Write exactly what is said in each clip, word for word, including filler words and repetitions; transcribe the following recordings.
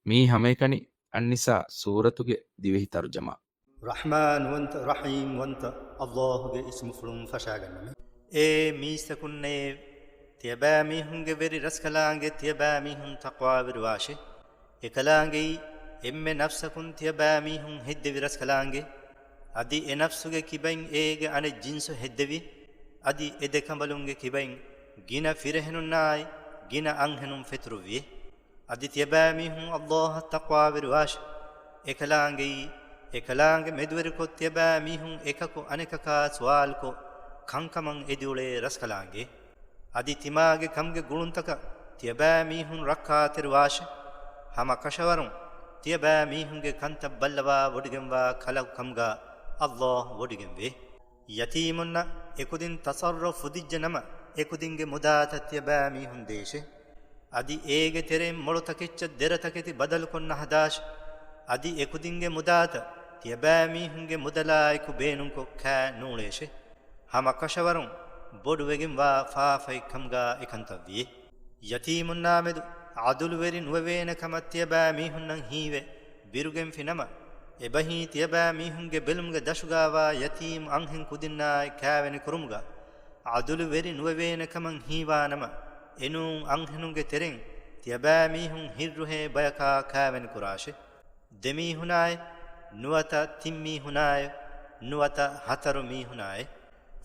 މީ ހަމައެކަނި އައްނިސާ ސޫރަތުގެ ދިވެހި ތަރުޖަމާ. ރަޙްމާންވަންތަ، ރަޙީމްވަންތަ އައްލާހުގެ އިސްމުފުޅުން ފަށާގަންނަމެ. އޭ މީސްތަކުންނޭ! ތިޔަބައިމީހުންގެ ވެރި ރަސްކަލާނގެ ތިޔަބައިމީހުން ތަޤްވާވެރިވާށެ. އެކަލާނގެއީ، އެންމެ ނަފްސަކުން ތިޔަބައިމީހުން ހެއްދެވި ރަސްކަލާނގެ. އަދި އެ ނަފްސުގެ ކިބައިން އޭގެ އަނެއް ޖިންސު ހެއްދެވި. އަދި އެ ދެ ކަނބަލުންގެ ކިބައިން ގިނަ ފިރިހެނުންނާއި ގިނަ އަންހެނުން ފެތުރުއްވި. އަދި ތިޔަބައިމީހުން އައްލާހަށް ތަޤްވާވެރިވާށެ. އެކަލާނގެއީ، އެކަލާނގެ މެދުވެރިކޮށް ތިޔަބައިމީހުން އެކަކު އަނެކަކާ ސުވާލުކޮށް، ކަންކަމަށް އެދިއުޅޭ ރަސްކަލާނގެ. އަދި ތިމާގެ ކަމުގެ ގުޅުންތަކަށް ތިޔަބައިމީހުން ރައްކާތެރިވާށެ. ހަމަ ކަށަވަރުން ތިޔަބައިމީހުންގެ ކަންތައް ބައްލަވާ ވޮޑިގެންވާ ކަލަކު ކަމުގަ އައްލާހު ވޮޑިގެންވޭ. ޔަތީމުންނަށް އެކުދިން ތަޞައްރުފު ފުދިއްޖެ ނަމަ، އެކުދިންގެ މުދާތައް ތިޔަބައިމީހުން ދޭށެ. އަދި އޭގެ ތެރެއިން މޮޅު ތަކެއްޗަށް ދެރަ ތަކެތި ބަދަލުކޮށް ނަހަދާށެ. އަދި އެކުދިންގެ މުދާތައް ތިޔަބައިމީހުންގެ މުދަލާއެކު ބޭނުންކޮށް ކާ ނޫޅޭށެ. ހަމަ ކަށަވަރުން ބޮޑުވެގެންވާ ފާފައެއް ކަމުގަ އެކަންތައްވިއޭ. ޔަތީމުންނާމެދު ޢަދުލުވެރި ނުވެވޭނެ ކަމަށް ތިޔަބައިމީހުންނަށް ހީވެ ބިރުގެންފި ނަމަ، އެބަހީ ތިޔަބައިމީހުންގެ ބެލުމުގެ ދަށުގަވާ ޔަތީމް އަންހެން ކުދިންނާއި ކާވެނި ކުރުމުގަ ޢަދުލުވެރި ނުވެވޭނެ ކަމަށް ހީވާ ނަމަ، އެނޫން އަންހެނުންގެ ތެރެއިން ތިޔަބައިމީހުން ހިއްރުހޭ ބަޔަކާ ކާވެނި ކުރާށެ. ދެމީހުނާއި، ނުވަތަ ތިންމީހުނާއި، ނުވަތަ ހަތަރު މީހުނާއި،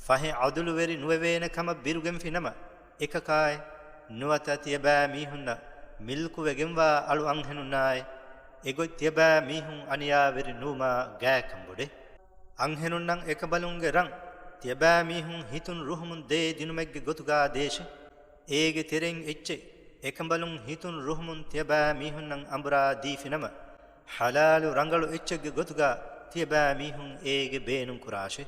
ފަހެ ޢަދުލުވެރި ނުވެވޭނެ ކަމަށް ބިރުގެންފި ނަމަ، އެކަކާއި، ނުވަތަ ތިޔަބައިމީހުންނަށް މިލްކުވެގެންވާ އަޅު އަންހެނުންނާއި، އެގޮތް ތިޔަބައިމީހުން އަނިޔާވެރި ނުވުމާ ގާތްކަން ބޮޑޭ. އަންހެނުންނަށް އެކަނބަލުންގެ ރަން ތިޔަބައިމީހުން ހިތުން ރުހުމުން ދޭ ދިނުމެއްގެ ގޮތުގަ ދޭށެ. އޭގެ ތެރެއިން އެއްޗެއް އެކަނބަލުން ހިތުން ރުހުމުން ތިޔަބައިމީހުންނަށް އަނބުރާ ދީފިނަމަ، ޙަލާލު ރަނގަޅު އެއްޗެއްގެ ގޮތުގަ ތިޔަބައިމީހުން އޭގެ ބޭނުން ކުރާށެ.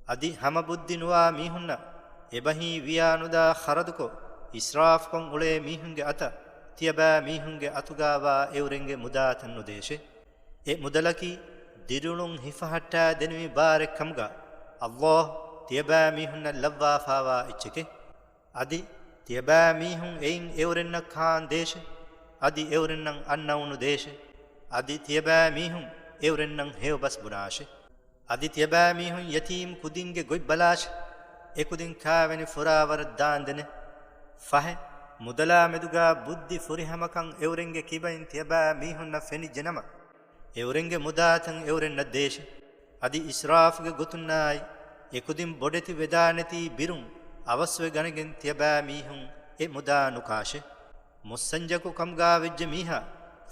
އަދި ހަމަ ބުއްދި ނުވާ މީހުންނަށް އެބަހީ ވިޔާނުދާ ޚަރަދުކޮށް، އިސްރާފުކޮށް އުޅޭ މީހުންގެ އަތަށް ތިޔަބައިމީހުންގެ އަތުގަވާ އެއުރެންގެ މުދާތައް ނުދޭށެ. އެ މުދަލަކީ ދިރިއުޅުން ހިފަހައްޓާ ދެނިވި ބާރެއް ކަމުގަ، އައްލާހު ތިޔަބައިމީހުންނަށް ލައްވާފާވާ އެއްޗެކެ. އަދި ތިޔަބައިމީހުން އެއިން އެއުރެންނަށް ކާން ދޭށެ. އަދި އެއުރެންނަށް އަންނައުނު ދޭށެ. އަދި ތިޔަބައިމީހުން އެއުރެންނަށް ހެޔޮބަސް ބުނާށެ. އަދި ތިޔަބައިމީހުން ޔަތީމް ކުދިންގެ ގޮތް ބަލާށެ. އެކުދިން ކާވެނި ފުރާވަރަށް ދާންދެނެ. ފަހެ، މުދަލާ މެދުގަ ބުއްދި ފުރިހަމަކަން އެއުރެންގެ ކިބައިން ތިޔަބައިމީހުންނަށް ފެނިއްޖެނަމަ، އެއުރެންގެ މުދާތައް އެއުރެންނަށް ދޭށެ. އަދި އިސްރާފުގެ ގޮތުންނާއި، އެކުދިން ބޮޑެތި ވެދާނެތީ ބިރުން އަވަސްވެ ގަނެގެން ތިޔަބައިމީހުން އެ މުދާ ނުކާށެ. މުއްސަންޖަކު ކަމުގަ ވެއްޖެ މީހާ،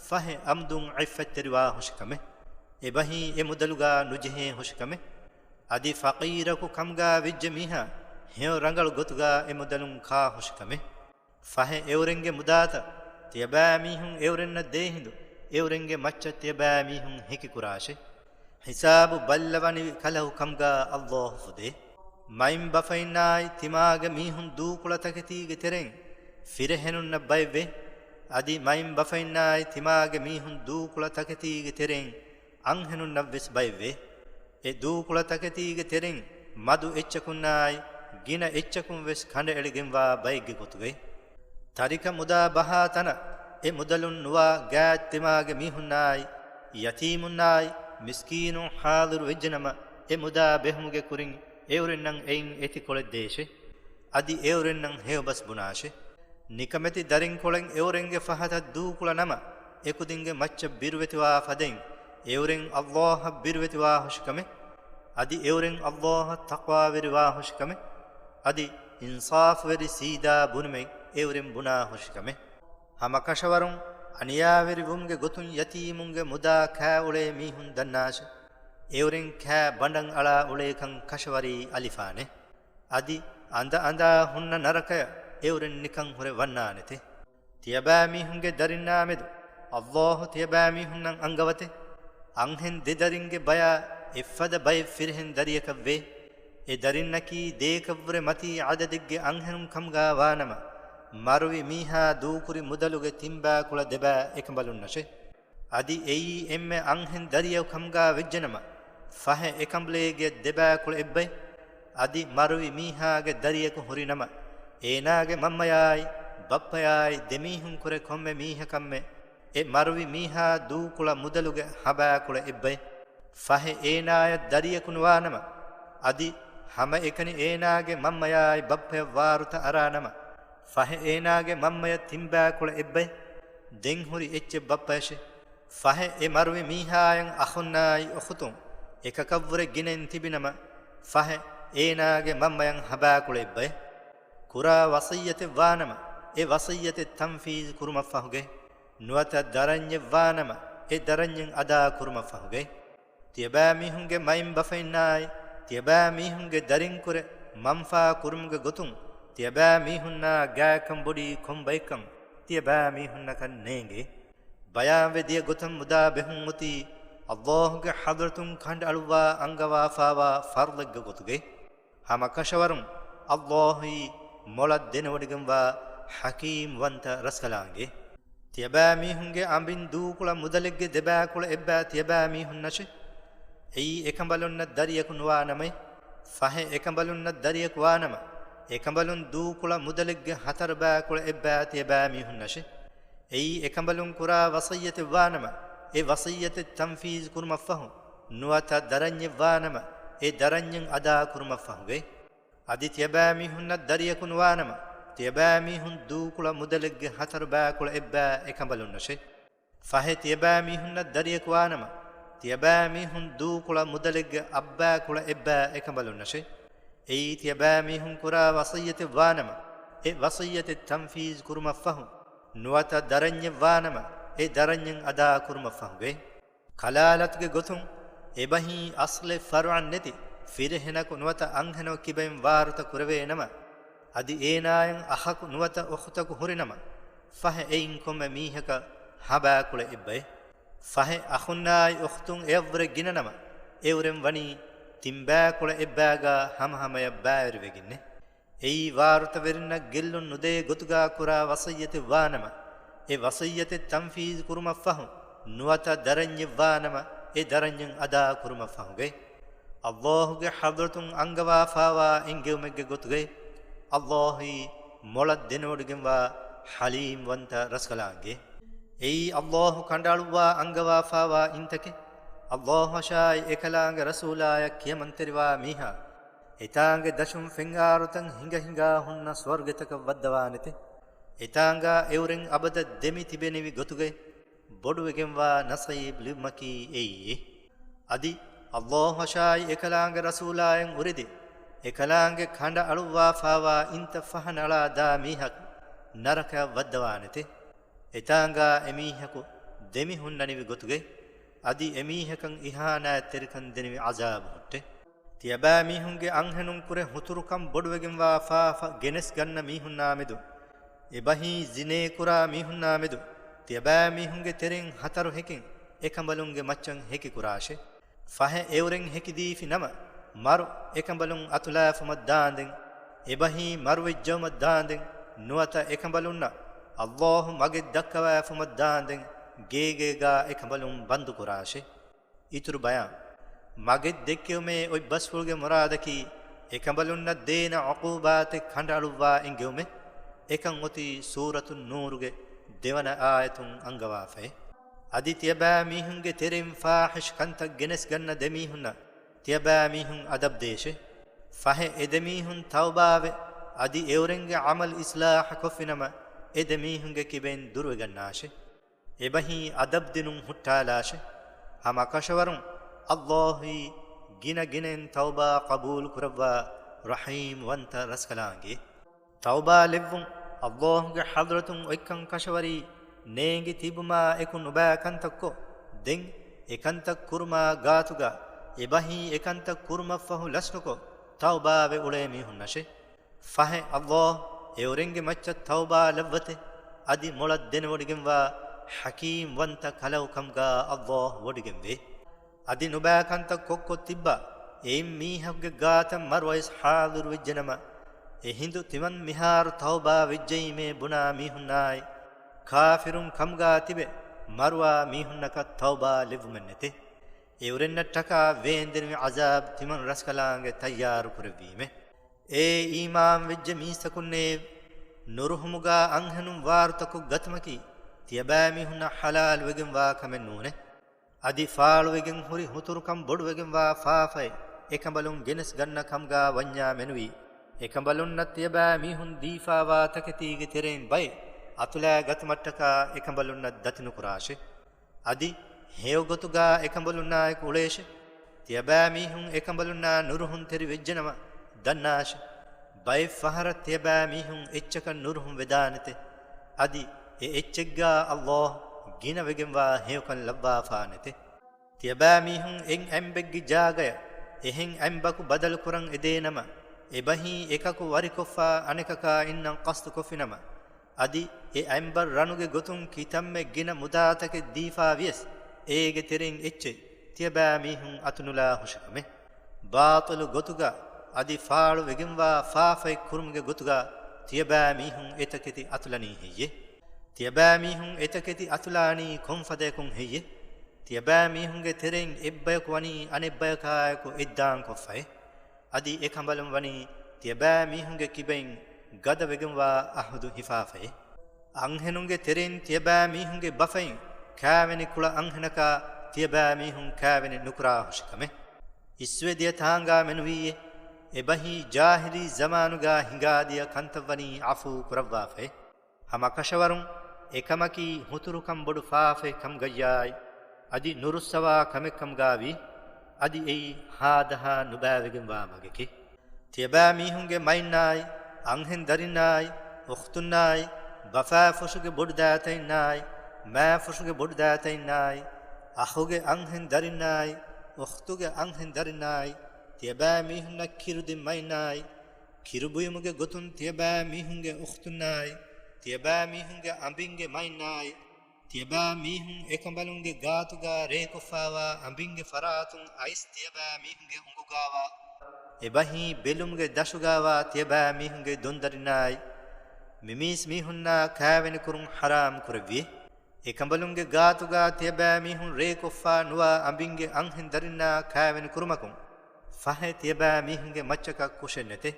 ފަހެ އަމްދުން ޢިއްފަތްތެރިވާ ހުށިކަމެ. އެބަހީ އެ މުދަލުގަ ނުޖެހޭ ހުށިކަމެ. އަދި ފަޤީރަކު ކަމުގަ ވެއްޖެ މީހާ، ހެޔޮ ރަނގަޅު ގޮތުގަ އެ މުދަލުން ކާ ހުށިކަމެ. ފަހެ އެއުރެންގެ މުދާތައް ތިޔަބައިމީހުން އެއުރެންނަށް ދޭހިނދު، އެއުރެންގެ މައްޗަށް ތިޔަބައިމީހުން ހެކިކުރާށެ. ހިސާބު ބައްލަވަނިވި ކަލަކު ކަމުގަ އައްލާހު ފުދޭ. މައިންބަފައިންނާއި ތިމާގެ މީހުން ދޫކުޅަ ތަކެތީގެ ތެރެއިން ފިރިހެނުންނަށް ބައެއްވޭ. އަދި މައިންބަފައިންނާއި ތިމާގެ މީހުން ދޫކުޅަ ތަކެތީގެ ތެރެއިން އަންހެނުންނަށްވެސް ބައެއްވޭ. އެ ދޫކުޅަ ތަކެތީގެ ތެރެއިން މަދު އެއްޗަކުންނާއި ގިނަ އެއްޗަކުން ވެސް ކަނޑައެޅިގެންވާ ބައެއްގެ ގޮތުގައި. ތަރިކަ މުދާ ބަހާ ތަނަށް އެ މުދަލުން ނުވާ ގާތް ތިމާގެ މީހުންނާއި، ޔަތީމުންނާއި، މިސްކީނުން ޙާޟިރު ވެއްޖެނަމަ، އެ މުދާ ބެހުމުގެ ކުރިން އެއުރެންނަށް އެއިން އެތިކޮޅެއް ދޭށެ. އަދި އެއުރެންނަށް ހެޔޮބަސް ބުނާށެ. ނިކަމެތި ދަރިންކޮޅެއް އެއުރެންގެ ފަހަތަށް ދޫކުޅަ ނަމަ، އެކުދިންގެ މައްޗަށް ބިރުވެތިވާ ފަދައިން، އެއުރެން އައްލާހަށް ބިރުވެތިވާ ހުށިކަމެ. އަދި އެއުރެން އައްލާހަށް ތަޤްވާވެރިވާ ހުށިކަމެ. އަދި އިންސާފުވެރި ސީދާ ބުނުމެއް އެއުރެން ބުނާ ހުށިކަމެ. ހަމަ ކަށަވަރުން އަނިޔާވެރިވުމުގެ ގޮތުން ޔަތީމުންގެ މުދާ ކާ އުޅޭ މީހުން ދަންނާށެ. އެއުރެން ކާ ބަނޑަށް އަޅާ އުޅޭކަން ކަށަވަރީ އަލިފާނެ. އަދި އަނދަ އަނދާ ހުންނަ ނަރަކަޔަށް އެއުރެން ނިކަން ހުރެ ވަންނާނެތެ. ތިޔަބައިމީހުންގެ ދަރިންނާމެދު އައްލާހު ތިޔަބައިމީހުންނަށް އަންގަވަތެ. އަންހެން ދެ ދަރިންގެ ބަޔާ އެއްފަދަ ބައެއް ފިރިހެން ދަރިޔަކަށްވޭ. އެ ދަރިންނަކީ ދޭކަށްވުރެ މަތީ ޢަދަދެއްގެ އަންހެނުން ކަމުގަ ވާނަމަ، މަރުވި މީހާ ދޫކުރި މުދަލުގެ ތިންބައިކުޅަ ދެބައި އެކަނބަލުންނަށެ. އަދި އެއީ އެންމެ އަންހެން ދަރިޔަކު ކަމުގަ ވެއްޖެނަމަ، ފަހެ އެކަނބުލޭގެ ދެބައިކުޅަ އެއްބައި. އަދި މަރުވި މީހާގެ ދަރިޔަކު ހުރިނަމަ، އޭނާގެ މަންމަޔާއި ބައްޕަޔާއި ދެމީހުން ކުރެ ކޮންމެ މީހަކަށްމެ އެ މަރުވި މީހާ ދޫކުޅަ މުދަލުގެ ހަބާކުޅަ އެއްބައެ. ފަހެ އޭނާޔަށް ދަރިޔަކު ނުވާނަމަ، އަދި ހަމައެކަނި އޭނާގެ މަންމަޔާއި ބައްޕަޔަށް ވާރުތަ އަރާނަމަ، ފަހެ އޭނާގެ މަންމަޔަށް ތިންބާކުޅަ އެއްބައެ. ދެން ހުރި އެއްޗެއް ބައްޕަޔަށެ. ފަހެ އެ މަރުވި މީހާޔަށް އަޚުންނާއި އުޚުތުން އެކަކަށްވުރެ ގިނައިން ތިބިނަމަ، ފަހެ އޭނާގެ މަންމަޔަށް ހަބާކުޅަ އެއްބައެ. ކުރާ ވަޞިއްޔަތެއް ވާނަމަ، އެ ވަޞިއްޔަތެއް ތަންފީޒު ކުރުމަށްފަހުގައި، ނުވަތަ ދަރަންޏެއް ވާނަމަ، އެ ދަރަންޏެއް އަދާ ކުރުމަށްފަހުގައި. ތިޔަބައިމީހުންގެ މައިންބަފައިންނާއި، ތިޔަބައިމީހުންގެ ދަރިންކުރެ މަންފާ ކުރުމުގެ ގޮތުން، ތިޔަބައިމީހުންނާ ގާތްކަން ބޮޑީ ކޮން ބައެއްކަން ތިޔަބައިމީހުންނަކަށް ނޭނގޭ. ބަޔާންވެ ދިޔަ ގޮތަށް މުދާ ބެހުން އޮތީ، ﷲ ގެ ޙަޟްރަތުން ކަނޑައަޅުއްވާ އަންގަވާފާވާ ފަރުޟެއްގެ ގޮތުގައި. ހަމަ ކަށަވަރުން ﷲ އީ މޮޅަށް ދެނެވޮޑިގެންވާ ޙަކީމް ވަންތަ ރަސްކަލާނގެ. ތިޔަބައިމީހުންގެ އަނބިން ދޫކުޅަ މުދަލެއްގެ ދެބައިކުޅަ އެއްބައި ތިޔަބައިމީހުންނަށެ. އެއީ އެކަނބަލުންނަށް ދަރިޔަކު ނުވާނަމައެ. ފަހެ އެކަނބަލުންނަށް ދަރިޔަކު ވާނަމަ، އެކަނބަލުން ދޫކުޅަ މުދަލެއްގެ ހަތަރު ބައިކުޅަ އެއްބައި ތިޔަބައިމީހުންނަށެ. އެއީ އެކަނބަލުން ކުރާ ވަޞިއްޔަތެއް ވާނަމަ، އެ ވަޞިއްޔަތެއް ތަންފީޒު ކުރުމަށްފަހު، ނުވަތަ ދަރަންޏެއް ވާނަމަ، އެ ދަރަންޏެއް އަދާ ކުރުމަށްފަހުގައި. އަދި ތިޔަބައިމީހުންނަށް ދަރިޔަކު ނުވާނަމަ، ތިޔަބައިމީހުން ދޫކުޅަ މުދަލެއްގެ ހަތަރު ބައިކުޅަ އެއްބައި އެކަނބަލުންނަށެ. ފަހެ ތިޔަބައިމީހުންނަށް ދަރިޔަކު ވާނަމަ، ތިޔަބައިމީހުން ދޫކުޅަ މުދަލެއްގެ އަށްބައިކުޅަ އެއްބައި އެކަނބަލުންނަށެ. އެއީ ތިޔަބައިމީހުން ކުރާ ވަޞިއްޔަތެއް ވާނަމަ، އެ ވަޞިއްޔަތެއް ތަންފީޒު ކުރުމަށްފަހު، ނުވަތަ ދަރަންޏެއް ވާނަމަ، އެ ދަރަންޏެއް އަދާ ކުރުމަށްފަހުގައި. ކަލާލަތުގެ ގޮތުން އެބަހީ އަޞްލެއް ފަރުޢަށް ނެތި ފިރިހެނަކު ނުވަތަ އަންހެނަކު ކިބައިން ވާރުތަ ކުރެވޭނަމަ، އަދި އޭނާއަށް އަޚަކު ނުވަތަ އުޚުތަކު ހުރިނަމަ، ފަހެ އެއިން ކޮންމެ މީހަކަށް ހަބާކުޅަ އެއްބައެ. ފަހެ އަޚުންނާއި އުޚުތުން އެއަށްވުރެ ގިނަނަމަ، އެއުރެން ވަނީ ތިންބައިކުޅަ އެއްބައިގާ ހަމަހަމަޔަށް ބައިވެރިވެގެންނެ. އެއީ ވާރުތަވެރިންނަށް ގެއްލުން ނުދޭ ގޮތުގާ ކުރާ ވަޞިއްޔަތެއް ވާނަމަ، އެ ވަޞިއްޔަތެއް ތަންފީޒު ކުރުމަށްފަހު، ނުވަތަ ދަރަންޏެއް ވާނަމަ، އެ ދަރަންޏެއް އަދާ ކުރުމަށްފަހުގައި. ﷲ ގެ ޙަޟްރަތުން އަންގަވާފާވާ އެންގެވުމެއްގެ ގޮތުގައި، ﷲ އީ މޮޅަށް ދެނެވޮޑިގެންވާ ޙަލީމް ވަންތަ ރަސްކަލާނގެ. އެއީ ﷲ ކަނޑައަޅުއްވާ އަންގަވާފާވާ އިންތަކެއް. ﷲ އަށާއި އެކަލާނގެ ރަސޫލާޔަށް ކިޔަމަންތެރިވާ މީހާ، އެތާނގެ ދަށުން ފެންއާރުތައް ހިނގަ ހިނގާ ހުންނަ ސުވަރުގެތަކަށް ވައްދަވާނެތެ. އެތާނގާ އެއުރެން އަބަދަށް ދެމި ތިބެނިވި ގޮތުގައި ބޮޑުވެގެންވާ ނަސީބު ލިބުމަކީ އެއީ. އަދި ﷲ އަށާއި އެކަލާނގެ ރަސޫލާޔަށް އުރެދި، އެކަލާނގެ ކަނޑަ އަޅުއްވާފާވާ އިންތައް ފަހަނައަޅާ ދާ މީހަކު ނަރަކަޔަށް ވައްދަވާނެތެ. އެތާނގާ އެމީހަކު ދެމި ހުންނަނިވި ގޮތުގައި، އަދި އެމީހަކަށް އިހާނާތްތެރިކަން ދެނިވި ޢަޒާބު ހުއްޓެ. ތިޔަބައިމީހުންގެ އަންހެނުން ކުރެ ހުތުރުކަން ބޮޑުވެގެންވާ ފާފަ ގެނެސްގަންނަ މީހުންނާމެދު، އެބަހީ ޒިނޭކުރާ މީހުންނާމެދު، ތިޔަބައިމީހުންގެ ތެރެއިން ހަތަރު ހެކިން އެކަނބަލުންގެ މައްޗަށް ހެކިކުރާށެ. ފަހެ އެއުރެން ހެކިދީފި ނަމަ، މަރު އެކަނބަލުން އަތުލާފުމަށް ދާނދެން، އެބަހީ މަރުވެއްޖައުމަށް ދާނދެން، ނުވަތަ އެކަނބަލުންނަށް ﷲ މަގެއް ދައްކަވާފުމަށް ދާނދެން، ގޭގޭގާ އެކަނބަލުން ބަންދުކުރާށެ. އިތުރު ބަޔާން. މަގެއް ދެއްކެވުމޭ އޮތް ބަސްފުޅުގެ މުރާދަކީ، އެކަނބަލުންނަށް ދޭނަ ޢުޤޫބާތެއް ކަނޑައަޅުއްވާ އެންގެވުމެއް. އެކަން އޮތީ ސޫރަތުން ނޫރުގެ ދެވަނަ އާޔަތުން އަންގަވާފައި. އަދި ތިޔަބައިމީހުންގެ ތެރެއިން ފާޙިޝް ކަންތައް ގެނެސްގަންނަ ދެމީހުންނަށް ތިޔަބައިމީހުން އަދަބްދޭށެ. ފަހެ އެދެމީހުން ތައުބާވެ، އަދި އެއުރެންގެ ޢަމަލު އިޞްލާޙަކޮށްފިނަމަ، އެދެމީހުންގެ ކިބައިން ދުރުވެގަންނާށެ. އެބަހީ އަދަބްދިނުން ހުއްޓާލާށެ. ހަމަ ކަށަވަރުން ﷲ އީ ގިނަ ގިނައިން ތައުބާ ޤަބޫލު ކުރައްވާ ރަޙީމް ވަންތަ ރަސްކަލާނގެ. ތައުބާ ލެއްވުން ﷲ ގެ ޙަޟްރަތުން އޮތްކަން ކަށަވަރީ ނޭނގި ތިބުމާ އެކު ނުބައި ކަންތައްކޮށް، ދެން އެކަންތައް ކުރުމާ ގާތުގަ އެބަހީ އެކަންތައް ކުރުމަށްފަހު ލަސްނުކޮށް، ތައުބާވެ އުޅޭ މީހުންނަށެ. ފަހެ ﷲ އެއުރެންގެ މައްޗަށް ތައުބާ ލައްވަތެ، އަދި މޮޅަށް ދެނެވޮޑިގެންވާ ޙަކީމް ވަންތަ ކަލަކު ކަމުގާ ﷲ ވޮޑިގެންވޭ. އަދި ނުބައި ކަންތައް ކޮށްކޮށް ތިއްބާ އެއިން މީހަކުގެ ގާތަށް މަރު އައިސް ޙާޟިރު ވެއްޖެނަމަ، އެ ހިނދު ތިމަން މިހާރު ތައުބާ ވެއްޖައީމޭ ބުނާ މީހުންނާއި، ކާފިރުން ކަމުގާ ތިބެ މަރުވާ މީހުންނަކަށް ތައުބާ ލެއްވުމެއް ނެތޭ. އެއުރެންނަށްޓަކާ ވޭންދެނިވި ޢަޒާބު ތިމަން ރަސްކަލާނގެ ތައްޔާރު ކުރެއްވީމެ. އޭ އީމާން ވެއްޖެ މީސްތަކުންނޭ، ނުރުހުމުގާ އަންހެނުން ވާރުތަކޮށް ގަތުމަކީ، ތިޔަބައިމީހުންނަށް ޙަލާލުވެގެންވާ ކަމެއް ނޫނޭ. އަދި ފާޅުވެގެން ހުރި ހުތުރުކަން ބޮޑުވެގެންވާ ފާފައެއް އެކަނބަލުން ގެނެސް ގަންނަ ކަމުގާ ވަންޏާ މެނުވީ، އެކަނބަލުންނަށް ތިޔަބައިމީހުން ދީފާވާ ތަކެތީގެ ތެރެއިން ބައެއް އަތުލާ ގަތުމަށްޓަކާ އެކަނބަލުންނަށް ދަތި ނުކުރާށޭ. އަދި ހެޔޮގޮތުގާ އެކަނބަލުންނާއެކު އުޅޭށޭ. ތިޔަބައިމީހުން އެކަނބަލުންނާ ނުރުހުންތެރި ވެއްޖެނަމަ ދަންނާށޭ. ބައެއް ފަހަރަށް ތިޔަބައިމީހުން އެއްޗަކަށް ނުރުހުން ވެދާނެތެ. އަދި އެ އެއްޗެއްގާ ﷲ ގިނަވެގެންވާ ހެޔޮކަން ލައްވާފާނެތެ. ތިޔަބައިމީހުން އެއް އަތްބައެއްގެ ޖާގަޔަށް އެހެން އަތްބަކު ބަދަލުކުރަން އެދޭނަމަ، އެބަހީ އެކަކު ވަރިކޮށްފާ އަނެކަކާ އިންނަން ޤަޞްދުކޮށްފިނަމަ، އަދި އެ އަތްބަ ރަނުގެ ގޮތުން ކިތަންމެ ގިނަ މުދާތަކެއް ދީފާ ވިޔަސް، އޭގެ ތެރެއިން އެއްޗެއް ތިޔަބައިމީހުން އަތުނުލާ ހުށިކަމެއް. ބާޠިލު ގޮތުގަ އަދި ފާޅުވެގެންވާ ފާފައެއް ކުރުމުގެ ގޮތުގަ ތިޔަބައިމީހުން އެތަކެތި އަތުލަނީ ހެއްޔޭ؟ ތިޔަބައިމީހުން އެތަކެތި އަތުލާނީ ކޮންފަދަޔަކުން ހެއްޔޭ؟ ތިޔަބައިމީހުންގެ ތެރެއިން އެއްބަޔަކު ވަނީ އަނެއްބަޔަކާއެކު އެއްދާން ކޮށްފައޭ. އަދި އެކަނބަލުން ވަނީ ތިޔަބައިމީހުންގެ ކިބައިން ގަދަވެގެންވާ އަހުދު ހިފާފައޭ. އަންހެނުންގެ ތެރެއިން ތިޔަބައިމީހުންގެ ބަފައިން ކާވެނި ކުޅަ އަންހެނަކާ ތިޔަބައިމީހުން ކާވެނި ނުކުރާ ހުށިކަމެއް. އިސްވެދިޔަ ތާނގާ މެނުވީއޭ. އެބަހީ ޖާހިލީ ޒަމާނުގާ ހިނގާދިޔަ ކަންތައްވަނީ ޢަފޫ ކުރައްވާފައޭ. ހަމަ ކަށަވަރުން އެކަމަކީ ހުތުރުކަން ބޮޑު ފާފައެއް ކަމުގައްޔާއި، އަދި ނުރުއްސަވާ ކަމެއް ކަމުގާވީ، އަދި އެއީ ހާދަހާ ނުބައިވެގެންވާ މަގެކޭ. ތިޔަބައިމީހުންގެ މައިންނާއި، އަންހެން ދަރިންނާއި، އުޚްތުންނާއި، ބަފާފުށުގެ ބޮޑުދައިތައިންނާއި، މައިފުށުގެ ބޮޑުދައިތައިންނާއި، އަޚުގެ އަންހެން ދަރިންނާއި، އުޚްތުގެ އަންހެން ދަރިންނާއި، ތިޔަބައިމީހުންނަށް ކިރުދިން މައިންނާއި، ކިރުބުއިމުގެ ގޮތުން ތިޔަބައިމީހުންގެ އުޚްތުންނާއި، ތިޔަބައިމީހުންގެ އަނބިންގެ މައިންނާއި، ތިޔަބައިމީހުން އެކަނބަލުންގެ ގާތުގާ ރޭކޮށްފާވާ އަނބިންގެ ފަރާތުން އައިސް ތިޔަބައިމީހުންގެ އުނގުގާވާ، އެބަހީ ބެލުމުގެ ދަށުގާވާ ތިޔަބައިމީހުންގެ ދޮންދަރިންނާއި، މިމީސްމީހުންނާ ކާވެނިކުރުން ޙަރާމް ކުރެއްވިއޭ. އެކަނބަލުންގެ ގާތުގާ ތިޔަބައިމީހުން ރޭކޮށްފާ ނުވާ އަނބިންގެ އަންހެން ދަރިންނާ ކާވެނި ކުރުމަކުން، ފަހެ ތިޔަބައިމީހުންގެ މައްޗަކަށް ކުށެއް ނެތޭ.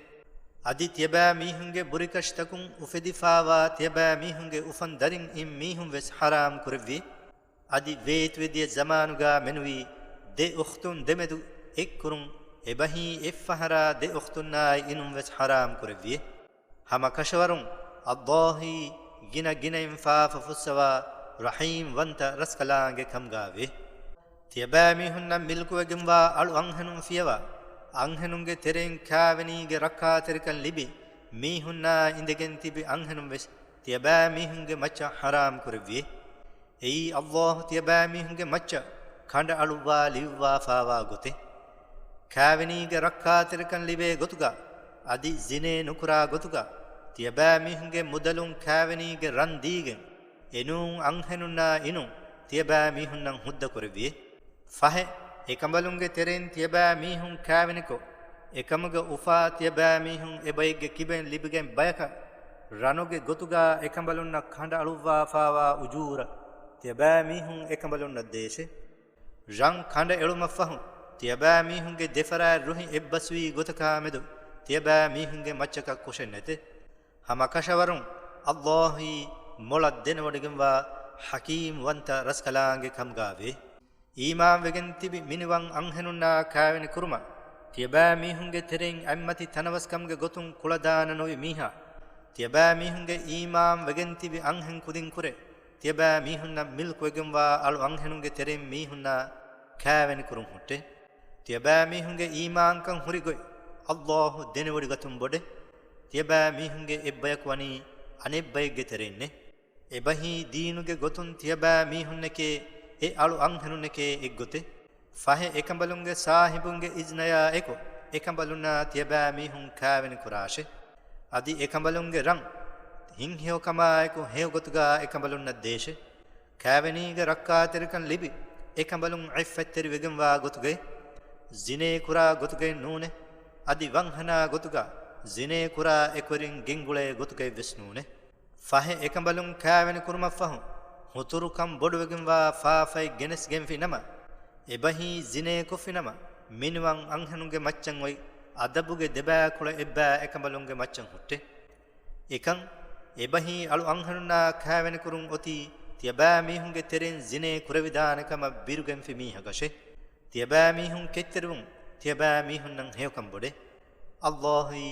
އަދި ތިޔަބައިމީހުންގެ ބުރިކަށިތަކުން އުފެދިފާވާ ތިޔަބައިމީހުންގެ އުފަން ދަރިން އިން މީހުން ވެސް ޙަރާމް ކުރެއްވި. އަދި ވޭތުވެދިޔަ ޒަމާނުގާ މެނުވީ ދެ އުޚްތުން ދެމެދު އެއްކުރުން، އެބަހީ އެއްފަހަރާ ދެ އުޚްތުންނާއި އިނުން ވެސް ޙަރާމް ކުރެއްވި. ހަމަ ކަށަވަރުން ﷲ އީ ގިނަ ގިނައިން ފާފަ ފުއްސަވާ ރަޙީމް ވަންތަ ރަސްކަލާނގެ ކަމުގާވޭ. ތިޔަބައިމީހުންނަށް މިލްކުވެގެންވާ އަޅު އަންހެނުން ފިޔަވާ، އަންހެނުންގެ ތެރެއިން ކާވެނީގެ ރައްކާތެރިކަން ލިބި، މީހުންނާ އިނދެގެން ތިބި އަންހެނުން ވެސް ތިޔަބައިމީހުންގެ މައްޗަށް ޙަރާމް ކުރެއްވި. އެއީ ﷲ ތިޔަބައިމީހުންގެ މައްޗަށް ކަނޑައަޅުއްވާ ލިޔުއްވާފާވާ ގޮތެއް. ކާވެނީގެ ރައްކާތެރިކަން ލިބޭ ގޮތުގަ، އަދި ޒިނޭ ނުކުރާ ގޮތުގަ، ތިޔަބައިމީހުންގެ މުދަލުން ކާވެނީގެ ރަން ދީގެން، އެނޫން އަންހެނުންނާ އިނުން ތިޔަބައިމީހުންނަށް ހުއްދަ ކުރެއްވި. ފަހެ، އެކަނބަލުންގެ ތެރެއިން ތިޔަބައިމީހުން ކާވެނިކޮށް، އެކަމުގެ އުފާ ތިޔަބައިމީހުން އެބައެއްގެ ކިބައިން ލިބިގެން ބަޔަކަށް، ރަނުގެ ގޮތުގާ އެކަނބަލުންނަށް ކަނޑައަޅުއްވާފާވާ އުޖޫރަ ތިޔަބައިމީހުން އެކަނބަލުންނަށް ދޭށޭ. ރަން ކަނޑައެޅުމަށްފަހު، ތިޔަބައިމީހުންގެ ދެފަރާތް ރުހި އެއްބަސްވީ ގޮތަކާމެދު، ތިޔަބައިމީހުންގެ މައްޗަކަށް ކުށެއް ނެތޭ. ހަމަ ކަށަވަރުން ﷲ އީ މޮޅަށް ދެނެވޮޑިގެންވާ ޙަކީމް ވަންތަ ރަސްކަލާނގެ ކަމުގާވޭ. އީމާންވެގެން ތިބި މިނިވަން އަންހެނުންނާ ކާވެނި ކުރުމަށް، ތިޔަބައިމީހުންގެ ތެރެއިން އަތްމަތި ތަނަވަސްކަމުގެ ގޮތުން ކުޅަދާނަ ނުވި މީހާ، ތިޔަބައިމީހުންގެ އީމާން ވެގެން ތިބި އަންހެން ކުދިން ކުރެ، ތިޔަބައިމީހުންނަށް މިލްކުވެގެންވާ އަޅު އަންހެނުންގެ ތެރެއިން މީހުންނާ ކާވެނި ކުރުން ހުއްޓެ. ތިޔަބައިމީހުންގެ އީމާންކަން ހުރި ގޮތް ﷲ ދެނެވޮޑިގަތުން ބޮޑެ. ތިޔަބައިމީހުންގެ އެއްބަޔަކު ވަނީ އަނެއްބައެއްގެ ތެރެއިންނެ. އެބަހީ ދީނުގެ ގޮތުން ތިޔަބައިމީހުންނެކޭ އެ އަޅު އަންހެނުންނެކޭ އެއްގޮތެއް. ފަހެ އެކަނބަލުންގެ ސާހިބުންގެ އިޒްނަޔާ އެކު އެކަނބަލުންނާ ތިޔަބައިމީހުން ކާވެނި ކުރާށެ. އަދި އެކަނބަލުންގެ ރަން ހިތްހެޔޮކަމާއެކު ހެޔޮގޮތުގާ އެކަނބަލުންނަށް ދޭށެ. ކާވެނީގެ ރައްކާތެރިކަން ލިބި، އެކަނބަލުން ޢިއްފަތްތެރިވެގެންވާ ގޮތުގައި، ޒިނޭ ކުރާ ގޮތުގައެއް ނޫނެ. އަދި ވަންހަނާ ގޮތުގަ ޒިނޭ ކުރާ އެކުވެރިން ގެންގުޅޭ ގޮތުގައެއް ވެސް ނޫނެ. ފަހެ އެކަނބަލުން ކާވެނި ކުރުމަށްފަހު، ހުތުރުކަން ބޮޑުވެގެންވާ ފާފައެއް ގެނެސްގެންފިނަމަ، އެބަހީ ޒިނޭ ކޮށްފިނަމަ، މިނިވަން އަންހެނުންގެ މައްޗަށް އޮތް އަދަބުގެ ދެބައިކުޅަ އެއްބައި އެކަނބަލުންގެ މައްޗަށް ހުއްޓެ. އެކަން އެބަހީ އަޅު އަންހެނުންނާ ކާވެނިކުރުން އޮތީ ތިޔަބައިމީހުންގެ ތެރެއިން ޒިނޭ ކުރެވިދާނެ ކަމަށް ބިރުގެންފި މީހަކަށެ. ތިޔަބައިމީހުން ކެތްތެރިވުން ތިޔަބައިމީހުންނަށް ހެޔޮކަން ބޮޑެ. އައްލާހީ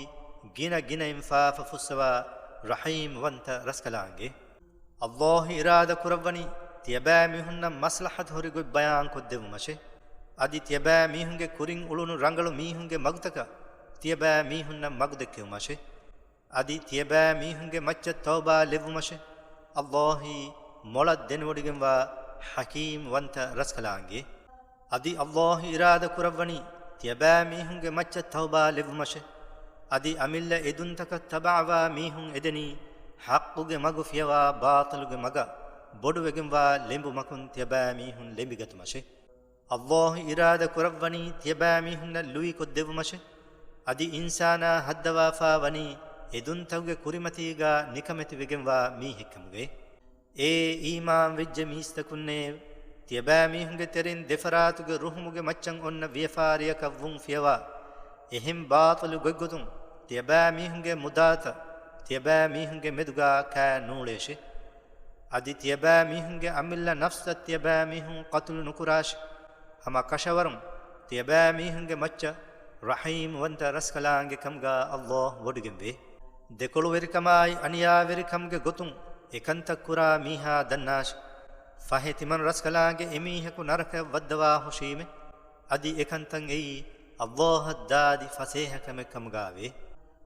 ގިނަ ގިނައިން ފާފަ ފުއްސަވާ ރަޙީމް ވަންތަ ރަސްކަލާނގެ. އައްލާހު އިރާދަ ކުރައްވަނީ ތިޔަބައިމީހުންނަށް މަސްލަހަތު ހުރި ގޮތް ބަޔާން ކޮށްދެއްވުމަށެ. އަދި ތިޔަބައިމީހުންގެ ކުރިން އުޅުނު ރަނގަޅު މީހުންގެ މަގުތަކަށް ތިޔަބައިމީހުންނަށް މަގު ދެއްކެވުމަށެ. އަދި ތިޔަބައިމީހުންގެ މައްޗަށް ތައުބާ ލެއްވުމަށެ. އައްލާހީ މޮޅަށް ދެނެވޮޑިގެންވާ ޙަކީމް ވަންތަ ރަސްކަލާނގެ. އަދި އައްލާހު އިރާދަ ކުރައްވަނީ ތިޔަބައިމީހުންގެ މައްޗަށް ތައުބާ ލެއްވުމަށެ. އަދި އަމިއްލަ އެދުންތަކަށް ތަބަޢަވާ މީހުން އެދެނީ ޙައްޤުގެ މަގު ފިޔަވާ ބާޠިލުގެ މަގަށް ބޮޑުވެގެންވާ ލެނބުމަކުން ތިޔަބައިމީހުން ލެނބިގަތުމަށެ. އައްލާހު އިރާދަ ކުރައްވަނީ ތިޔަބައިމީހުންނަށް ލުއިކޮށްދެއްވުމަށެ. އަދި އިންސާނާ ހައްދަވާފާ ވަނީ އެދުންތަކުގެ ކުރިމަތީގާ ނިކަމެތިވެގެންވާ މީހެއްކަމުގައި. އޭ އީމާންވެއްޖެ މީސްތަކުންނޭ! ތިޔަބައިމީހުންގެ ތެރެއިން ދެފަރާތުގެ ރުހުމުގެ މައްޗަށް އޮންނަ ވިޔަފާރިއަކަށް ވުން ފިޔަވާ، އެހެން ބާޠިލު ގޮތްގޮތުން ތިޔަބައިމީހުންގެ މުދާތައް ތިޔަބައިމީހުންގެ މެދުގާ ކާ ނޫޅޭށެ. އަދި ތިޔަބައިމީހުންގެ އަމިއްލަ ނަފްސަށް ތިޔަބައިމީހުން ޤަތުލު ނުކުރާށި. ހަމަ ކަށަވަރުން ތިޔަބައިމީހުންގެ މައްޗަށް ރަޙީމް ވަންތަ ރަސްކަލާނގެ ކަމުގާ އައްލާހު ވޮޑިގެންވޭ. ދެކޮޅުވެރިކަމާއި އަނިޔާވެރިކަމުގެ ގޮތުން އެކަންތައް ކުރާ މީހާ ދަންނާށި. ފަހެ ތިމަން ރަސްކަލާނގެ އެމީހަކު ނަރަކަޔަށް ވައްދަވާ ހުށީމެ. އަދި އެކަންތައް އެއީ އައްލާހަށް ދާދި ފަސޭހަކަމެއް ކަމުގާވޭ.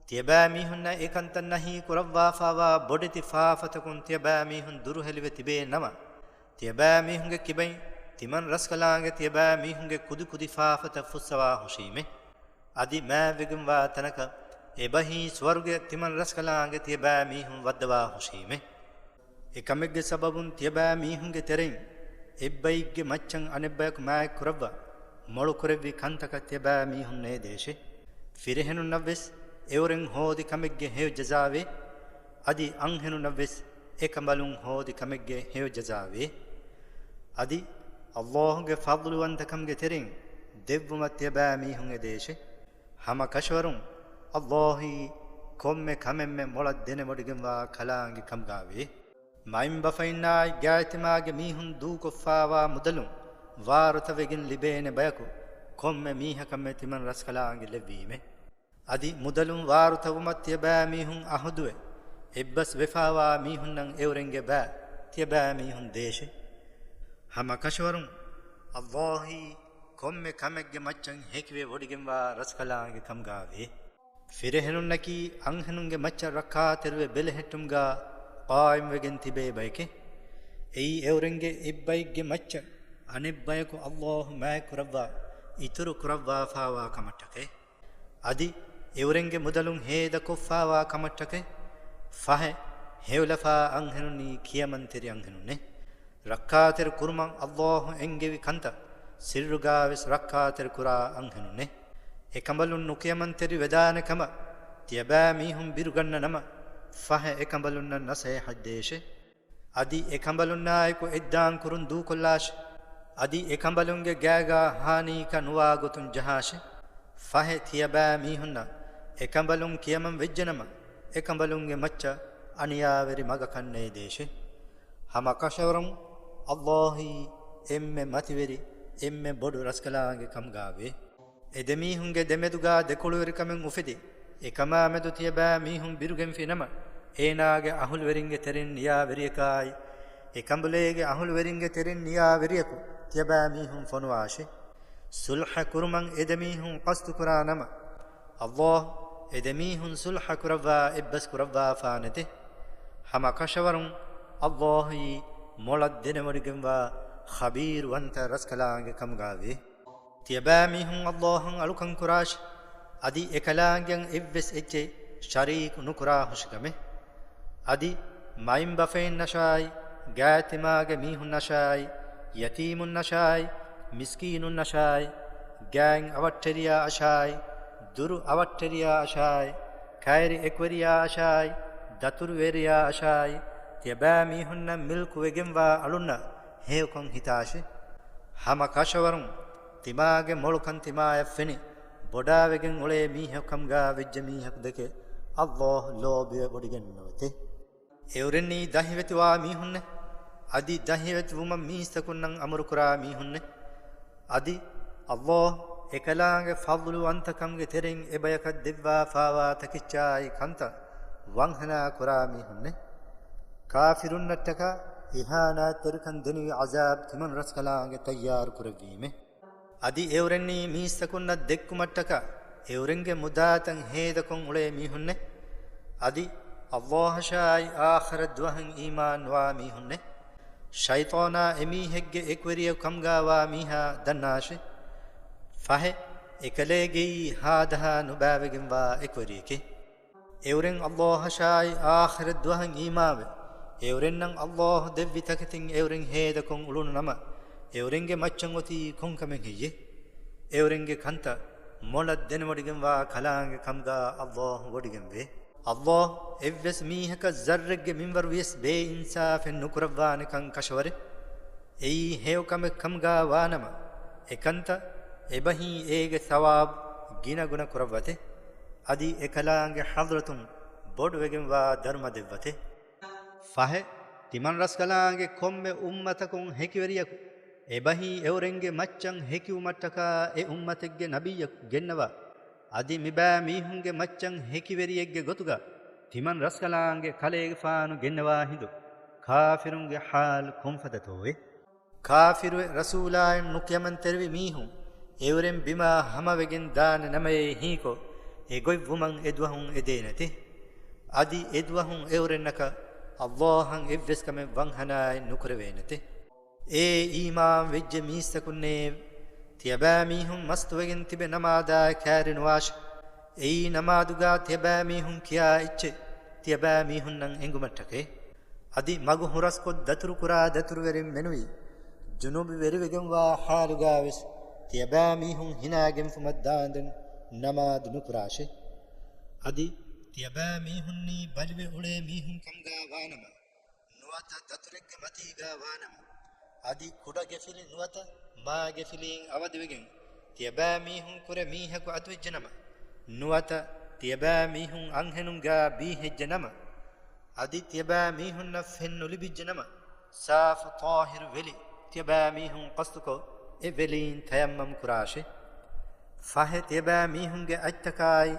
ތިޔަބައިމީހުންނަށް އެކަންތައް ނަހީ ކުރައްވާފާވާ ބޮޑެތި ފާފަތަކުން ތިޔަބައިމީހުން ދުރުހެލިވެ ތިބޭ ނަމަ، ތިޔަބައިމީހުންގެ ކިބައިން ތިމަން ރަސްކަލާނގެ ތިޔަބައިމީހުންގެ ކުދިކުދި ފާފަތައް ފުއްސަވާ ހުށީމެ. އަދި މާތްވެގެންވާ ތަނަކަށް އެބަހީ ސުވަރުގެއަށް ތިމަން ރަސްކަލާނގެ ތިޔަބައިމީހުން ވައްދަވާ ހުށީމެ. އެކަމެއްގެ ސަބަބުން ތިޔަބައިމީހުންގެ ތެރެއިން އެއްބައެއްގެ މައްޗަށް އަނެއްބަޔަކު މާތްކުރައްވާ މޮޅުކުރެއްވި ކަންތަކަށް ތިޔަބައިމީހުން ނޭދޭށެ. ފިރިހެނުންނަށްވެސް އެއުރެން ހޯދި ކަމެއްގެ ހެޔޮ ޖަޒާވޭ. އަދި އަންހެނުންނަށްވެސް އެކަނބަލުން ހޯދި ކަމެއްގެ ހެޔޮ ޖަޒާވޭ. އަދި އައްލާހުގެ ފަޟްލުވަންތަކަމުގެ ތެރެއިން ދެއްވުމަށް ތިޔަބައިމީހުން އެދޭށެ. ހަމަ ކަށަވަރުން އައްލާހީ ކޮންމެ ކަމެއްމެ މޮޅަށް ދެނެވޮޑިގެންވާ ކަލާނގެ ކަމުގާވޭ. މައިންބަފައިންނާއި ގާތްތިމާގެ މީހުން ދޫކޮށްފާވާ މުދަލުން ވާރުތަވެގެން ލިބޭނެ ބަޔަކު ކޮންމެ މީހަކަށްމެ ތިމަން ރަސްކަލާނގެ ލެއްވީމެ. އަދި މުދަލުން ވާރުތަވުމަށް ތިޔަބައިމީހުން އަހުދުވެ، އެއްބަސް ވެފާވާ މީހުންނަށް އެއުރެންގެ ބައި ތިޔަބައިމީހުން ދޭށެ. ހަމަ ކަށަވަރުން އައްލާހީ ކޮންމެ ކަމެއްގެ މައްޗަށް ހެކިވެ ވޮޑިގެންވާ ރަސްކަލާނގެ ކަމުގާވޭ. ފިރިހެނުންނަކީ އަންހެނުންގެ މައްޗަށް ރައްކާތެރިވެ ބެލެހެއްޓުމުގާ ޤާއިމްވެގެން ތިބޭ ބައެކެ. އެއީ އެއުރެންގެ އެއްބައެއްގެ މައްޗަށް އަނެއްބަޔަކު އައްލާހު މާތްކުރައްވާ އިތުރު ކުރައްވާފާވާ ކަމަށްޓަކައި. އަދި އެއުރެންގެ މުދަލުން ހޭދަކޮށްފާވާ ކަމަށްޓަކައި. ފަހެ ހެޔޮލަފާ އަންހެނުންނީ ކިޔަމަންތެރި އަންހެނުންނެ. ރައްކާތެރި ކުރުމަށް އައްލާހު އެންގެވި ކަންތައް ސިއްރުގާވެސް ރައްކާތެރި ކުރާ އަންހެނުންނެ. އެކަނބަލުން ނުކިޔަމަންތެރި ވެދާނެ ކަމަށް ތިޔަބައިމީހުން ބިރުގަންނަ ނަމަ، ފަހެ އެކަނބަލުންނަށް ނަސޭހަތް ދޭށެ. އަދި އެކަނބަލުންނާއެކު އެއްދާން ކުރުން ދޫކޮށްލާށެ. އަދި އެކަނބަލުންގެ ގާގާ ހާނީކަ ނުވާ ގޮތުން ޖަހާށެ. ފަހެ ތިޔަބައިމީހުންނަށް އެކަނބަލުން ކިޔަމަން ވެއްޖެނަމަ، އެކަނބަލުންގެ މައްޗަށް އަނިޔާވެރި މަގަކަށް ނޭދޭށެ. ހަމަ ކަށަވަރުން އައްލާހީ އެންމެ މަތިވެރި، އެންމެ ބޮޑު ރަސްކަލާނގެ ކަމުގާވޭ. އެދެމީހުންގެ ދެމެދުގާ ދެކޮޅުވެރިކަމެއް އުފެދި، އެކަމާމެދު ތިޔަބައިމީހުން ބިރުގެންފި ނަމަ، އޭނާގެ އަހުލުވެރިންގެ ތެރެއިން ނިޔާވެރިޔަކާއި، އެކަނބުލޭގެ އަހުލުވެރިންގެ ތެރެއިން ނިޔާވެރިޔަކު ތިޔަބައިމީހުން ފޮނުވާށި. ސުލްޙަ ކުރުމަށް އެދެމީހުން ޤަޞްދުކުރާ ނަމަ، އައްލާހު އެދެމީހުން ސުލްޙަ ކުރައްވާ އެއްބަސް ކުރައްވާފާނެތެ. ހަމަ ކަށަވަރުން އައްލާހީ މޮޅަށް ދެނެވޮޑިގެންވާ ޚަބީރުވަންތަ ރަސްކަލާނގެ ކަމުގާވޭ. ތިޔަބައިމީހުން އައްލާހަށް އަޅުކަން ކުރާށި، އަދި އެކަލާނގެއަށް އެއްވެސް އެއްޗެއް ޝަރީކު ނުކުރާ ހުށިކަމެއް. އަދި މައިންބަފައިންނަށާއި، ގާތްތިމާގެ މީހުންނަށާއި، ޔަތީމުންނަށާއި، މިސްކީނުންނަށާއި، ގާތް އަވަށްޓެރިޔާއަށާއި، ދުރު އަވަށްޓެރިޔާއަށާއި، ކައިރި އެކުވެރިޔާއަށާއި، ދަތުރުވެރިޔާއަށާއި، ތިޔަބައިމީހުންނަށް މިލްކުވެގެންވާ އަޅުންނަށް ހެޔޮކޮށް ހިތާށި. ހަމަ ކަށަވަރުން ތިމާގެ މޮޅުކަން ތިމާޔަށް ފެނި ބޮޑާވެގެން އުޅޭ މީހަކު ކަމުގާ ވެއްޖެ މީހަކު ދެކެ އައްލާހު ލޯބިވެ ވޮޑިގެންނެވެތެ. އެއުރެންނީ ދަހިވެތިވާ މީހުންނެ. އަދި ދަހިވެތި ވުމަށް މީސްތަކުންނަށް އަމުރުކުރާ މީހުންނޭ. އަދި ﷲ އެކަލާނގެ ފަޟްލުވަންތަކަމުގެ ތެރެއިން އެބަޔަކަށް ދެއްވާފާވާ ތަކެއްޗާއި ކަންތައް ވަންހަނާ ކުރާ މީހުންނޭ. ކާފިރުންނަށްޓަކާ އިހާނާތްތެރިކަން ދެނިވި ޢަޒާބު ތިމަން ރަސްކަލާނގެ ތައްޔާރު ކުރެއްވީމޭ. އަދި އެއުރެންނީ މީސްތަކުންނަށް ދެއްކުމަށްޓަކާ އެއުރެންގެ މުދާތައް ހޭދަކޮށް އުޅޭ މީހުންނޭ. އަދި ﷲ އަށާއި އާޚިރަތް ދުވަހަށް އީމާން ނުވާ މީހުންނޭ. ޝައިޠާނާ އެމީހެއްގެ އެކުވެރިޔަކު ކަމުގާވާ މީހާ ދަންނާށޭ. ފަހެ، އެކަލޭގެއީ ހާދަހާ ނުބާވެގެންވާ އެކުވެރިޔެކޭ. އެއުރެން ﷲ އަށާއި އާޚިރަތް ދުވަހަށް އީމާންވެ، އެއުރެންނަށް ﷲ ދެއްވި ތަކެތިން އެއުރެން ހޭދަކޮށް އުޅުނު ނަމަ، އެއުރެންގެ މައްޗަށް އޮތީ ކޮންކަމެއް ހެއްޔޭ؟ އެއުރެންގެ ކަންތައް މޮޅަށް ދެނެވޮޑިގެންވާ ކަލާނގެ ކަމުގާ ﷲ ވޮޑިގެންވޭ. ﷲ އެއްވެސް މީހަކަށް ޒައްރެއްގެ މިންވަރު ވިޔަސް ބޭއިންސާފެއް ނުކުރައްވާނެކަން ކަށަވަރޭ. އެއީ ހެޔޮ ކަމެއް ކަމުގާ ވާނަމަ، އެކަންތައް އެބަހީ އޭގެ ސަވާބު ގިނަގުނަ ކުރައްވަތޭ. އަދި އެކަލާނގެ ޙަޟްރަތުން ބޮޑުވެގެންވާ ދަރުމަ ދެއްވަތޭ. ފަހެ، ތިމަން ރަސްކަލާނގެ ކޮންމެ އުއްމަތަކުން ހެކިވެރިޔަކު އެބަހީ އެއުރެންގެ މައްޗަށް ހެކިވުމަށްޓަކާ އެ އުއްމަތެއްގެ ނަބިއްޔަކު ގެންނަވާ. އަދި މިބާ މީހުންގެ މައްޗަށް ހެކިވެރިއެއްގެ ގޮތުގަ ތިމަން ރަސްކަލާނގެ ކަލޭގެފާނު ގެންނަވާ ހިނދު ކާފިރުންގެ ޙާލު ކޮންފަދަތޯއޭ؟ ކާފިރުވެ ރަސޫލާއިން ނުކިޔަމަންތެރިވި މީހުން އެއުރެން ބިމާ ހަމަވެގެން ދާނެ ނަމައޭ ހީކޮށް، އެގޮތްވުމަށް އެދުވަހުން އެދޭނެތެ. އަދި އެދުވަހުން އެއުރެންނަކަށް ﷲ އަށް އެއްވެސް ކަމެއް ވަންހަނާއެއް ނުކުރެވޭނެތެ. އޭ އީމާން ވެއްޖެ މީސްތަކުންނޭ! ތިޔަބައިމީހުން މަސްތުވެގެން ތިބެ ނަމާދާއި ކައިރިނުވާށި. އެއީ ނަމާދުގާ ތިޔަބައިމީހުން ކިޔާ އެއްޗެއް ތިޔަބައިމީހުންނަށް އެނގުމަށްޓަކައި. އަދި މަގު ހުރަސްކޮށް ދަތުރުކުރާ ދަތުރުވެރިން މެނުވީ، ޖުނޫބުވެރިވެގެންވާ ޙާލުގާވެސް ތިޔަބައިމީހުން ހިނާގެންފުމަށް ދާންދެން ނަމާދު ނުކުރާށޭ. އަދި ތިޔަބައިމީހުންނީ ބަލިވެ އުޅޭ މީހުން ކަމުގާ ވާނަމަ، ނުވަތަ ދަތުރެއްގެ މަތީގާ ވާނަމަ، އަދި ކުޑަ ގެފިލި ނުވަތަ މާ ގެފިލީން އަވަދިވެގެން، ތިޔަބައިމީހުން ކުރެ މީހަކު އަތުވެއްޖެނަމަ، ނުވަތަ ތިޔަބައިމީހުން އަންހެނުންގާ ބީހެއްޖެނަމަ، އަދި ތިޔަބައިމީހުންނަށް ފެން ނުލިބިއްޖެނަމަ، ސާފު ޠާހިރު ވެލި ތިޔަބައިމީހުން ޤަޞްދުކޮށް، އެ ވެލީން ތަޔައްމަމް ކުރާށޭ. ފަހެ ތިޔަބައިމީހުންގެ އަތްތަކާއި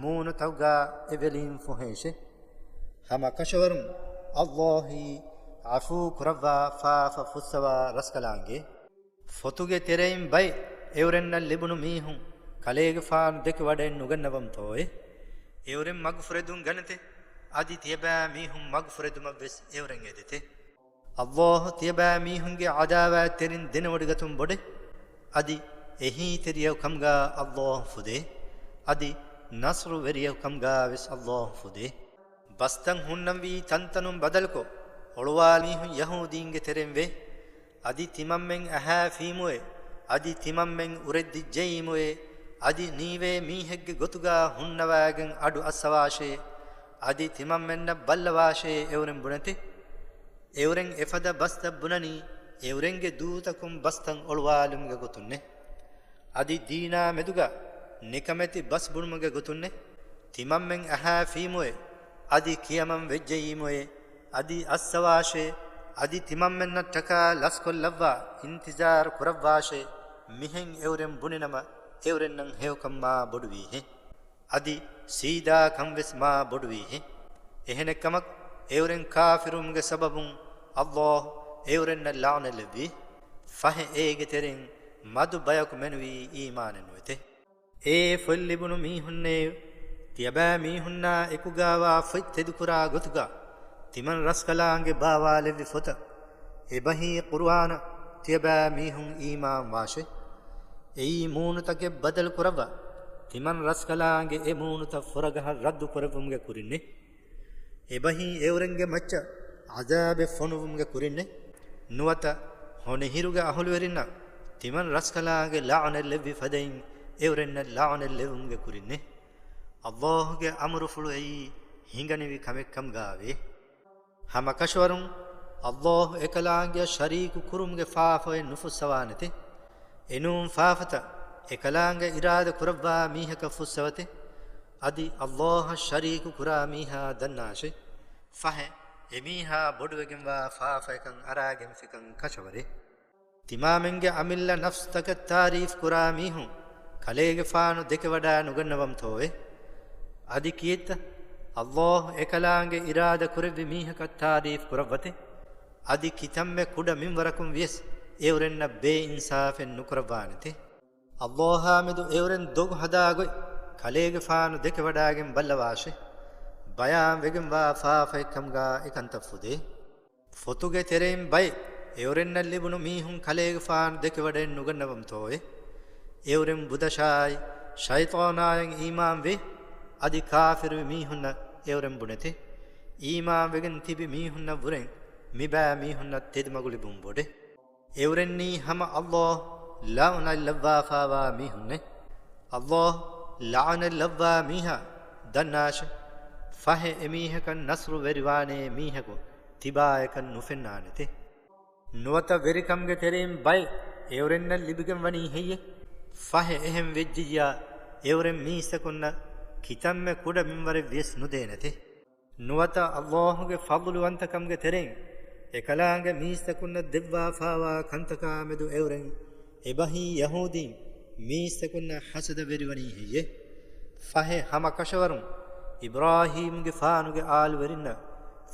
މޫނުތަކުގާ އެ ވެލީން ފޮހޭށޭ. ހަމަ ކަށަވަރުން ﷲ އީ ޢަފޫ ކުރައްވާ ފާފަ ފުއްސަވާ ރަސްކަލާނގެ. ފޮތުގެ ތެރެއިން ބައެއް އެއުރެންނަށް ލިބުނު މީހުން ކަލޭގެފާނު ދެކެ ވަޑައެއް ނުގަންނަވަންތޯއޭ؟ އެއުރެން މަގުފުރެދުން ގަނެތެ، އަދި ތިޔަބައިމީހުން މަގުފުރެދުމަށްވެސް އެއުރެން އެދެތެ. ﷲ ތިޔަބައިމީހުންގެ ޢަދާވާތްތެރިން ދެނެވޮޑިގަތުން ބޮޑޭ. އަދި އެހީތެރިޔަކު ކަމުގާ ﷲ ފުދޭ. އަދި ނަޞްރުވެރިޔަކު ކަމުގާވެސް ﷲ ފުދޭ. ބަސްތައް ހުންނަންވީ ތަންތަނުން ބަދަލުކޮށް، އޮޅުވާލި މީހުން ޔަހޫދީންގެ ތެރެއިން ވޭ. އަދި ތިމަންމެން އަހާފީމުއޭ، އަދި ތިމަންމެން އުރެއްދިއްޖައީމުއޭ، އަދި ނީވޭ މީހެއްގެ ގޮތުގާ ހުންނަވާގެން އަޑު އައްސަވާށޭ، އަދި ތިމަންމެންނަށް ބައްލަވާށޭ އެއުރެން ބުނެތި. އެއުރެން އެފަދަ ބަސްތައް ބުނަނީ، އެއުރެންގެ ދޫތަކުން ބަސްތައް އޮޅުވާލުމުގެ ގޮތުންނޭ. އަދި ދީނާ މެދުގަ ނިކަމެތި ބަސް ބުނުމުގެ ގޮތުންނޭ. ތިމަންމެން އަހާފީމުއޭ، އަދި ކިޔަމަން ވެއްޖައީމުއޭ، އަދި އައްސަވާށޭ، އަދި ތިމަންމެންނަށްޓަކާ ލަސްކޮށްލައްވާ އިންތިޒާރު ކުރައްވާށޭ، މިހެން އެއުރެން ބުނިނަމަ، އެއުރެންނަށް ހެޔޮކަން މާ ބޮޑުވީހެ. އަދި ސީދާކަން ވެސް މާ ބޮޑުވީހެ. އެހެނެއްކަމަކު، އެއުރެން ކާފިރުވުމުގެ ސަބަބުން ﷲ އެއުރެންނަށް ލަޢުނަތް ލެއްވީ. ފަހެ އޭގެ ތެރެއިން މަދު ބަޔަކު މެނުވީ އީމާނެއް ނުވެތެ. އޭ ފޮތް ލިބުނު މީހުންނޭ! ތިޔަބައިމީހުންނާ އެކުގާވާ ފޮތް ތެދުކުރާ ގޮތުގަ، ތިމަން ރަސްކަލާނގެ ބާވާލެއްވި ފޮތަށް، އެބަހީ ޤުރުއާނަށް ތިޔަބައިމީހުން އީމާންވާށޭ. އެއީ މޫނުތަކެއް ބަދަލު ކުރައްވާ، ތިމަން ރަސްކަލާނގެ އެ މޫނުތައް ފުރަގަހަށް ރައްދު ކުރެއްވުމުގެ ކުރިންނޭ. އެބަހީ އެއުރެންގެ މައްޗަށް ޢަޒާބެއް ފޮނުވުމުގެ ކުރިންނޭ. ނުވަތަ ހޮނިހިރުގެ އަހުލުވެރިންނަށް ތިމަން ރަސްކަލާނގެ ލަޢުނަތް ލެއްވި ފަދައިން އެއުރެންނަށް ލަޢުނަތް ލެއްވުމުގެ ކުރިންނޭ. ﷲ ގެ އަމުރުފުޅު އެއީ ހިނގަނިވި ކަމެއްކަމުގާވޭ. ހަމަ ކަށަވަރުން ﷲ އެކަލާނގެއަށް ޝަރީކު ކުރުމުގެ ފާފައެއް ނުފުއްސަވާނެތެ. އެނޫން ފާފަތައް އެކަލާނގެ އިރާދަ ކުރައްވާ މީހަކަށް ފުއްސަވަތެ. އަދި ﷲ އަށް ޝަރީކު ކުރާ މީހާ ދަންނާށެ. ފަހެ، އެމީހާ ބޮޑުވެގެންވާ ފާފައަކަށް އަރާގެންފިކަން ކަށަވަރޭ. ތިމާމެންގެ އަމިއްލަ ނަފްސްތަކަށް ތާރީފް ކުރާ މީހުން ކަލޭގެފާނު ދެކެވަޑާ ނުގަންނަވަންތޯއެ؟ އަދި ކިއެއްތަ؟ އައްލާހު އެކަލާނގެ އިރާދަ ކުރެއްވި މީހަކަށް ތާރީފް ކުރައްވަތެ؟ އަދި ކިތަންމެ ކުޑަ މިންވަރަކުން ވިޔަސް އެއުރެންނަށް ބޭއިންސާފެއް ނުކުރައްވާނެތެ. އައްލާހާމެދު އެއުރެން ދޮގު ހަދާގޮތް ކަލޭގެފާނު ދެކެވަޑާގެން ބައްލަވާށެ. ބަޔާންވެގެންވާ ފާފައެއްކަމުގާ އެކަންތައް ފުދޭ. ފޮތުގެ ތެރެއިން ބައެއް އެއުރެންނަށް ލިބުނު މީހުން ކަލޭގެފާނު ދެކެވަޑައެއް ނުގަންނަވަންތޯއެ؟ އެއުރެން ބުދަށާއި ޝައިޠާނާއަށް އީމާންވެ، އަދި ކާފިރުވި މީހުންނަށް އެއުރެން ބުނެތެ. އީމާންވެގެން ތިބި މީހުންނަށްވުރެން މިބައި މީހުންނަށް ތެދުމަގު ލިބުން ބޮޑެ. އެއުރެންނީ ހަމަ އައްލާހު ލަޢުނަތް ލައްވާފާވާ މީހުންނޭ. އައްލާހު ލަޢުނަތް ލައްވާ މީހާ ދަންނާށެ! ފަހެ އެމީހަކަށް ނަޞްރު ވެރިވާނޭ މީހަކު ތިބާއަކަށް ނުފެންނާނެތެ. ނުވަތަ ވެރިކަމުގެ ތެރެއިން ބައެއް އެއުރެންނަށް ލިބިގެންވަނީ ހެއްޔެ؟ ފަހެ އެހެން ވެއްޖިއްޔާ އެއުރެން މީސްތަކުންނަށް ކިތަންމެ ކުޑަ މިންވަރެއް ވިޔަސް ނުދޭނެތެ. ނުވަތަ އައްލާހުގެ ފަޟްލުވަންތަކަމުގެ ތެރެއިން އެކަލާނގެ މީސްތަކުންނަށް ދެއްވާފާވާ ކަންތަކާމެދު އެއުރެން އެބަހީ ޔަހޫދީން މީސްތަކުންނަށް ހަސަދަވެރިވަނީ ހެއްޔެ؟ ފަހެ ހަމަ ކަށަވަރުން އިބްރާހީމްގެފާނުގެ އާލުވެރިންނަށް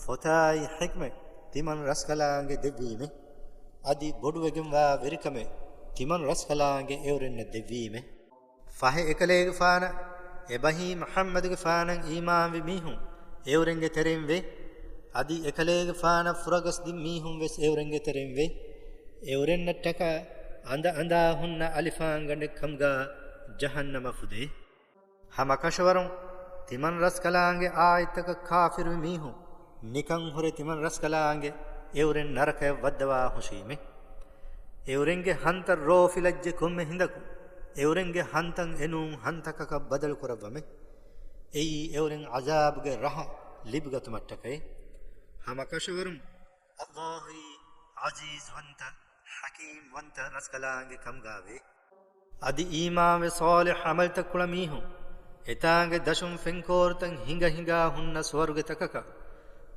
ފޮތާއި ޙިކްމަތް ތިމަން ރަސްކަލާނގެ ދެއްވީމެ. އަދި ބޮޑުވެގެންވާ ވެރިކަމެއް ތިމަން ރަސްކަލާނގެ އެއުރެންނަށް ދެއްވީމެ. ފަހެ އެކަލޭގެފާނަށް އެބަހީ މުޙައްމަދުގެފާނަށް އީމާންވި މީހުން އެއުރެންގެ ތެރެއިން ވެ، އަދި އެކަލޭގެފާނަށް ފުރަގަސްދިން މީހުން ވެސް އެއުރެންގެ ތެރެއިން ވެ، އެއުރެންނަށްޓަކާ އަނދަ އަނދާ ހުންނަ އަލިފާންގަނޑެއްކަމުގާ ޖަހަންނަމަ ފުދޭ. ހަމަ ކަށަވަރުން ތިމަން ރަސްކަލާނގެ އާޔަތްތަކަށް ކާފިރުވި މީހުން ނިކަން ހުރެ ތިމަން ރަސްކަލާނގެ އެއުރެން ނަރަކަޔަށް ވައްދަވާ ހުށީމެ. އެއުރެންގެ ހަންތައް ރޯފިލައްޖެ ކޮންމެ ހިނދަކު އެއުރެންގެ ހަންތައް އެނޫން ހަންތަކަކަށް ބަދަލު ކުރައްވަމެ. އެއީ އެއުރެން ޢަޒާބުގެ ރަހަ ލިބިގަތުމަށްޓަކައި. ހަމަ ކަށަވަރުން އައްލާހީ ޢަޒީޒުވަންތަ، ޙަކީމްވަންތަ ރަސްކަލާނގެ ކަމުގާވޭ. އަދި އީމާންވެ ޞާލިޙް ޢަމަލްތައް ކުޅަ މީހުން އެތާނގެ ދަށުން ފެންކޯރުތައް ހިނގަ ހިނގާ ހުންނަ ސުވަރުގެތަކަކަށް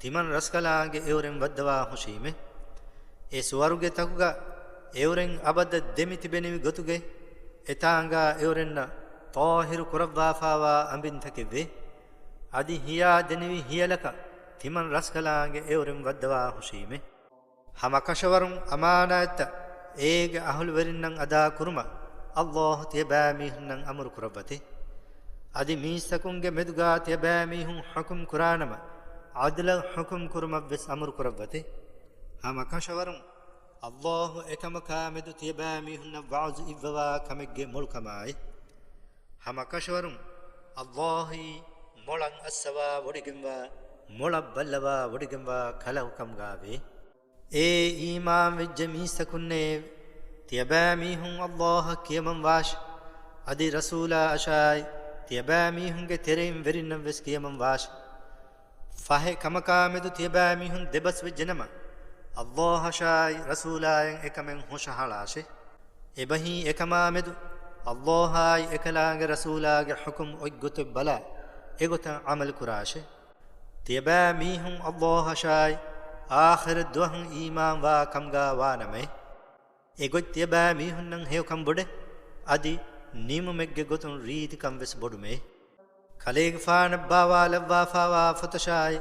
ތިމަން ރަސްކަލާނގެ އެއުރެން ވައްދަވާ ހުށީމެ. އެ ސުވަރުގެތަކުގަ އެއުރެން އަބަދަށް ދެމިތިބެނިވި ގޮތުގެ އެތާނގާ އެއުރެންނަށް ޠާހިރު ކުރައްވާފާވާ އަނބިންތަކެއްވޭ. އަދި ހިޔާ ދެނިވި ހިޔަލަކަށް ތިމަން ރަސްކަލާނގެ އެއުރެން ވައްދަވާ ހުށީމެ. ހަމަ ކަށަވަރުން އަމާނާތްތައް އޭގެ އަހުލުވެރިންނަށް އަދާ ކުރުމަށް އައްލާހު ތިޔަބައިމީހުންނަށް އަމުރު ކުރައްވަތި. އަދި މީސްތަކުންގެ މެދުގާ ތިޔަބައިމީހުން ޙުކުމް ކުރާނަމަ، ޢަދުލަށް ޙުކުމް ކުރުމަށް ވެސް އަމުރު ކުރައްވަތި. ހަމަ ކަށަވަރުން އައްލާހު އެކަމަކާ މެދު ތިޔަބައިމީހުންނަށް ވަޢުޒު އިއްވަވާ ކަމެއްގެ މޮޅުކަމާއި. ހަމަ ކަށަވަރުން އައްލާހީ މޮޅަށް އައްސަވާ ވޮޑިގެންވާ، މޮޅަށް ބައްލަވާ ވޮޑިގެންވާ ކަލަކު ކަމުގާވޭ. އޭ އީމާންވެއްޖެ މީސްތަކުންނޭ! ތިޔަބައިމީހުން އައްލާހަށް ކިޔަމަންވާށި! އަދި ރަސޫލާ އަށާއި ތިޔަބައިމީހުންގެ ތެރެއިން ވެރިންނަށް ވެސް ކިޔަމަންވާށި! ފަހެ ކަމަކާމެދު ތިޔަބައިމީހުން ދެބަސްވެއްޖެނަމަ، އައްލާހަށާއި ރަސޫލާއަށް އެކަމެއް ހުށަހަޅާށި! އެބަހީ އެކަމާމެދު އައްލާހާއި އެކަލާނގެ ރަސޫލާގެ ޙުކުމް އޮތްގޮތެއް ބަލާ، އެގޮތަށް ޢަމަލު ކުރާށި! ތިޔަބައިމީހުން އައްލާހަށާއި އާޚިރަތް ދުވަހަށް އީމާންވާ ކަމުގާ ވާނަމައެ، އެގޮތް ތިޔަބައިމީހުންނަށް ހެޔޮކަން ބޮޑެ، އަދި ނިމުމެއްގެ ގޮތުން ރީތިކަން ވެސް ބޮޑުމޭ. ކަލޭގެފާނަށް ބާވާލައްވާފާވާ ފޮތަށާއި،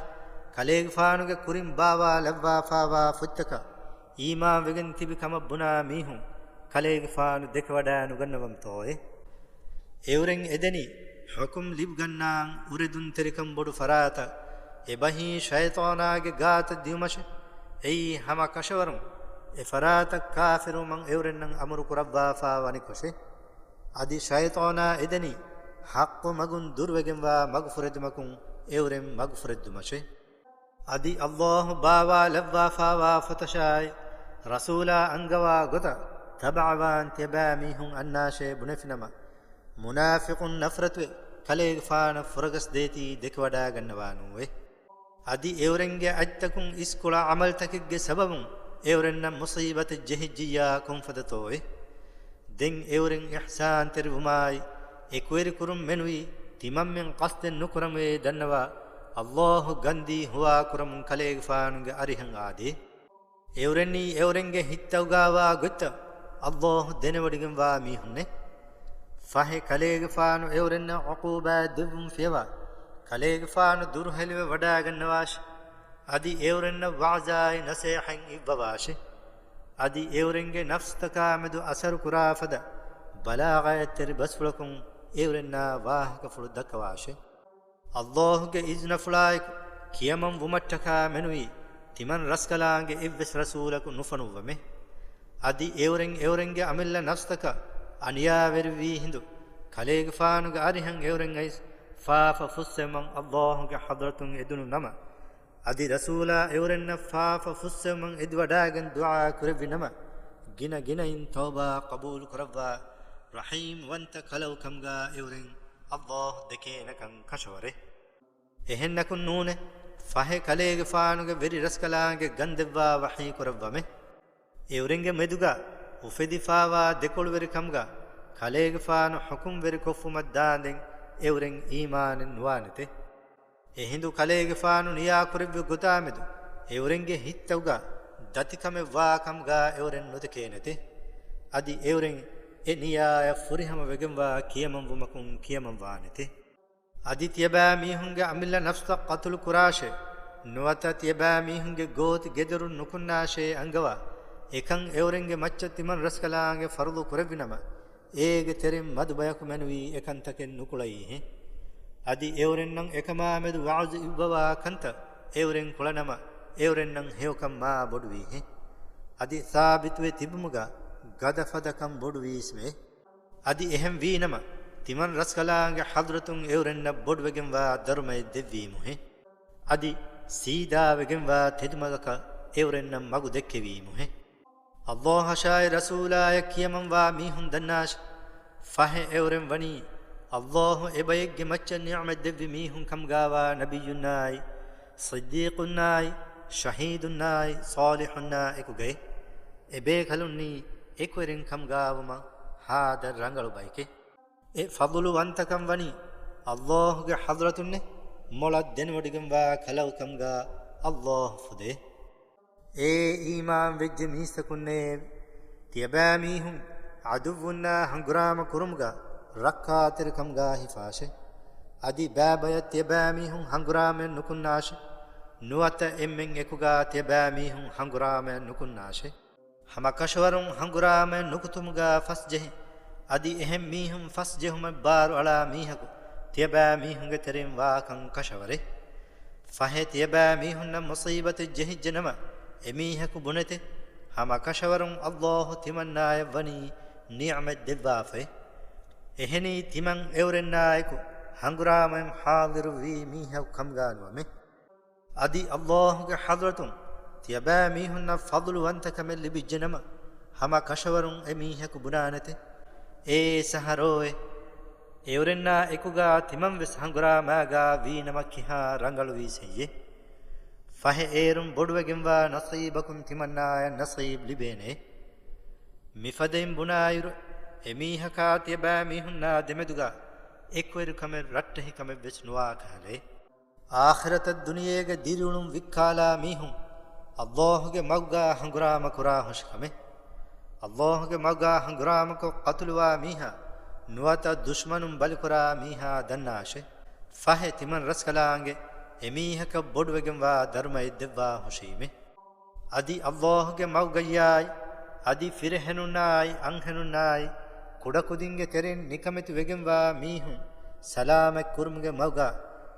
ކަލޭގެފާނުގެ ކުރިން ބާވާލައްވާފާވާ ފޮތްތަކަށް އީމާންވެގެން ތިބި ކަމަށް ބުނާ މީހުން ކަލޭގެފާނު ދެކެވަޑައިނުގަންނަވަންތޯއެ؟ އެއުރެން އެދެނީ ޙުކުމް ލިބިގަންނާން އުރެދުންތެރިކަން ބޮޑު ފަރާތަށް، އެބަހީ ޝައިޠާނާގެ ގާތަށް ދިއުމަށެ. އެއީ ހަމަ ކަށަވަރުން އެ ފަރާތަށް ކާފިރުވުމަށް އެއުރެންނަށް އަމުރު ކުރައްވާފާ ވަނިކޮށެ. އަދި ޝައިޠާނާ އެދެނީ ޙައްޤު މަގުން ދުރުވެގެންވާ މަގުފުރެދުމަކުން އެއުރެން މަގުފުރެއްދުމަށެ. އަދި އައްލާހު ބާވާލައްވާފާވާ ފޮތަށާއި، ރަސޫލާ އަންގަވާ ގޮތަށް ތަބަޢަވާން ތިޔަބައިމީހުން އަންނާށޭ ބުނެފިނަމަ، މުނާފިޤުން ނަފްރަތުވެ ކަލޭގެފާނަށް ފުރަގަސްދޭތީ ދެކެވަޑާގަންނަވާނޫވެ. އަދި އެއުރެންގެ އަތްތަކުން އިސްކޮޅަށް ޢަމަލްތަކެއްގެ ސަބަބުން އެއުރެންނަށް މުޞީބަތެއް ޖެހިއްޖިއްޔާ ކޮންފަދަތޯއެ؟ ދެން އެއުރެން އިޙްސާންތެރިވުމާއި، އެކުވެރިކުރުން މެނުވީ ތިމަންމެން ޤަޞްދެއް ނުކުރަމުވޭ ދަންނަވާ، ﷲ ގަންދީ ހުވާކުރަމުން ކަލޭގެފާނުގެ އަރިހަށް އާދޭ. އެއުރެންނީ އެއުރެންގެ ހިތްތައުގާވާ ގޮތްތައް ﷲ ދެނެވޮޑިގެންވާ މީހުންނޭ. ފަހެ ކަލޭގެފާނު އެއުރެންނަށް ޢުޤޫބާތް ދެއްވުން ފިޔަވާ، ކަލޭގެފާނު ދުރުހެލިވެ ވަޑާގަންނަވާށި. އަދި އެއުރެންނަށް ވަޢުޒާއި ނަޞޭޙަތް އިއްވަވާށި. އަދި އެއުރެންގެ ނަފްސުތަކާމެދު އަސަރު ކުރާ ފަދަ ބަލާޣަތްތެރި ބަސްފުޅަކުން އެއުރެންނާ ވާހަކަފުޅު ދައްކަވާށި. ﷲގެ އިޒްނަފުޅާއެކު ކިޔަމަން ވުމަށްޓަކާ މެނުވީ، ތިމަން ރަސްކަލާނގެ އެއްވެސް ރަސޫލަކު ނުފޮނުއްވަމޭ. އަދި އެއުރެން އެއުރެންގެ އަމިއްލަ ނަފްސުތަކަށް އަނިޔާވެރިވީ ހިނދު، ކަލޭގެފާނުގެ އަރިހަށް އެއުރެން އައިސް ފާފަ ފުއްސެވުމަށް ﷲގެ ޙަޟްރަތުން އެދުނު ނަމަ، އަދި ރަސޫލާ އެއުރެންނަށް ފާފަ ފުއްސެވުމަށް އެދިވަޑާގެން ދުޢާ ކުރެއްވި ނަމަ، ގިނަ ގިނައިން ތައުބާ ޤަބޫލު ކުރައްވާ ރަޙީމް ވަންތަ ކަލަކު ކަމުގާ އެއުރެން ﷲ ދެކޭނެކަން ކަށަވަރޭ. އެހެންނަކުން ނޫނޭ، ފަހެ ކަލޭގެފާނުގެ ވެރި ރަސްކަލާނގެ ގަންދެއްވާ ވަޙީ ކުރައްވަމޭ. އެއުރެންގެ މެދުގާ އުފެދިފާވާ ދެކޮޅުވެރިކަމުގާ ކަލޭގެފާނު ޙުކުމްވެރިކޮށްފުމަށް ދާނދެން އެއުރެން އީމާނެއް ނުވާނެތެ. އެހިނދު ކަލޭގެފާނު ނިޔާކުރެއްވި ގޮތާމެދު އެއުރެންގެ ހިތްތައުގާ ދަތިކަމެއް ވާކަމުގާ އެއުރެން ނުދެކޭނެތެ. އަދި އެއުރެން އެ ނިޔާޔަށް ފުރިހަމަވެގެންވާ ކިޔަމަންވުމަކުން ކިޔަމަންވާނެތެ. އަދި ތިޔަބައިމީހުންގެ އަމިއްލަ ނަފްސަށް ޤަތުލު ކުރާށޭ، ނުވަތަ ތިޔަބައިމީހުންގެ ގޯތި ގެދޮރުން ނުކުންނާށޭ އަންގަވާ، އެކަން އެއުރެންގެ މައްޗަށް ތިމަން ރަސްކަލާނގެ ފަރުޟު ކުރެއްވިނަމަ، އޭގެ ތެރެއިން މަދު ބަޔަކު މެނުވީ އެކަންތަކެއް ނުކުޅައީހެން. އަދި އެއުރެންނަށް އެކަމާމެދު ވަޢުޒު އިއްވަވާ ކަންތައް އެއުރެން ކުޅަނަމަ، އެއުރެންނަށް ހެޔޮކަން މާ ބޮޑުވީހެން. އަދި ސާބިތުވެ ތިބުމުގަ ގަދަފަދަކަން ބޮޑުވީސްމެ. އަދި އެހެން ވީނަމަ، ތިމަން ރަސްކަލާނގެ ޙަޟްރަތުން އެއުރެންނަށް ބޮޑުވެގެންވާ ދަރުމައެއް ދެއްވީމުހެ. އަދި ސީދާވެގެންވާ ތެދުމަގަކަށް އެއުރެންނަށް މަގު ދެއްކެވީމުހެ. ﷲ އަށާއި ރަސޫލާއަށް ކިޔަމަންވާ މީހުން ދަންނާށި. ފަހެ އެއުރެން ވަނީ، ﷲ އެބައެއްގެ މައްޗަށް ނިޢުމަތް ދެއްވި މީހުން ކަމުގާވާ ނަބިއްޔުންނާއި، ޞިއްދީޤުންނާއި، ޝަހީދުންނާއި، ޞާލިޙުންނާ އެކުގައި. އެބޭކަލުންނީ އެކުވެރިން ކަމުގާވުމަށް ހާދަ ރަނގަޅު ބައެކޭ. އެ ފަޟުލުވަންތަކަން ވަނީ ﷲގެ ޙަޟްރަތުންނޭ މޮޅަށް ދެނެވޮޑިގެންވާ ކަލަކު ކަމުގާ ﷲ ފުދޭ. އޭ އީމާން ވެއްޖެ މީސްތަކުންނޭ! ތިޔަބައިމީހުން ޢަދުއްވުންނާ ހަނގުރާމަ ކުރުމުގަ ރައްކާތެރިކަމުގާ ހިފާށޭ. އަދި ބައިބަޔަށް ތިޔަބައިމީހުން ހަނގުރާމައެއް ނުކުންނާށޭ. ނުވަތަ އެންމެން އެކުގާ ތިޔަބައިމީހުން ހަނގުރާމައެއް ނުކުންނާށޭ. ހަމަކަށަވަރުން ހަނގުރާމައެއް ނުކުތުމުގާ ފަސްޖެހި، އަދި އެހެން މީހުން ފަސްޖެހުމަށް ބާރުއަޅާ މީހަކު ތިޔަބައިމީހުންގެ ތެރެއިން ވާކަން ކަށަވަރޭ. ފަހެ ތިޔަބައިމީހުންނަށް މުޞީބަތެއް ޖެހިއްޖެނަމަ، އެމީހަކު ބުނެތެ، ހަމަކަށަވަރުން ﷲ ތިމަންނާޔަށް ވަނީ ނިޢުމަތް ދެއްވާފައޭ. އެހެނީ ތިމަން އެއުރެންނާއެކު ހަނގުރާމައިން ޙާޟިރުވީ މީހަކު ކަމުގާ ނުވަމޭ. އަދި ﷲގެ ޙަޟްރަތުން ތިޔަބައިމީހުންނަށް ފަޟުލުވަންތަކަމެއް ލިބިއްޖެނަމަ، ހަމަ ކަށަވަރުން އެމީހަކު ބުނާނެތެ، އޭ ސަހަރޯއޭ! އެއުރެންނާ އެކުގާ ތިމަންވެސް ހަނގުރާމާގާ ވީނަމަ ކިހާ ރަނގަޅުވީސެއްޔޭ! ފަހެ އޭރުން ބޮޑުވެގެންވާ ނަޞީބަކުން ތިމަންނާޔަށް ނަޞީބް ލިބޭނެ. މިފަދައިން ބުނާއިރު، އެމީހަކާ ތިޔަބައިމީހުންނާ ދެމެދުގާ އެކުވެރިކަމެއް ރައްޓެހިކަމެއްވެސް ނުވާ ކަހަލައޭ. އާޚިރަތަށް ދުނިޔޭގެ ދިރިއުޅުން ވިއްކާލާ މީހުން ﷲގެ މަގުގާ ހަނގުރާމަ ކުރާ ހުށިކަމެއް. ﷲގެ މަގުގާ ހަނގުރާމަކޮށް ޤަތުލުވާ މީހާ ނުވަތަ ދުޝްމަނުން ބަލިކުރާ މީހާ ދަންނާށޭ. ފަހެ ތިމަން ރަސްކަލާނގެ އެމީހަކަށް ބޮޑުވެގެންވާ ދަރުމައެއް ދެއްވާ ހުށީމޭ. އަދި ﷲގެ މަގުގައްޔާއި، އަދި ފިރިހެނުންނާއި، އަންހެނުންނާއި، ކުޑަކުދިންގެ ތެރެއިން ނިކަމެތި ވެގެންވާ މީހުން ސަލާމަތް ކުރުމުގެ މަގުގާ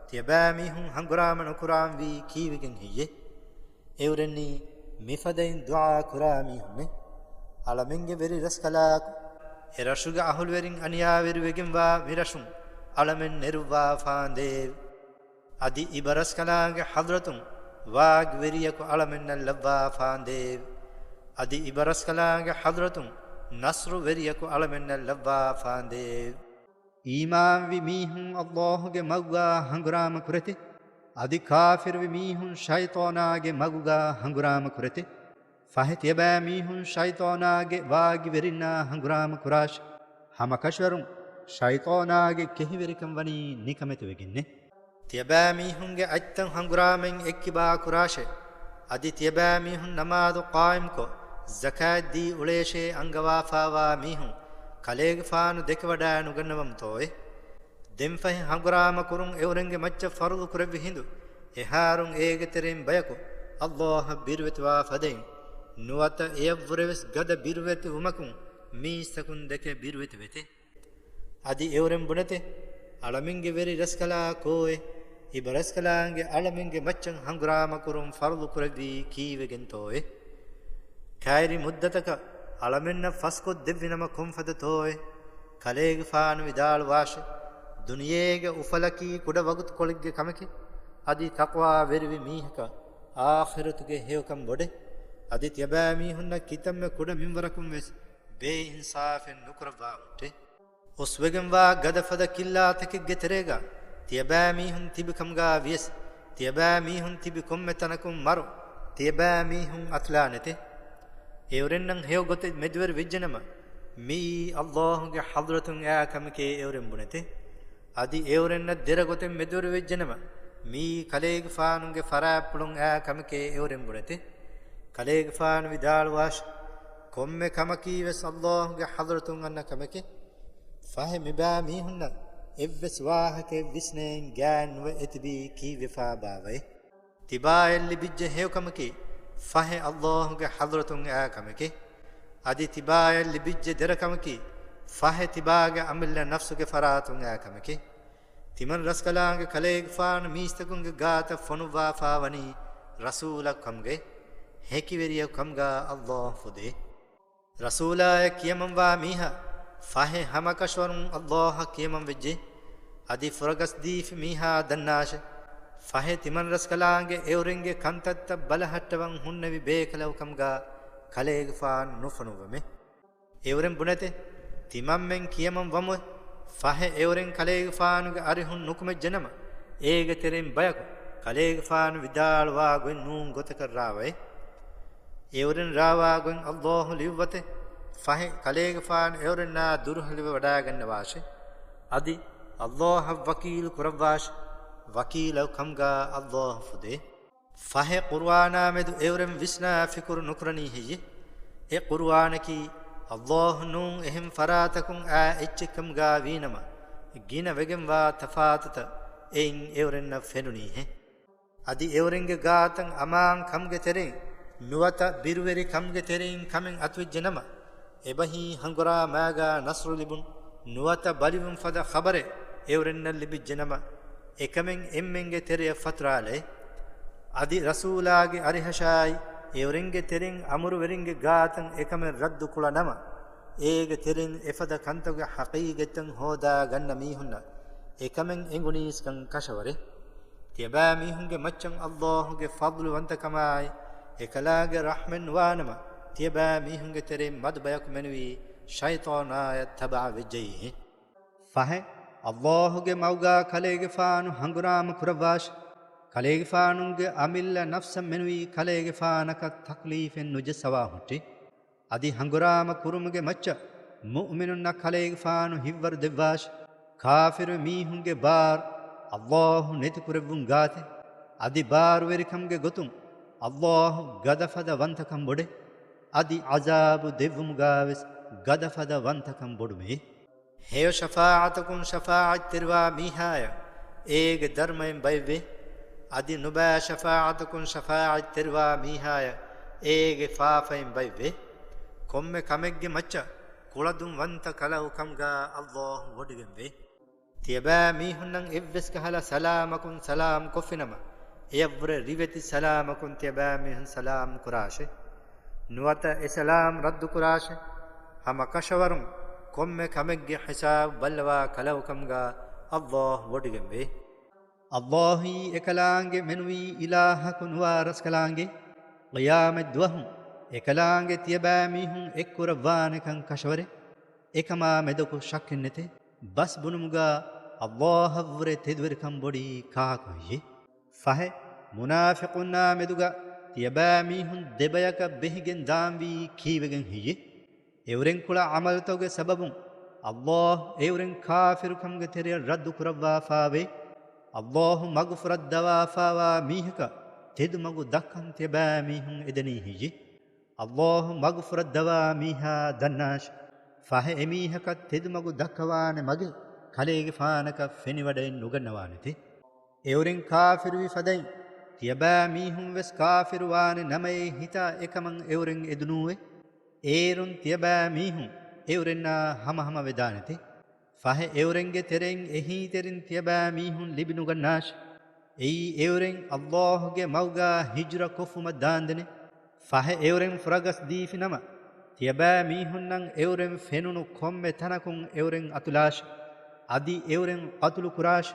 ތިޔަބައިމީހުން ހަނގުރާމަ ނުކުރާންވީ ކީއްވެގެން ހެއްޔޭ؟ އެއުރެންނީ މިފަދައިން ދުޢާ ކުރާ މީހުންނޭ. އަޅަމެންގެ ވެރި ރަސްކަލާކު، އެ ރަށުގެ އަހުލުވެރިން އަނިޔާވެރިވެގެންވާ މި ރަށުން އަޅަމެން ނެރުއްވާފާނދޭވެ! އަދި އިބަރަސްކަލާނގެ ޙަޟްރަތުން ވާގިވެރިޔަކު އަޅަމެންނަށް ލައްވާފާނދޭވެ! އަދި އިބަރަސްކަލާނގެ ޙަޟްރަތުން ނަޞްރުވެރިޔަކު އަޅަމެންނަށް ލައްވާފާނދޭވެ! އީމާންވި މީހުން ﷲގެ މަގުގާ ހަނގުރާމަ ކުރެތެ! އަދި ކާފިރުވި މީހުން ޝައިޠާނާގެ މަގުގާ ހަނގުރާމަ ކުރެތެ! ފަހެ ތިޔަބައިމީހުން ޝައިޠާނާގެ ވާގިވެރިންނާ ހަނގުރާމަ ކުރާށި! ހަމަކަށަވަރުން ޝައިޠާނާގެ ކެހިވެރިކަން ވަނީ ނިކަމެތިވެގެންނޭ. ތިޔަބައިމީހުންގެ އަތްތައް ހަނގުރާމައިން އެއްކިބާ ކުރާށޭ. އަދި ތިޔަބައިމީހުން ނަމާދު ޤާއިމްކޮށް، ޒަކާތް ދީ އުޅޭށޭ އަންގަވާފާވާ މީހުން ކަލޭގެފާނު ދެކެވަޑައިނުގަންނަވަމުތޯއޭ؟ ދެންފަހެ ހަނގުރާމަ ކުރުން އެއުރެންގެ މައްޗަށް ފަރުޟު ކުރެއްވި ހިނދު، އެހާރުން އޭގެ ތެރެއިން ބަޔަކު ﷲ އަށް ބިރުވެތިވާ ފަދައިން، ނުވަތަ އެޔަށްވުރެވެސް ގަދަ ބިރުވެތިވުމަކުން މީސްތަކުން ދެކެ ބިރުވެތިވެތި. އަދި އެއުރެން ބުނެތެ، އަޅަމެންގެ ވެރި ރަސްކަލާ ކޯއޭ؟ އިބަ ރަސްކަލާނގެ އަޅަމެންގެ މައްޗަށް ހަނގުރާމަ ކުރުން ފަރުޟު ކުރެއްވީ ކީއްވެގެންތޯއޭ؟ ކައިރި މުއްދަތަކަށް އަޅަމެންނަށް ފަސްކޮށް ދެއްވިނަމަ ކޮންފަދަތޯއޭ؟ ކަލޭގެފާނު ވިދާޅުވާށެ، ދުނިޔޭގެ އުފަލަކީ ކުޑަ ވަގުތުކޮޅެއްގެ ކަމެކޭ. އަދި ތަޤްވާވެރިވި މީހަކަށް އާޚިރަތުގެ ހެޔޮކަން ބޮޑޭ. އަދި ތިޔަބައިމީހުންނަށް ކިތަންމެ ކުޑަ މިންވަރަކުން ވެސް ބޭއިންސާފެއް ނުކުރައްވާ ހުއްޓޭ. އުސްވެގެންވާ ގަދަފަދަ ކިއްލާތަކެއްގެ ތެރޭގަ ތިޔަބައިމީހުން ތިބި ކަމުގަ ވިޔަސް، ތިޔަބައިމީހުން ތިބި ކޮންމެ ތަނަކުން މަރު ތިޔަބައިމީހުން އަތުލާނެތެ. އެއުރެންނަށް ހެޔޮ ގޮތެއް މެދުވެރި ވެއްޖެނަމަ، މިއީ ﷲ ގެ ޙަޟްރަތުން އައި ކަމެކޭ އެއުރެން ބުނެތެ. އަދި އެއުރެންނަށް ދެރަ ގޮތެއް މެދުވެރި ވެއްޖެނަމަ، މިއީ ކަލޭގެފާނުގެ ފަރާތްޕުޅުން އައި ކަމެކޭ އެއުރެން ބުނެތެ. ކަލޭގެފާނު ވިދާޅުވާށި، ކޮންމެ ކަމަކީ ވެސް ﷲ ގެ ޙަޟްރަތުން އަންނަ ކަމެކޭ. ފަހެ މިބައިމީހުންނަށް އެއްވެސް ވާހަކައެއް ވިސްނައިން ގާތް ނުވެ އެތިބީ ކީއްވެފާ ބާވައޭ؟ ތިބާޔަށް ލިބިއްޖެ ހެޔޮކަމަކީ، ފަހެ ﷲ ގެ ޙަޟްރަތުން އައި ކަމެކޭ. އަދި ތިބާޔަށް ލިބިއްޖެ ދެރަކަމަކީ، ފަހެ ތިބާގެ އަމިއްލަ ނަފްސުގެ ފަރާތުން އައި ކަމެކޭ. ތިމަން ރަސްކަލާނގެ ކަލޭގެފާނު މީސްތަކުންގެ ގާތަށް ފޮނުއްވާފާވަނީ ރަސޫލަކު ކަމުގައި، ހެކިވެރިޔަކު ކަމުގަ ﷲ ފުދޭ. ރަސޫލާޔަށް ކިޔަމަންވާ މީހާ ފަހެ ހަމަކަށަވަރުން ﷲ އަށް ކިޔަމަންވެއްޖެ. އަދި ފުރަގަސްދީފި މީހާ ދަންނާށެ، ފަހެ ތިމަން ރަސްކަލާނގެ އެއުރެންގެ ކަންތައްތައް ބަލަހައްޓަވަން ހުންނެވި ބޭކަލަކު ކަމުގަ ކަލޭގެފާނު ނުފޮނުއްވަމެ. އެއުރެން ބުނެތެ، ތިމަންމެން ކިޔަމަން ވަމު، ފަހެ އެއުރެން ކަލޭގެފާނުގެ އަރިހުން ނުކުމެއްޖެނަމަ، އޭގެ ތެރެއިން ބަޔަކު ކަލޭގެފާނު ވިދާޅުވާ ގޮތް ނޫން ގޮތަކަށް ރާވައެ. އެއުރެން ރާވާ ގޮތް ﷲ ލިޔުއްވަތެ، ފަހެ ކަލޭގެފާނު އެއުރެންނާ ދުރުހެލިވެވަޑައިގަންނަވާށެ. އަދި ﷲ އަށް ވަކީލު ކުރައްވާށެ، ވަކީލަކު ކަމުގަ ﷲ ފުދޭ. ފަހެ ޤުރުއާނާ މެދު އެއުރެން ވިސްނާ ފިކުރު ނުކުރަނީ ހެއްޔެ؟ އެ ޤުރުއާނަކީ ﷲ ނޫން އެހެން ފަރާތަކުން އައި އެއްޗެއްކަމުގަ ވީނަމަ، ގިނަ ވެގެންވާ ތަފާތުތައް އެއިން އެއުރެންނަށް ފެނުނީހެ. އަދި އެއުރެންގެ ގާތަށް އަމާން ކަމުގެ ތެރެއިން ނުވަތަ ބިރުވެރި ކަމުގެ ތެރެއިން ކަމެއް އަތުވެއްޖެނަމަ، އެބަހީ ހަނގުރާމާގާ ނަޞްރު ލިބުން ނުވަތަ ބަލިވުން ފަދަ ޚަބަރެއް އެއުރެންނަށް ލިބިއްޖެނަމަ، އެކަމެން އެންމެންގެ ތެރެއަށް ފަތުރާލައެ. އަދި ރަސޫލާގެ އަރިހަށާއި އެއުރެންގެ ތެރެއިން އަމުރުވެރިންގެ ގާތަށް އެކަމެއް ރައްދު ކުޅަ ނަމަ، އޭގެ ތެރެއިން އެފަދަ ކަންތަކުގެ ޙަޤީގަތްތައް ހޯދާ ގަންނަ މީހުންނަށް އެކަމެން އެނގުނީސްކަން ކަށަވަރެއް. ތިޔަބައިމީހުންގެ މައްޗަށް ﷲ ގެ ފަޟްލުވަންތަކަމާއި، އެކަލާގެ ރަޙްމަތް ނުވާނަމަ، ތިޔަބައިމީހުންގެ ތެރެއިން މަދު ބަޔަކު މެނުވީ ޝައިޠާނާޔަށް ތަބަޢަށް ވެއްޖައީހެ. ފަހެ، ﷲ ގެ މަގުގާ ކަލޭގެފާނު ހަނގުރާމަ ކުރައްވާށި. ކަލޭގެފާނުގެ އަމިއްލަ ނަފްސަށް މެނުވީ ކަލޭގެފާނަކަށް ތަކްލީފެއް ނުޖައްސަވާ ހުއްޓި. އަދި ހަނގުރާމަ ކުރުމުގެ މައްޗަށް މުއުމިނުންނަށް ކަލޭގެފާނު ހިތްވަރު ދެއްވާށި. ކާފިރު މީހުންގެ ބާރު ﷲ ނެތިކުރެއްވުން ގާތެ. އަދި ބާރުވެރިކަމުގެ ގޮތުން ﷲ ގަދަފަދަ ވަންތަކަން ބޮޑެ. އަދި ޢަޒާބު ދެއްވުމުގާވެސް ގަދަފަދަ ވަންތަކަން ބޮޑުމޭ. ހެޔޮ ޝަފާޢަތަކުން ޝަފާޢަތްތެރިވާ މީހާޔަށް އޭގެ ދަރުމައިން ބައެއްވޭ. އަދި ނުބައި ޝަފާޢަތަކުން ޝަފާޢަތްތެރިވާ މީހާޔަށް އޭގެ ފާފައިން ބައެއްވޭ. ކޮންމެ ކަމެއްގެ މައްޗަށް ކުޅަދުން ވަންތަ ކަލަކު ކަމުގާ ﷲ ވޮޑިގެންވޭ. ތިޔަބައިމީހުންނަށް އެއްވެސް ކަހަލަ ސަލާމަކުން ސަލާމް ކޮށްފިނަމަ، އެޔަށްވުރެ ރިވެތި ސަލާމަކުން ތިޔަބައިމީހުން ސަލާމް ކުރާށެ. ނުވަތަ އެ ސަލާމް ރައްދު ކުރާށެ. ހަމަ ކަށަވަރުން ކޮންމެ ކަމެއްގެ ހިސާބު ބައްލަވާ ކަލަކު ކަމުގާ ﷲ ވޮޑިގެންވޭ. ﷲ އީ އެކަލާނގެ މެނުވީ އިލާހަކު ނުވާ ރަސްކަލާނގެ. ޤިޔާމަތް ދުވަހު އެކަލާނގެ ތިޔަބައިމީހުން އެއްކުރައްވާނެކަން ކަށަވަރެއް. އެކަމާ މެދަކު ޝައްކެއްނެތެ. ބަސް ބުނުމުގާ ﷲ އަށްވުރެ ތެދުވެރިކަން ބޮޑީ ކާކު ހެއްޔެ؟ ފަހެ، މުނާފިޤުންނާ މެދުގަ ތިޔަބައިމީހުން ދެބަޔަކަށް ބެހިގެން ދާންވީ ކީއްވެގެން ހެއްޔެ؟ އެއުރެން ކުޅަ ޢަމަލުތަކުގެ ސަބަބުން ﷲ އެއުރެން ކާފިރުކަމުގެ ތެރެއަށް ރައްދު ކުރައްވާފާވޭ. އައްލާހު މަގުފުރައްދަވާފާވާ މީހަކަށް ތެދުމަގު ދައްކަން ތިޔަބައިމީހުން އެދެނީ ހެއްޔޭ؟ އައްލާހު މަގުފުރައްދަވާ މީހާ ދަންނާށި. ފަހެ އެމީހަކަށް ތެދުމަގު ދައްކަވާނެ މަގެއް ކަލޭގެފާނަކަށް ފެނިވަޑައެއް ނުގަންނަވާނެތެ. އެއުރެން ކާފިރުވި ފަދައިން، ތިޔަބައިމީހުން ވެސް ކާފިރުވާނެ ނަމައޭ ހިތާ އެކަމަށް އެއުރެން އެދުނޫވެ. އޭރުން ތިޔަބައިމީހުން އެއުރެންނާ ހަމަހަމަ ވެދާނެތެ. ފަހެ އެއުރެންގެ ތެރެއިން އެހީތެރިން ތިޔަބައިމީހުން ލިބިނުގަންނާށި. އެއީ އެއުރެން އައްލާހުގެ މަގުގާ ހިޖުރަ ކޮށްފުމަށް ދާންދެނެ. ފަހެ އެއުރެން ފުރަގަސް ދީފިނަމަ، ތިޔަބައިމީހުންނަށް އެއުރެން ފެނުނު ކޮންމެ ތަނަކުން އެއުރެން އަތުލާށި. އަދި އެއުރެން ޤަތުލު ކުރާށި.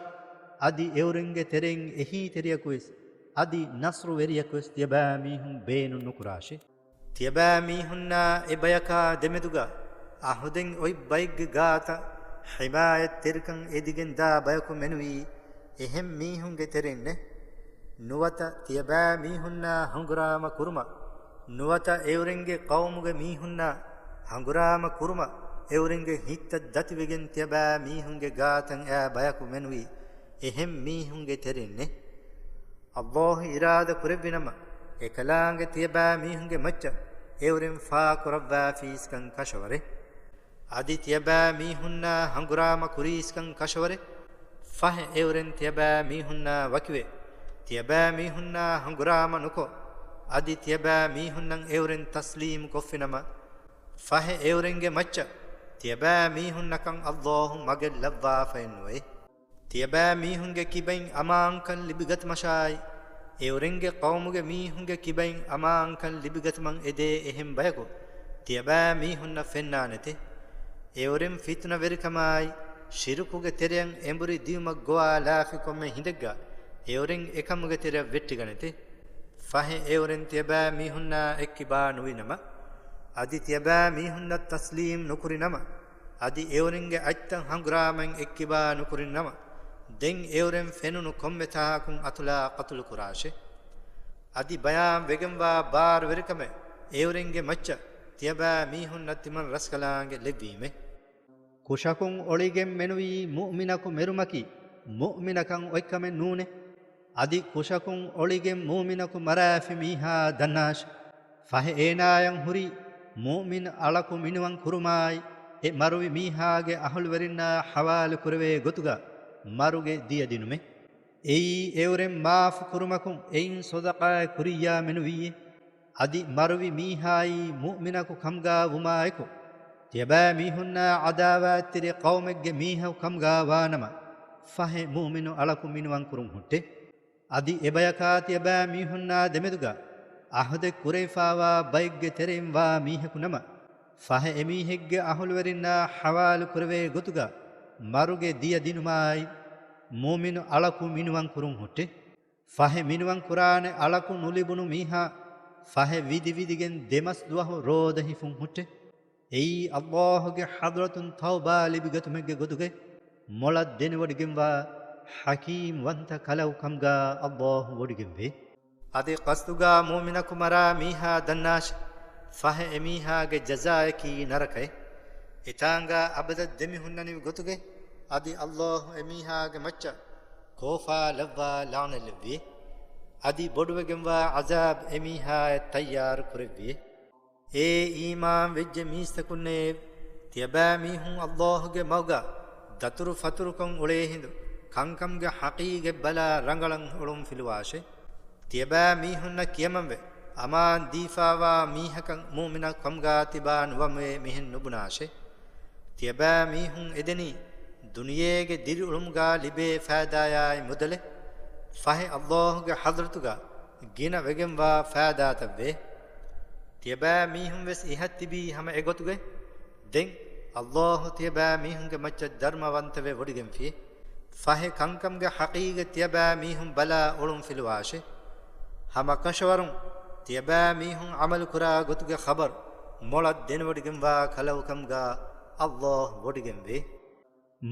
އަދި އެއުރެންގެ ތެރެއިން އެހީތެރިޔަކުވެސް، އަދި ނަޞްރުވެރިޔަކުވެސް ތިޔަބައިމީހުން ބޭނުން ނުކުރާށި. ތިޔަބައިމީހުންނާ އެ ބަޔަކާ ދެމެދުގަ އަހުދެއް އޮތް ބައެއްގެ ގާތަށް ޙިމާޔަތްތެރިކަން އެދިގެން ދާ ބަޔަކު މެނުވީ އެހެން މީހުންގެ ތެރެއިންނޭ. ނުވަތަ ތިޔަބައިމީހުންނާ ހަނގުރާމަ ކުރުމަށް، ނުވަތަ އެއުރެންގެ ޤައުމުގެ މީހުންނާ ހަނގުރާމަ ކުރުމަށް އެއުރެންގެ ހިތްތައް ދަތިވެގެން ތިޔަބައިމީހުންގެ ގާތަށް އައި ބަޔަކު މެނުވީ އެހެން މީހުންގެ ތެރެއިންނޭ. އައްލާހު އިރާދަ ކުރެއްވިނަމަ، އެކަލާނގެ ތިޔަބައިމީހުންގެ މައްޗަށް އެއުރެން ފާކުރައްވާފީސްކަން ކަށަވަރޭ. އަދި ތިޔަބައިމީހުންނާ ހަނގުރާމަ ކުރީސްކަން ކަށަވަރޭ. ފަހެ އެއުރެން ތިޔަބައިމީހުންނާ ވަކިވެ، ތިޔަބައިމީހުންނާ ހަނގުރާމަ ނުކޮށް، އަދި ތިޔަބައިމީހުންނަށް އެއުރެން ތަސްލީމު ކޮށްފިނަމަ، ފަހެ އެއުރެންގެ މައްޗަށް ތިޔަބައިމީހުންނަކަށް އައްލާހު މަގެއް ލައްވާފައެއްނުވޭ. ތިޔަބައިމީހުންގެ ކިބައިން އަމާންކަން ލިބިގަތުމަށާއި، އެއުރެންގެ ޤައުމުގެ މީހުންގެ ކިބައިން އަމާންކަން ލިބިގަތުމަށް އެދޭ އެހެން ބަޔަކު ތިޔަބައިމީހުންނަށް ފެންނާނެތެ. އެއުރެން ފިތުނަވެރިކަމާއި، ޝިރުކުގެ ތެރެއަށް އެނބުރި ދިއުމަށް ގޮވާލާފި ކޮންމެ ހިނދެއްގަ އެއުރެން އެކަމުގެ ތެރެއަށް ވެއްޓިގަނެތެ. ފަހެ އެއުރެން ތިޔަބައިމީހުންނާ އެއްކިބާ ނުވިނަމަ، އަދި ތިޔަބައިމީހުންނަށް ތަސްލީމް ނުކުރިނަމަ، އަދި އެއުރެންގެ އަތްތައް ހަނގުރާމައިން އެއްކިބާ ނުކުރިނަމަ، ދެން އެއުރެން ފެނުނު ކޮންމެ ތާކުން އަތުލާ ޤަތުލު ކުރާށޭ. އަދި ބަޔާން ވެގެންވާ ބާރުވެރިކަމެއް އެއުރެންގެ މައްޗަށް ތިޔަބައިމީހުންނަށް ތިމަން ރަސްކަލާނގެ ލެއްވީމޭ. ކުށަކުން އޮޅިގެން މެނުވީ މުއުމިނަކު މެރުމަކީ، މުއުމިނަކަށް އޮތްކަމެއް ނޫނޭ. އަދި ކުށަކުން އޮޅިގެން މުއުމިނަކު މަރާފި މީހާ ދަންނާށި. ފަހެ އޭނާޔަށް ހުރީ މުއުމިން އަޅަކު މިނިވަން ކުރުމާއި، އެ މަރުވި މީހާގެ އަހުލުވެރިންނާ ޙަވާލު ކުރެވޭ ގޮތުގަ މަރުގެ ދިޔަ ދިނުމޭ. އެއީ އެއުރެން މާފު ކުރުމަކުން އެއިން ޞަދަޤާތް ކުރިއްޔާ މެނުވީއޭ. އަދި މަރުވި މީހާއީ މުއުމިނަކު ކަމުގާ ވުމާއެކު، ތިޔަބައިމީހުންނާ ޢަދާވާތްތެރި ޤައުމެއްގެ މީހަކު ކަމުގާ ވާނަމަ، ފަހެ މުއުމިނު އަޅަކު މިނިވަންކުރުން ހުއްޓޭ. އަދި އެބަޔަކާ ތިޔަބައިމީހުންނާ ދެމެދުގަ ޢަހުދެއް ކުރެވިފާވާ ބައެއްގެ ތެރެއިން ވާ މީހަކު ނަމަ، ފަހެ އެމީހެއްގެ އަހުލުވެރިންނާ ޙަވާލު ކުރެވޭ ގޮތުގަ މަރުގެ ދިޔަ ދިނުމާއި، މުއުމިނު އަޅަކު މިނިވަން ކުރުން ހުއްޓޭ. ފަހެ މިނިވަން ކުރާނެ އަޅަކު ނުލިބުނު މީހާ، ފަހެ ވިދިވިދިގެން ދެމަސް ދުވަހު ރޯދަ ހިފުން ހުއްޓޭ. އެއީ އައްލާހުގެ ޙަޟްރަތުން ތައުބާ ލިބިގަތުމެއްގެ ގޮތުގައި މޮޅަށް ދެނެވޮޑިގެންވާ ޙަކީމް ވަންތަ ކަލަކު ކަމުގާ އައްލާހު ވޮޑިގެންވޭ. އަދި ޤަޞްދުގާ މުއުމިނަކު މަރާ މީހާ ދަންނާށި، ފަހެ އެމީހާގެ ޖަޒާއަކީ ނަރަކައެއް. އެތާނގާ އަބަދަށް ދެމިހުންނަނިވި ގޮތުގައި، އަދި އައްލާހު އެމީހާގެ މައްޗަށް ކޯފާ ލައްވާ ލަޢުނަތް ލެއްވި. އަދި ބޮޑުވެގެންވާ ޢަޒާބް އެމީހާއަށް ތައްޔާރު ކުރެއްވި. އޭ އީމާން ވެއްޖެ މީސްތަކުންނޭ! ތިޔަބައިމީހުން އައްލާހުގެ މަގުގަ ދަތުރު ފަތުރުކޮށް އުޅޭ ހިނދު، ކަންކަމުގެ ޙަޤީޤަތް ބަލާ ރަނގަޅަށް އޮޅުން ފިލުވާށޭ. ތިޔަބައިމީހުންނަށް ކިޔަމަންވެ، އަމާން ދީފާވާ މީހަކަށް މުއުމިނަކު ކަމުގާ ތިބާ ނުވަމުވޭ މިހެން ނުބުނާށޭ. ތިޔަބައިމީހުން އެދެނީ ދުނިޔޭގެ ދިރިއުޅުމުގާ ލިބޭ ފައިދާޔާއި މުދަލެއް، ފަހެ އައްލާހުގެ ޙަޟްރަތުގަ ގިނަ ވެގެންވާ ފައިދާތައްވޭ. ތިޔަބައިމީހުން ވެސް އިހަށް ތިބީ ހަމަ އެގޮތުގައި. ދެން އައްލާހު ތިޔަބައިމީހުންގެ މައްޗަށް ދަރުމަވަންތަވެ ވޮޑިގެންފި. ފަހެ ކަންކަމުގެ ޙަޤީޤަތް ތިޔަބައިމީހުން ބަލާ އޮޅުން ފިލުވާށޭ. ހަމަކަށަވަރުން ތިޔަބައިމީހުން ޢަމަލުކުރާ ގޮތުގެ ޚަބަރު މޮޅަށް ދެނެވޮޑިގެންވާ ކަލަކު ކަމުގާ އައްލާހު ވޮޑިގެންވޭ.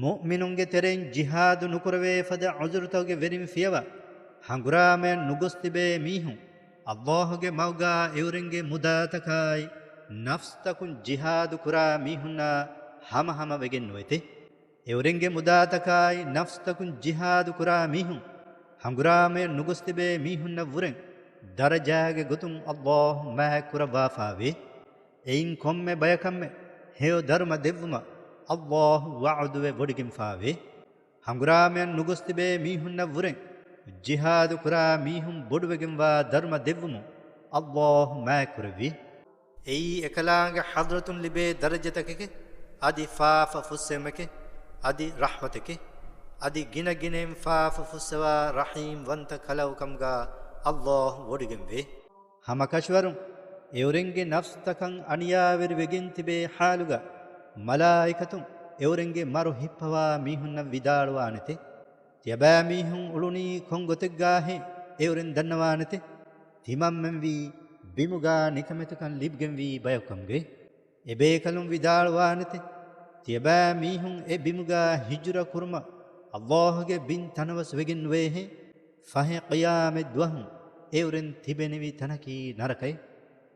މުއުމިނުންގެ ތެރެއިން ޖިހާދު ނުކުރެވޭ ފަދަ ޢުޛުރުތަކުގެ ވެރިން ފިޔަވާ، ހަނގުރާމަޔަށް ނުގޮސް ތިބޭ މީހުން، އައްލާހުގެ މަގުގާ އެއުރެންގެ މުދާތަކާއި، ނަފްސްތަކުން ޖިހާދު ކުރާ މީހުންނާ ހަމަހަމަ ވެގެން ނުވޭތެ. އެއުރެންގެ މުދާތަކާއި ނަފްސުތަކުން ޖިހާދު ކުރާ މީހުން، ހަނގުރާމަޔަށް ނުގޮސް ތިބޭ މީހުންނަށް ވުރެން ދަރަޖާގެ ގޮތުން އައްލާހު މާތް ކުރައްވާފާވޭ. އެއިން ކޮންމެ ބަޔަކަށްމެ ހެޔޮ ދަރުމަ ދެއްވުމަށް އައްލާހު ވަޢުދުވެ ވޮޑިގެންފާވޭ. ހަނގުރާމަޔަށް ނުގޮސް ތިބޭ މީހުންނަށް ވުރެން ޖިހާދު ކުރާ މީހުން ބޮޑުވެގެންވާ ދަރުމަ ދެއްވުމުން އައްލާހު މާތް ކުރެއްވި. އެއީ އެކަލާނގެ ޙަޟްރަތުން ލިބޭ ދަރަޖަތަކެކޭ، އަދި ފާފަ ފުއްސެވުމެކޭ، އަދި ރަޙްމަތެކޭ. އަދި ގިނަ ގިނައިން ފާފަ ފުއްސަވާ ރަޙީމް ވަންތަ ކަލަކު ކަމުގާ އައްލާހު ވޮޑިގެންވޭ. ހަމަ ކަށަވަރުން އެއުރެންގެ ނަފްސުތަކަށް އަނިޔާވެރިވެގެން ތިބޭ ޙާލުގަ، މަލާއިކަތުން އެއުރެންގެ މަރު ހިއްޕަވާ މީހުންނަށް ވިދާޅުވާނެތެ. ތިޔަބައިމީހުން އުޅުނީ ކޮން ގޮތެއްގާހޭ އެއުރެން ދަންނަވާނެތެ؟ ތިމަންމެންވީ ބިމުގާ ނިކަމެތިކަން ލިބިގެންވީ ބަޔަކު ކަމުގައި. އެބޭކަލުން ވިދާޅުވާނެތެ، ތިޔަބައިމީހުން އެ ބިމުގާ ހިޖުރަ ކުރުމަށް އައްލާހުގެ ބިން ތަނަވަސް ވެގެން ނުވޭހޭ؟ ފަހެ ޤިޔާމަތް ދުވަހު އެއުރެން ތިބެނިވި ތަނަކީ ނަރަކައެއް.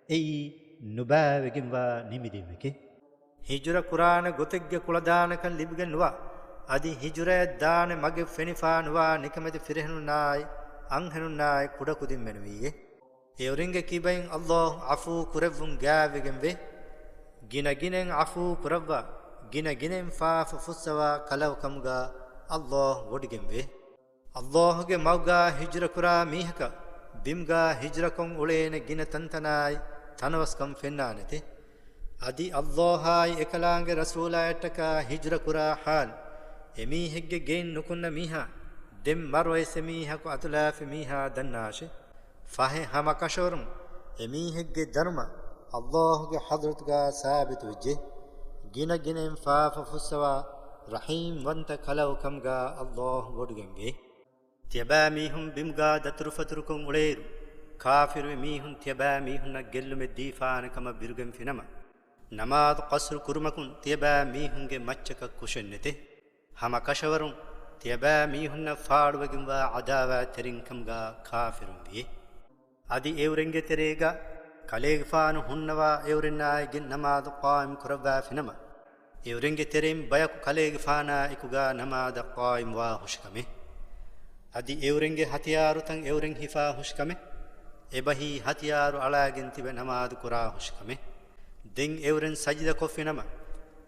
އެއީ ނުބައިވެގެންވާ ނިމިދިއުމެކޭ. ހިޖުރަ ކުރާނެ ގޮތެއްގެ ކުޅަދާނަކަން ލިބިގެން ނުވާ، އަދި ހިޖުރައަށް ދާނެ މަގެއް ފެނިފާ ނުވާ ނިކަމެތި ފިރިހެނުންނާއި އަންހެނުންނާއި ކުޑަކުދިން މެނުވީއޭ. އެއުރެންގެ ކިބައިން އައްލާހު ޢަފޫ ކުރެއްވުން ގާތްވެގެންވޭ. ގިނަ ގިނައިން ޢަފޫ ކުރައްވާ، ގިނަ ގިނައިން ފާފަ ފުއްސަވާ ކަލަކު ކަމުގާ އައްލާހު ވޮޑިގެންވޭ. އައްލާހުގެ މަގުގާ ހިޖުރަ ކުރާ މީހަކަށް ބިމުގާ ހިޖުރަކޮށް އުޅޭނެ ގިނަ ތަންތަނާއި ތަނަވަސްކަން ފެންނާނެތެ. އަދި އައްލާހާއި އެކަލާނގެ ރަސޫލާއަށްޓަކާ ހިޖުރަ ކުރާ ޙާލު، އެމީހެއްގެ ގެއިން ނުކުންނަ މީހާ، ދެން މަރުވެސް އެމީހަކު އަތުލާފި މީހާ ދަންނާށެ. ފަހެ ހަމަ ކަށަވަރުން އެމީހެއްގެ ދަރުމަ އައްލާހުގެ ޙަޟްރަތުގާ ސާބިތުވެއްޖެ. ގިނަ ގިނައިން ފާފަ ފުއްސަވާ ރަޙީމް ވަންތަ ކަލަކު ކަމުގާ އައްލާހު ވޮޑިގެންވޭ. ތިޔަބައިމީހުން ބިމުގާ ދަތުރުފަތުރުކޮށް އުޅޭއިރު، ކާފިރުވި މީހުން ތިޔަބައިމީހުންނަށް ގެއްލުމެއް ދީފާނެ ކަމަށް ބިރުގެންފިނަމަ، ނަމާދު ޤަޞްރު ކުރުމަކުން ތިޔަބައިމީހުންގެ މައްޗަކަށް ކުށެއްނެތެ. ހަމަ ކަށަވަރުން ތިޔަބައިމީހުންނަށް ފާޅުވެގެންވާ ޢަދާވާތްތެރިން ކަމުގާ ކާފިރުން ވިޔޭ. އަދި އެއުރެންގެ ތެރޭގަ ކަލޭގެފާނު ހުންނަވާ އެއުރެންނާއި ގެން ނަމާދު ޤާއިމް ކުރައްވާފިނަމަ، އެއުރެންގެ ތެރެއިން ބަޔަކު ކަލޭގެފާނާ އެކުގާ ނަމާދަށް ޤާއިމްވާ ހުށިކަމެއް. އަދި އެއުރެންގެ ހަތިޔާރުތައް އެއުރެން ހިފާ ހުށިކަމެއް. އެބަހީ ހަތިޔާރު އަޅާގެން ތިބެ ނަމާދު ކުރާ ހުށިކަމެއް. ދެން އެއުރެން ސަޖިދަ ކޮށްފިނަމަ،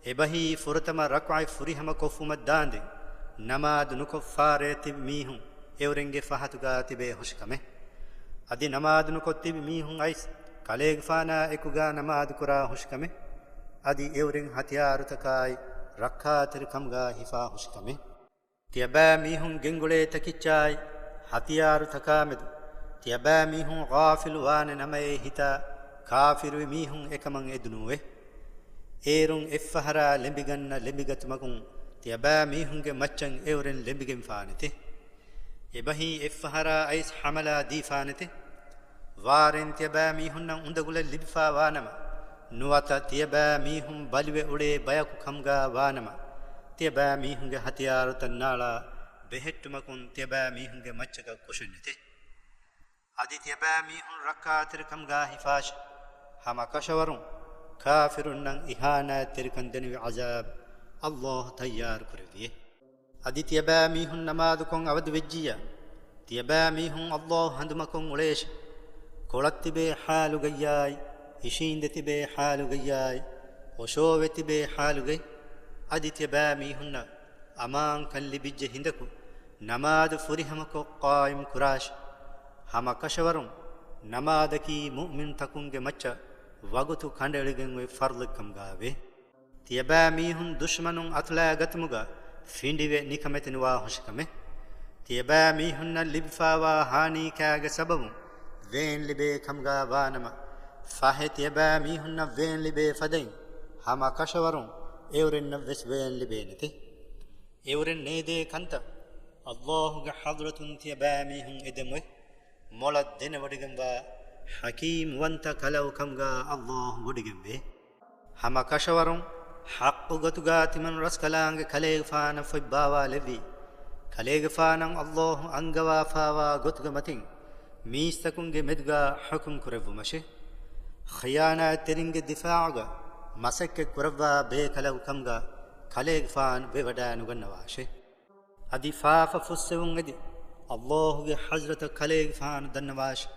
އެބަހީ ފުރަތަމަ ރަކުޢަތް ފުރިހަމަ ކޮށްފުމަށް ދާންދެން، ނަމާދު ނުކޮށްފާރޭ ތިބި މީހުން އެއުރެންގެ ފަހަތުގާ ތިބޭ ހުށިކަމެއް. އަދި ނަމާދު ނުކޮށް ތިބި މީހުން އައިސް ކަލޭގެފާނާ އެކުގާ ނަމާދު ކުރާ ހުށިކަމެއް. އަދި އެއުރެން ހަތިޔާރުތަކާއި ރައްކާތެރި ކަމުގާ ހިފާ ހުށިކަމެއް. ތިޔަބައިމީހުން ގެންގުޅޭ ތަކިއްޗާއި ހަތިޔާރުތަކާމެދު ތިޔަބައިމީހުން ޣާފިލު ވާނެ ނަމައޭ ހިތާ، ކާފިރުވި މީހުން އެކަމަށް އެދުނޫވެ. އޭރުން އެއްފަހަރާ ލެނބިގަންނަ ލެނބިގަތުމަކުން ތިޔަބައިމީހުންގެ މައްޗަށް އެއުރެން ލެނބިގެންފާނެތެ. އެބަހީ އެއްފަހަރާ އައިސް ހަމަލާ ދީފާނެތެ. ވާރެން ތިޔަބައިމީހުންނަށް އުނދަގުލެއް ލިބިފާ ވާނަމަ، ނުވަތަ ތިޔަބައިމީހުން ބަލިވެ އުޅޭ ބަޔަކު ކަމުގާ ވާނަމަ، ތިޔަބައިމީހުންގެ ހަތިޔާރުތައް ނާޅާ ބެހެއްޓުމަކުން ތިޔަބައިމީހުންގެ މައްޗަކަށް ކުށެއްނެތެ. އަދި ތިޔަބައިމީހުން ރައްކާތެރިކަމުގާ ހިފާށި! ހަމަ ކަށަވަރުން ކާފިރުންނަށް އިހާނާތްތެރިކަން ދެނެވި ޢަޒާބު އައްލާހު ތައްޔާރު ކުރެއްވިއޭ. އަދި ތިޔަބައިމީހުން ނަމާދުކޮށް އަވަދިވެއްޖިއްޔާ، ތިޔަބައިމީހުން އައްލާހު ހަނދުމަކޮށް އުޅޭށި! ކޮޅަށް ތިބޭ ޙާލުގައްޔާއި، އިށީނދެ ތިބޭ ޙާލުގައްޔާއި، އޮށޯވެ ތިބޭ ޙާލުގައި، އަދި ތިޔަބައިމީހުންނަށް އަމާންކަން ލިބިއްޖެ ހިނދަކު، ނަމާދު ފުރިހަމަކޮށް ޤާއިމް ކުރާށި! ހަމަ ކަށަވަރުން ނަމާދަކީ މުއުމިންތަކުންގެ މައްޗަށް ވަގުތު ކަނޑައެޅިގެން އޮތް ފަރްޟެއް ކަމުގާވޭ. ތިޔަބައިމީހުން ދުޝްމަނުން އަތުލާ ގަތުމުގަ ފިނޑިވެ ނިކަމެތިނުވާ ހުށިކަމެއް. ތިޔަބައިމީހުންނަށް ލިބިފާވާ ހާނީކާގެ ސަބަބުން ވޭން ލިބޭ ކަމުގާ ވާނަމަ، ފަހެ ތިޔަބައިމީހުންނަށް ވޭން ލިބޭ ފަދައިން ހަމަ ކަށަވަރުން އެއުރެންނަށް ވެސް ވޭން ލިބޭނެތެ. އެއުރެން ނޭދޭ ކަންތައް އައްލާހުގެ ޙަޟްރަތުން ތިޔަބައިމީހުން އެދެމުއެ. މޮޅަށް ދެނެވޮޑިގެންވާ ޙަކީމް ވަންތަ ކަލަކު ކަމުގާ އައްލާހު ވޮޑިގެންވޭ. ހަމަ ކަށަވަރުން ޙައްޤު ގޮތުގާ ތިމަން ރަސްކަލާނގެ ކަލޭގެފާނަށް ފޮތްބާވާލެއްވީ، ކަލޭގެފާނަށް އައްލާހު އަންގަވާފާވާ ގޮތުގެ މަތިން މީސްތަކުންގެ މެދުގާ ޙުކުމް ކުރެއްވުމަށެ. ޚިޔާނާތްތެރިންގެ ދިފާޢުގަ މަސައްކަތް ކުރައްވާ ބޭކަލަކު ކަމުގާ ކަލޭގެފާނު ވެވަޑައިނުގަންނަވާށޭ. އަދި ފާފަ ފުއްސެވުން އެދި އައްލާހުގެ ޙަޟްރަތަށް ކަލޭގެފާނު ދަންނަވާށޭ.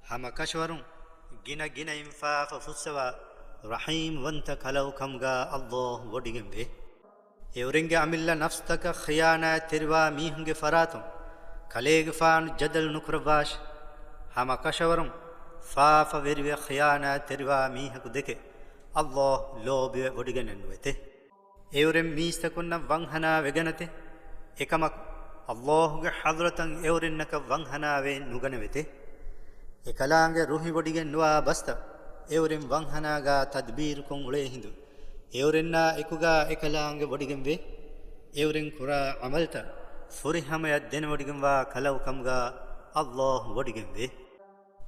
ހަމަ ކަށަވަރުން ގިނަ ގިނައިން ފާފަ ފުއްސަވާ ރަޙީމްވަންތަ ކަލަކު ކަމުގަ އައްލާހު ވޮޑިގެންވޭ. އެއުރެންގެ އަމިއްލަ ނަފްސުތަކަށް ޚިޔާނާތްތެރިވާ މީހުންގެ ފަރާތުން ކަލޭގެފާނު ޖަދަލު ނުކުރައްވާށޭ. ހަމަ ކަށަވަރުން ފާފަވެރިވެ ޚިޔާނާތްތެރިވާ މީހަކު ދެކެ އައްލާހު ލޯބިވެ ވޮޑިގެނެއް ނުވެތޭ. އެއުރެން މީސްތަކުންނަށް ވަންހަނާ ވެގަނެތެ. އެކަމަކު، އައްލާހުގެ ޙަޟްރަތަށް އެއުރެންނަކަށް ވަންހަނާވެ ނުގަނެވެތެ. އެކަލާނގެ ރުހިވޮޑިގެން ނުވާ ބަސްތައް އެއުރެން ވަންހަނާގާ ތަދްބީރުކޮށް އުޅޭ ހިނދު، އެއުރެންނާ އެކުގާ އެކަލާނގެ ވޮޑިގެންވެ، އެއުރެން ކުރާ ޢަމަލްތައް ފުރިހަމަޔަށް ދެނެވޮޑިގެންވާ ކަލަކު ކަމުގާ އައްލާހު ވޮޑިގެންވޭ.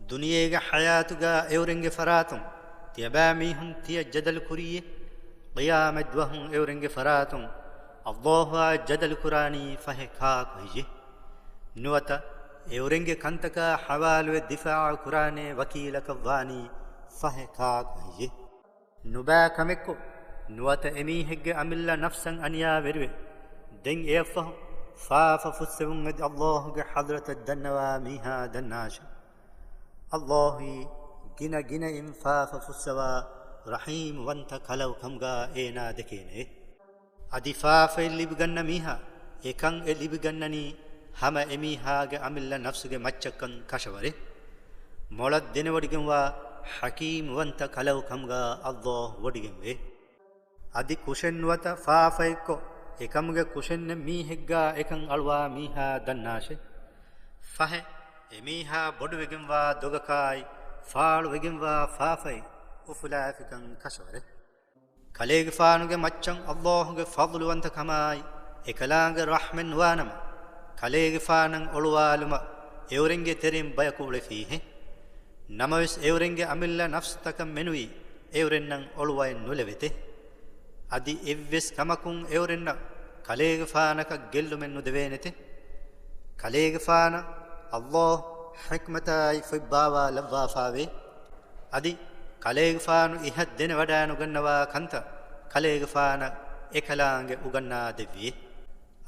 ދުނިޔޭގެ ޙަޔާތުގާ އެއުރެންގެ ފަރާތުން ތިޔަބައިމީހުން ތިޔަ ޖަދަލު ކުރީއޭ، ޤިޔާމަތް ދުވަހުން އެއުރެންގެ ފަރާތުން އައްލާހުއާ ޖަދަލު ކުރާނީ ފަހެ ކާކު ހެއްޔޭ؟ ނުވަތަ އެއުރެންގެ ކަންތަކާ ޙަވާލުވެ ދިފާޢު ކުރާނޭ ވަކީލަކަށް ވާނީ ފަހެ ކާކު ހެއްޔޭ؟ ނުބައި ކަމެއްކޮށް، ނުވަތަ އެމީހެއްގެ އަމިއްލަ ނަފްސަށް އަނިޔާވެރިވެ، ދެން އެއަށްފަހު ފާފަ ފުއްސެވުން އެދި އައްލާހުގެ ޙަޟްރަތަށް ދަންނަވާ މީހާ ދަންނާށޭ. އައްލާހުއީ ގިނަ ގިނައިން ފާފަ ފުއްސަވާ ރަޙީމް ވަންތަ ކަލަކު ކަމުގާ އޭނާ ދެކޭނެ. އަދި ފާފައެއް ލިބިގަންނަ މީހާ އެކަން އެ ލިބިގަންނަނީ ހަމަ އެމީހާގެ އަމިއްލަ ނަފްސުގެ މައްޗަށްކަން ކަށަވަރޭ. މޮޅަށް ދެނެވޮޑިގެންވާ ޙަކީމް ވަންތަ ކަލަކު ކަމުގާ އައްލާހު ވޮޑިގެންވޭ. އަދި ކުށެއް ނުވަތަ ފާފައެއްކޮށް، އެކަމުގެ ކުށެއްނެތް މީހެއްގާ އެކަން އަޅުވާ މީހާ ދަންނާށޭ. ފަހެ، އެމީހާ ބޮޑުވެގެންވާ ދޮގަކާއި، ފާޅުވެގެންވާ ފާފައި އުފުލާފިކަން ކަށަވަރޭ. ކަލޭގެފާނުގެ މައްޗަށް އައްލާހުގެ ފަޟްލުވަންތަކަމާއި، އެކަލާނގެ ރަޙްމަތް ނުވާނަމަ، ކަލޭގެފާނަށް އޮޅުވާލުމަށް އެއުރެންގެ ތެރެއިން ބަޔަކު އުޅެފީހޭ. ނަމަވެސް އެއުރެންގެ އަމިއްލަ ނަފްސުތަކަށް މެނުވީ އެއުރެންނަށް އޮޅުވައެއް ނުލެވެތެ. އަދި އެއްވެސް ކަމަކުން އެއުރެންނަށް ކަލޭގެފާނަކަށް ގެއްލުމެއް ނުދެވޭނެތެ. ކަލޭގެފާނަށް އައްލާހު ޙިކްމަތާއި ފޮތްބާވާ ލައްވާފާވޭ. އަދި ކަލޭގެފާނު އިހަށް ދެނެވަޑައިނުގަންނަވާ ކަންތައް ކަލޭގެފާނަށް އެކަލާނގެ އުގަންނާ ދެއްވިއޭ.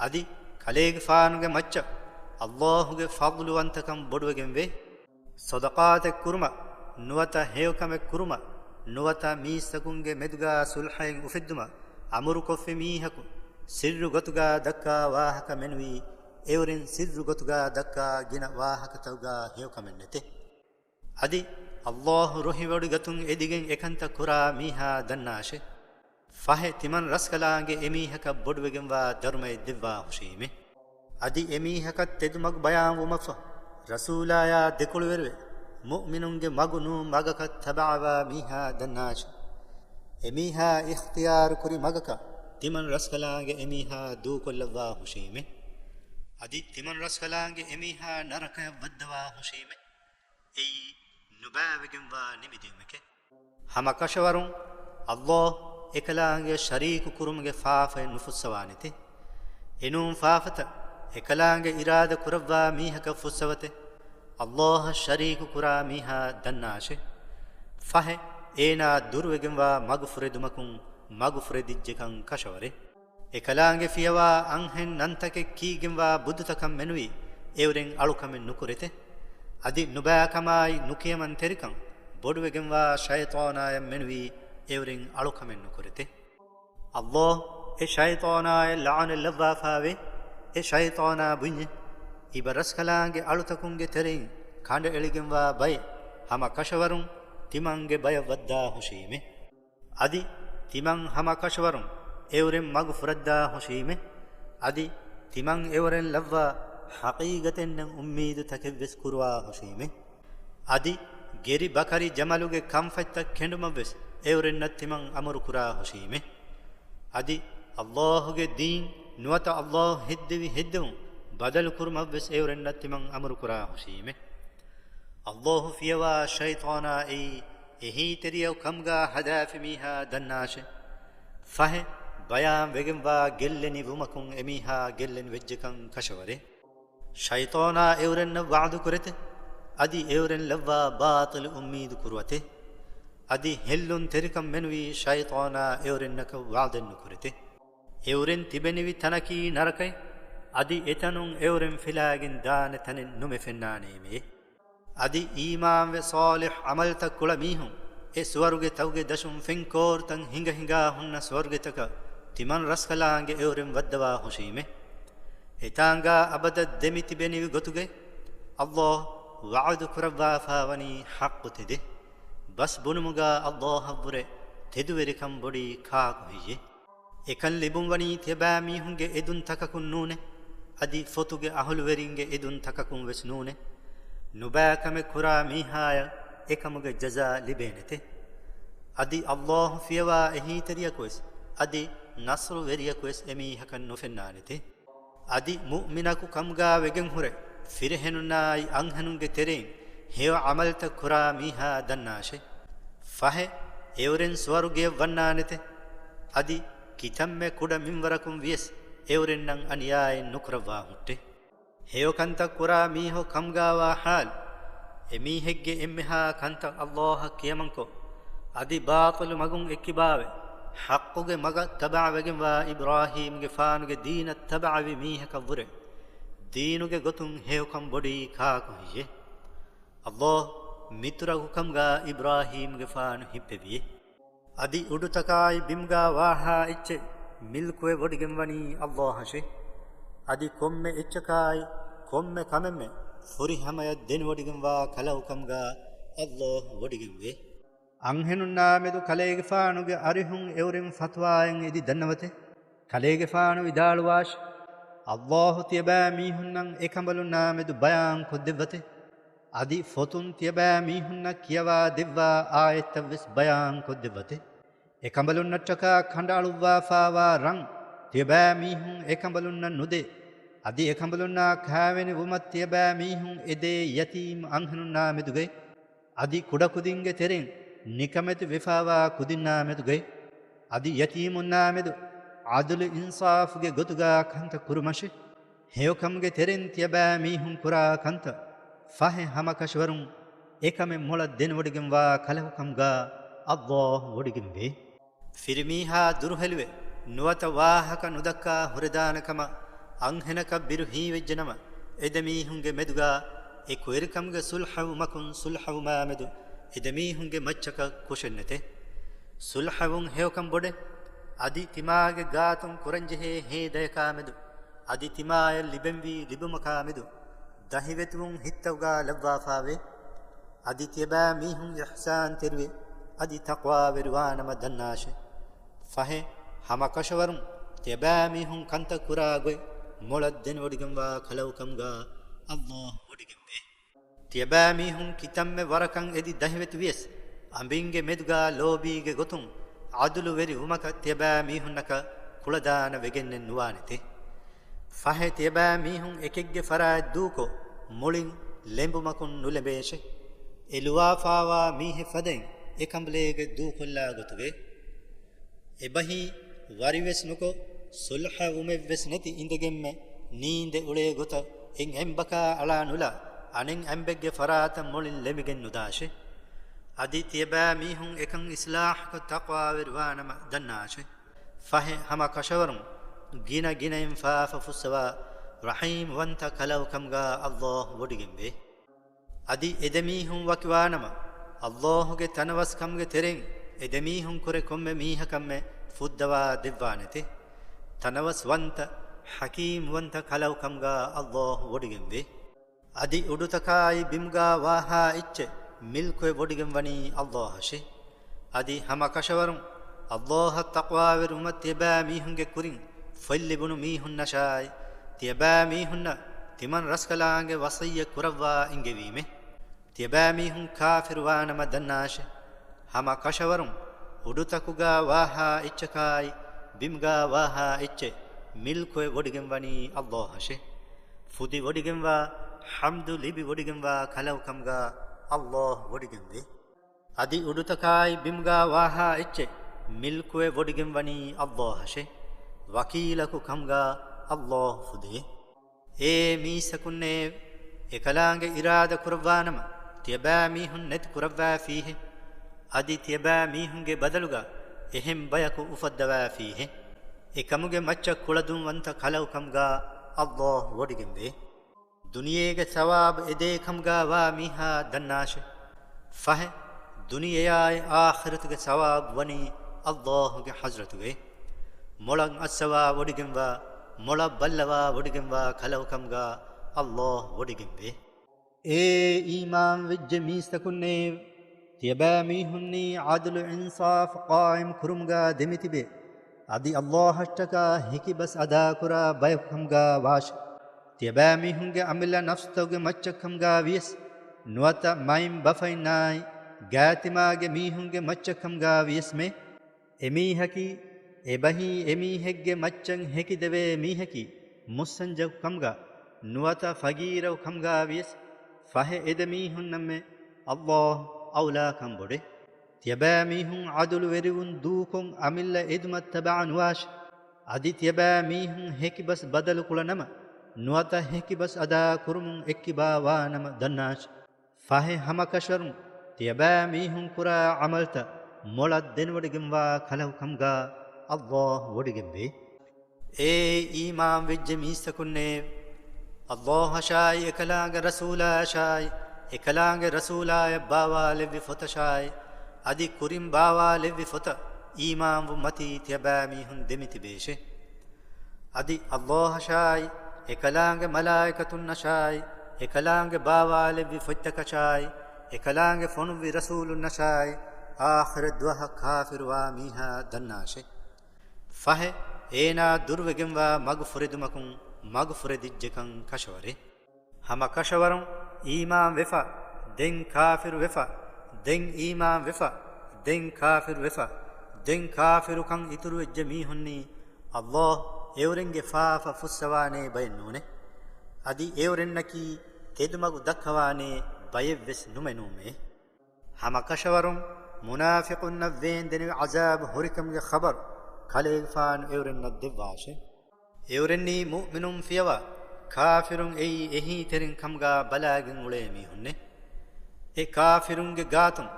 އަދި ކަލޭގެފާނުގެ މައްޗަށް އައްލާހުގެ ފަޟްލުވަންތަކަން ބޮޑުވެގެންވޭ. ޞަދަޤާތެއް ކުރުމަށް ނުވަތަ ހެޔޮކަމެއް ކުރުމަށް ނުވަތަ މީސްތަކުންގެ މެދުގާ ޞުލްޙައެއް އުފެއްދުމަށް އަމުރުކޮށްފި މީހަކު ސިއްރު ގޮތުގާ ދައްކާ ވާހަކަ މެނުވީ އެއުރެން ސިއްރު ގޮތުގާ ދައްކާ ގިނަ ވާހަކަތަކުގާ ހެޔޮކަމެއް ނެތޭ. އަދި އައްލާހު ރުހިވޮޑިގަތުން އެދިގެން އެކަންތައް ކުރާ މީހާ ދަންނާށޭ. ފަހެ ތިމަން ރަސްކަލާނގެ އެމީހަކަށް ބޮޑުވެގެންވާ ދަރުމައެއް ދެއްވާ ހުށީމޭ. އަދި އެމީހަކަށް ތެދުމަގު ބަޔާންވުމަށްފަހު، ރަސޫލާޔާ ދެކޮޅުވެރިވެ، މުއުމިނުންގެ މަގު ނޫން މަގަކަށް ތަބަޢަވާ މީހާ ދަންނާށޭ. އެމީހާ އިޚްތިޔާރުކުރި މަގަކަށް ތިމަން ރަސްކަލާނގެ އެމީހާ ދޫކޮށްލައްވާ ހުށީމޭ. އަދި ތިމަން ރަސްކަލާނގެ އެމީހާ ނަރަކަޔަށް ވައްދަވާ ހުށީމޭ. އެއީ ނުބައިވެގެންވާ ނިމިދިއުމެކޭ. ހަމަ ކަށަވަރުން އައްލާހު އެކަލާނގެ ޝަރީކު ކުރުމުގެ ފާފައެއް ނުފުއްސަވާނެތެ. އެނޫން ފާފަތައް އެކަލާނގެ އިރާދަ ކުރައްވާ މީހަކަށް ފުއްސަވަތެ. އައްލާހަށް ޝަރީކު ކުރާ މީހާ ދަންނާށޭ. ފަހެ އޭނާ ދުރުވެގެންވާ މަގުފުރެދުމަކުން މަގުފުރެދިއްޖެކަން ކަށަވަރޭ. އެކަލާނގެ ފިޔަވާ އަންހެން ނަންތަކެއް ކީގެންވާ ބުދުތަކަށް މެނުވީ އެއުރެން އަޅުކަމެއް ނުކުރެތެ. އަދި ނުބައިކަމާއި ނުކިޔަމަންތެރިކަން ބޮޑުވެގެންވާ ޝައިޠާނާޔަށް މެނުވީ އެއުރެން އަޅުކަމެއް ނުކުރެތެ. އައްލާހު އެ ޝައިޠާނާޔަށް ލަޢުނަތް ލައްވާފާވޭ. އެ ޝައިޠާނާ ބުންޏޭ، އިބަ ރަސްކަލާނގެ އަޅުތަކުންގެ ތެރެއިން ކަނޑައެޅިގެންވާ ބައެއް ހަމަ ކަށަވަރުން ތިމަންގެ ބަޔަށް ވައްދާ ހުށީމޭ. އަދި ތިމަން ހަމަ ކަށަވަރުން އެއުރެން މަގު ފުރައްދާ ހުށީމެ. އަދި ތިމަން އެއުރެން ލައްވާ ޙަޤީޤަތެއްނެތް އުއްމީދު ތަކެއްވެސް ކުރުވާ ހުށީމެ. އަދި ގެރި ބަކަރި ޖަމަލުގެ ކަންފަތްތައް ކެނޑުމަށްވެސް އެއުރެންނަށް ތިމަން އަމުރު ކުރާ ހުށީމެ. އަދި އައްލާހުގެ ދީން ނުވަތަ އައްލާހު ހެއްދެވި ހެއްދެވުން ބަދަލު ކުރުމަށްވެސް އެއުރެންނަށް ތިމަން އަމުރު ކުރާ ހުށީމެ. އައްލާހު ފިޔަވާ ޝައިޠާނާ އެއީ އެހީތެރިޔަކު ކަމުގާ ހަދާފި މީހާ ދަންނާށެ. ފަހެ، ބަޔާން ވެގެންވާ ގެއްލެނި ވުމަކުން އެމީހާ ގެއްލެނި ވެއްޖެކަން ކަށަވަރެ. ޝައިޠާނާ އެއުރެންނަށް ވަޢުދު ކުރެތެ. އަދި އެއުރެން ލައްވާ ބާޠިލު އުއްމީދު ކުރުވަތެ. އަދި ހެއްލުންތެރިކަން މެނުވީ ޝައިޠާނާ އެއުރެންނަކަށް ވަޢުދެއް ނުކުރެތެ. އެއުރެން ތިބެނިވި ތަނަކީ ނަރަކައެއް. އަދި އެތަނުން އެއުރެން ފިލާގެން ދާނެ ތަނެއް ނުމެ ފެންނާނެއޭ. އަދި އީމާންވެ ޞާލިޙް ޢަމަލްތައް ކުޅަ މީހުން އެ ސުވަރުގެ ތަކުގެ ދަށުން ފެންކޯރުތައް ހިނގަ ހިނގާ ހުންނަ ސުވަރުގެތަކަށް ތިމަން ރަސްކަލާނގެ އެއުރެން ވައްދަވާ ހުށީމެ. އެތާނގާ އަބަދަށް ދެމި ތިބެނިވި ގޮތުގައި ﷲ ވަޢުދު ކުރައްވާފާވަނީ ޙައްޤު ތެދެއް. ބަސް ބުނުމުގާ ﷲ އަށްވުރެ ތެދުވެރިކަން ބޮޑީ ކާކު ހެއްޔޭ؟ އެކަން ލިބުންވަނީ ތިޔަބައިމީހުންގެ އެދުންތަކަކުން ނޫނޭ، އަދި ފޮތުގެ އަހުލުވެރިންގެ އެދުންތަކަކުން ވެސް ނޫނޭ. ނުބައިކަމެއް ކުރާ މީހާޔަށް އެކަމުގެ ޖަޒާ ލިބޭނެތެ. އަދި ﷲ ފިޔަވާ އެހީތެރިޔަކުވެސް، އަދި ނަޞްރުވެރިޔަކުވެސް އެމީހަކަށް ނުފެންނާނެތެ. އަދި މުއުމިނަކު ކަމުގާ ވެގެންހުރެ، ފިރިހެނުންނާއި އަންހެނުންގެ ތެރެއިން ހެޔޮ ޢަމަލްތައް ކުރާ މީހާ ދަންނާށޭ. ފަހެ، އެއުރެން ސުވަރުގެޔަށް ވަންނާނެތެ. އަދި ކިތަންމެ ކުޑަ މިންވަރަކުން ވިޔަސް އެއުރެންނަށް އަނިޔާއެއް ނުކުރައްވާ ހުއްޓޭ. ހެޔޮ ކަންތައް ކުރާ މީހަކު ކަމުގާވާ ޙާލު، އެމީހެއްގެ އެންމެހާ ކަންތައް ﷲ އަށް ކިޔަމަންކޮށް، އަދި ބާޠިލު މަގުން އެއްކިބާވެ، ޙައްޤުގެ މަގަށް ތަބަޢަވެގެންވާ އިބްރާހީމްގެފާނުގެ ދީނަށް ތަބަޢަވި މީހަކަށްވުރެ، ދީނުގެ ގޮތުން ހެޔޮކަން ބޮޑީ ކާކު ހެއްޔޭ؟ ﷲ މިތުރަކު ކަމުގާ އިބްރާހީމްގެފާނު ހިއްޕެވިއޭ. އަދި އުޑުތަކާއި ބިމުގާ ވާހާ އެއްޗެއް މިލްކުވެ ވޮޑިގެންވަނީ ﷲ އަށޭ. އަދި ކޮންމެ އެއްޗަކާއި ކޮންމެ ކަމެއްމެ ފުރިހަމަޔަށް ދެނެވޮޑިގެންވާ ކަލަކު ކަމުގާ ﷲ ވޮޑިގެންވޭ. އަންހެނުންނާމެދު ކަލޭގެފާނުގެ އަރިހުން އެއުރެން ފަތުވާއެއް އެދި ދަންނަވަތޭ. ކަލޭގެފާނު ވިދާޅުވާށި، ﷲ ތިޔަބައިމީހުންނަށް އެކަނބަލުންނާމެދު ބަޔާން ކޮށްދެއްވަތޭ. އަދި ފޮތުން ތިޔަބައިމީހުންނަށް ކިޔަވާ ދެއްވާ އާޔަތްތައްވެސް ބަޔާން ކޮށްދެއްވަތޭ. އެކަނބަލުންނަށްޓަކާ ކަނޑައަޅުއްވާފާވާ ރަން ތިޔަބައިމީހުން އެކަނބަލުންނަށް ނުދޭ. އަދި އެކަނބަލުންނާ ކާވެނި ވުމަށް ތިޔަބައިމީހުން އެދޭ ޔަތީމް އަންހެނުންނާމެދުގައި. އަދި ކުޑަކުދިންގެ ތެރެއިން ނިކަމެތި ވެފާވާ ކުދިންނާމެދުގައި. އަދި ޔަތީމުންނާމެދު ޢަދުލު އިންސާފުގެ ގޮތުގާ ކަންތައް ކުރުމަށެ. ހެޔޮކަމުގެ ތެރެއިން ތިޔަބައިމީހުން ކުރާ ކަންތައް ފަހެ ހަމަކަށަވަރުން އެކަމެއް މޮޅަށް ދެނެވޮޑިގެންވާ ކަލަކު ކަމުގާ ﷲ ވޮޑިގެންވޭ. ފިރިމީހާ ދުރުހެލިވެ، ނުވަތަ ވާހަކަ ނުދައްކާ ހުރެދާނެ ކަމަށް އަންހެނަކަށް ބިރު ހީވެއްޖެނަމަ، އެދެމީހުންގެ މެދުގާ އެ ކުއިރިކަމުގެ ޞުލްޙަވުމަކުން ޞުލްޙަވުމާމެދު އެދެމީހުންގެ މައްޗަކަށް ކުށެއްނެތެ. ޞުލްޙަވުން ހެޔޮކަން ބޮޑެއް. އަދި ތިމާގެ ގާތުން ކުރަންޖެހޭ ހޭދަޔަކާމެދު، އަދި ތިމާޔަށް ލިބެންވީ ލިބުމަކާމެދު ދަހިވެތިވުން ހިތްތަކުގާ ލައްވާފާވޭ. އަދި ތިޔަބައިމީހުން އިޙްސާންތެރިވެ، އަދި ތަޤްވާވެރިވާނަމަ ދަންނާށެ. ފަހެ، ހަމަކަށަވަރުން ތިޔަބައިމީހުން ކަންތައް ކުރާ ގޮތް މޮޅަށް ދެނެވޮޑިގެންވާ ކަލަކު ކަމުގާ ﷲ ވޮޑިގެންވޭ. ތިޔަބައިމީހުން ކިތަންމެ ވަރަކަށް އެދި ދަހިވެތި ވިޔަސް، އަނބިންގެ މެދުގާ ލޯބީގެ ގޮތުން ޢަދުލުވެރި ވުމަކަށް ތިޔަބައިމީހުންނަކަށް ކުޅަދާނަ ވެގެންނެއް ނުވާނެތެ. ފަހެ ތިޔަބައިމީހުން އެކެއްގެ ފަރާތް ދޫކޮށް، މުޅިން ލެނބުމަކުން ނުލެނބޭށެ. އެ ލުވާފާވާ މީހެއް ފަދައިން އެ ކަނބަލޭގެ ދޫކޮށްލާ ގޮތުގައި. އެބަހީ ވަރިވެސް ނުކޮށް، ޞުލްޙަވުމެއްވެސް ނެތި އިނދެގެންމެ ނީނދެ އުޅޭ ގޮތަށް އެއް އަނބަކާ އަޅާ ނުލާ، އަނެއް އަނބެއްގެ ފަރާތަށް މުޅިން ލެމިގެން ނުދާށެ. އަދި ތިޔަބައިމީހުން އެކަން އިޞްލާޙްކޮށް ތަޤްވާވެރިވާނަމަ ދަންނާށެ. ފަހެ ހަމަ ކަށަވަރުން ގިނަ ގިނައިން ފާފަ ފުއްސަވާ ރަޙީމްވަންތަ ކަލަކު ކަމުގާ ﷲ ވޮޑިގެންވޭ. އަދި އެދެމީހުން ވަކިވާނަމަ، ﷲގެ ތަނަވަސްކަމުގެ ތެރެއިން އެދެމީހުން ކުރެ ކޮންމެ މީހަކަށްމެ ފުއްދަވާ ދެއްވާނެތެ. ތަނަވަސްވަންތަ، ޙަކީމްވަންތަ ކަލަކު ކަމުގާ ﷲ ވޮޑިގެންވޭ. އަދި އުޑުތަކާއި ބިމުގާ ވާހާ އެއްޗެއް މިލްކުވެ ވޮޑިގެންވަނީ ﷲ އަށެ. އަދި ހަމަ ކަށަވަރުން ﷲ އަށް ތަޤްވާވެރިވުމަށް ތިޔަބައިމީހުންގެ ކުރިން ފޮތްލިބުނު މީހުންނަށާއި، ތިޔަބައިމީހުންނަށް ތިމަން ރަސްކަލާނގެ ވަޞިއްޔަތް ކުރައްވާ އިނގެވީމެ. ތިޔަބައިމީހުން ކާފިރުވާނަމަ ދަންނާށެ. ހަމަ ކަށަވަރުން އުޑުތަކުގާ ވާހާ އެއްޗަކާއި، ބިމުގާ ވާހާ އެއްޗެއް މިލްކުވެ ވޮޑިގެންވަނީ ﷲ އަށެ. ފުދި ވޮޑިގެންވާ، ޙަމްދު ލިބި ވޮޑިގެންވާ ކަލަކު ކަމުގާ ﷲ ވޮޑިގެންވޭ. އަދި އުޑުތަކާއި ބިމުގާ ވާހާ އެއްޗެއް މިލްކުވެ ވޮޑިގެންވަނީ ﷲ އަށެ. ވަކީލަކު ކަމުގާ ﷲ ފުދޭ. އޭ މީސްތަކުންނޭ! އެކަލާނގެ އިރާދަ ކުރައްވާނަމަ، ތިޔަބައިމީހުން ނެތި ކުރައްވާފީހެއް. އަދި ތިޔަބައިމީހުންގެ ބަދަލުގަ އެހެން ބަޔަކު އުފައްދަވާފީހެއް. އެކަމުގެ މައްޗަށް ކުޅަދުންވަންތަ ކަލަކު ކަމުގާ ﷲ ވޮޑިގެންވޭ. ދުނިޔޭގެ ސަވާބު އެދޭ ކަމުގާ ވާ މީހާ ދަންނާށެ. ފަހެ، ދުނިޔެޔާއި އާޚިރަތުގެ ސަވާބު ވަނީ ﷲ ގެ ޙަޟްރަތުގައި. މޮޅަށް އައްސަވާ ވޮޑިގެންވާ، މޮޅަށް ބައްލަވާ ވޮޑިގެންވާ ކަލަކު ކަމުގާ ﷲ ވޮޑިގެންވޭ. އޭ އީމާންވެއްޖެ މީސްތަކުންނޭވެ! ތިޔަބައިމީހުންނީ ޢަދުލު އިންސާފު ޤާއިމް ކުރުމުގާ ދެމިތިބޭ. އަދި ﷲ އަށްޓަކާ ހެކިބަސް އަދާކުރާ ބަޔަކު ކަމުގާ ވާށެ. ތިޔަބައިމީހުންގެ އަމިއްލަ ނަފްސުތަކުގެ މައްޗަށް ކަމުގާ ވިޔަސް، ނުވަތަ މައިންބަފައިންނާއި ގާތިމާގެ މީހުންގެ މައްޗަށް ކަމުގާ ވިޔަސްމެ. އެމީހަކީ، އެބަހީ އެމީހެއްގެ މައްޗަށް ހެކިދެވޭ މީހަކީ، މުއްސަންޖަކު ކަމުގާ، ނުވަތަ ފަގީރަކު ކަމުގާ ވިޔަސް، ފަހެ އެދެމީހުންނަށްމެ ﷲ އައުލާކަން ބޮޑޭ. ތިޔަބައިމީހުން ޢަދުލުވެރިވުން ދޫކޮށް އަމިއްލަ އެދުމަށް ތަބަޢަ ނުވާށެ. އަދި ތިޔަބައިމީހުން ހެކިބަސް ބަދަލުކުޅަ ނަމަ، ނުވަތަ ހެކިބަސް އަދާ ކުރުމުން އެއްކިބާ ވާ ނަމަ ދަންނާށެ. ފަހެ ހަމަކަށަވަރުން ތިޔަބައިމީހުން ކުރާ ޢަމަލުތައް މޮޅަށް ދެނެވޮޑިގެންވާ ކަލަކު ކަމުގާ ﷲ ވޮޑިގެންވޭ. އޭ އީމާންވެއްޖެ މީސްތަކުންނޭވެ! ﷲއަށާއި އެކަލާނގެ ރަސޫލާއަށާއި، އެކަލާނގެ ރަސޫލާޔަށް ބާވާލެއްވި ފޮތަށާއި، އަދި ކުރިން ބާވާލެއްވި ފޮތަށް އީމާންވުމަތީ ތިޔަބައިމީހުން ދެމިތިބޭށެ. އަދި ﷲއަށާއި، އެކަލާނގެ މަލާއިކަތުންނަށާއި، އެކަލާނގެ ބާވާލެއްވި ފޮތްތަކަށާއި، އެކަލާނގެ ފޮނުއްވި ރަސޫލުންނަށާއި، އާޚިރަތް ދުވަހަށް ކާފިރުވާ މީހާ ދަންނާށެ. ފަހެ، އޭނާ ދުރުވެގެންވާ މަގު ފުރެދުމަކުން މަގު ފުރެދިއްޖެކަން ކަށަވަރޭ. ހަމަ ކަށަވަރުން އީމާން ވެފަ، ދެން ކާފިރު ވެފަ، ދެން އީމާން ވެފަ، ދެން ކާފިރު ވެފަ، ދެން ކާފިރުކަން އިތުރުވެއްޖެ މީހުންނީ، ﷲ އެއުރެންގެ ފާފަ ފުއްސަވާނޭ ބައެއް ނޫނޭ. އަދި އެއުރެންނަކީ ތެދުމަގު ދައްކަވާނޭ ބައެއްވެސް ނުމެ ނޫމޭ. ހަމަ ކަށަވަރުން މުނާފިޤުންނަށް ވޭންދެނިވި ޢަޒާބު ހުރިކަމުގެ ޚަބަރު ކަލޭގެފާނު އެއުރެންނަށް ދެއްވާށެ. އެއުރެންނީ މުއުމިނުން ފިޔަވާ، ކާފިރުން އެއީ އެހީތެރިން ކަމުގާ ބަލާގެން އުޅޭ މީހުންނޭ. އެ ކާފިރުންގެ ގާތުން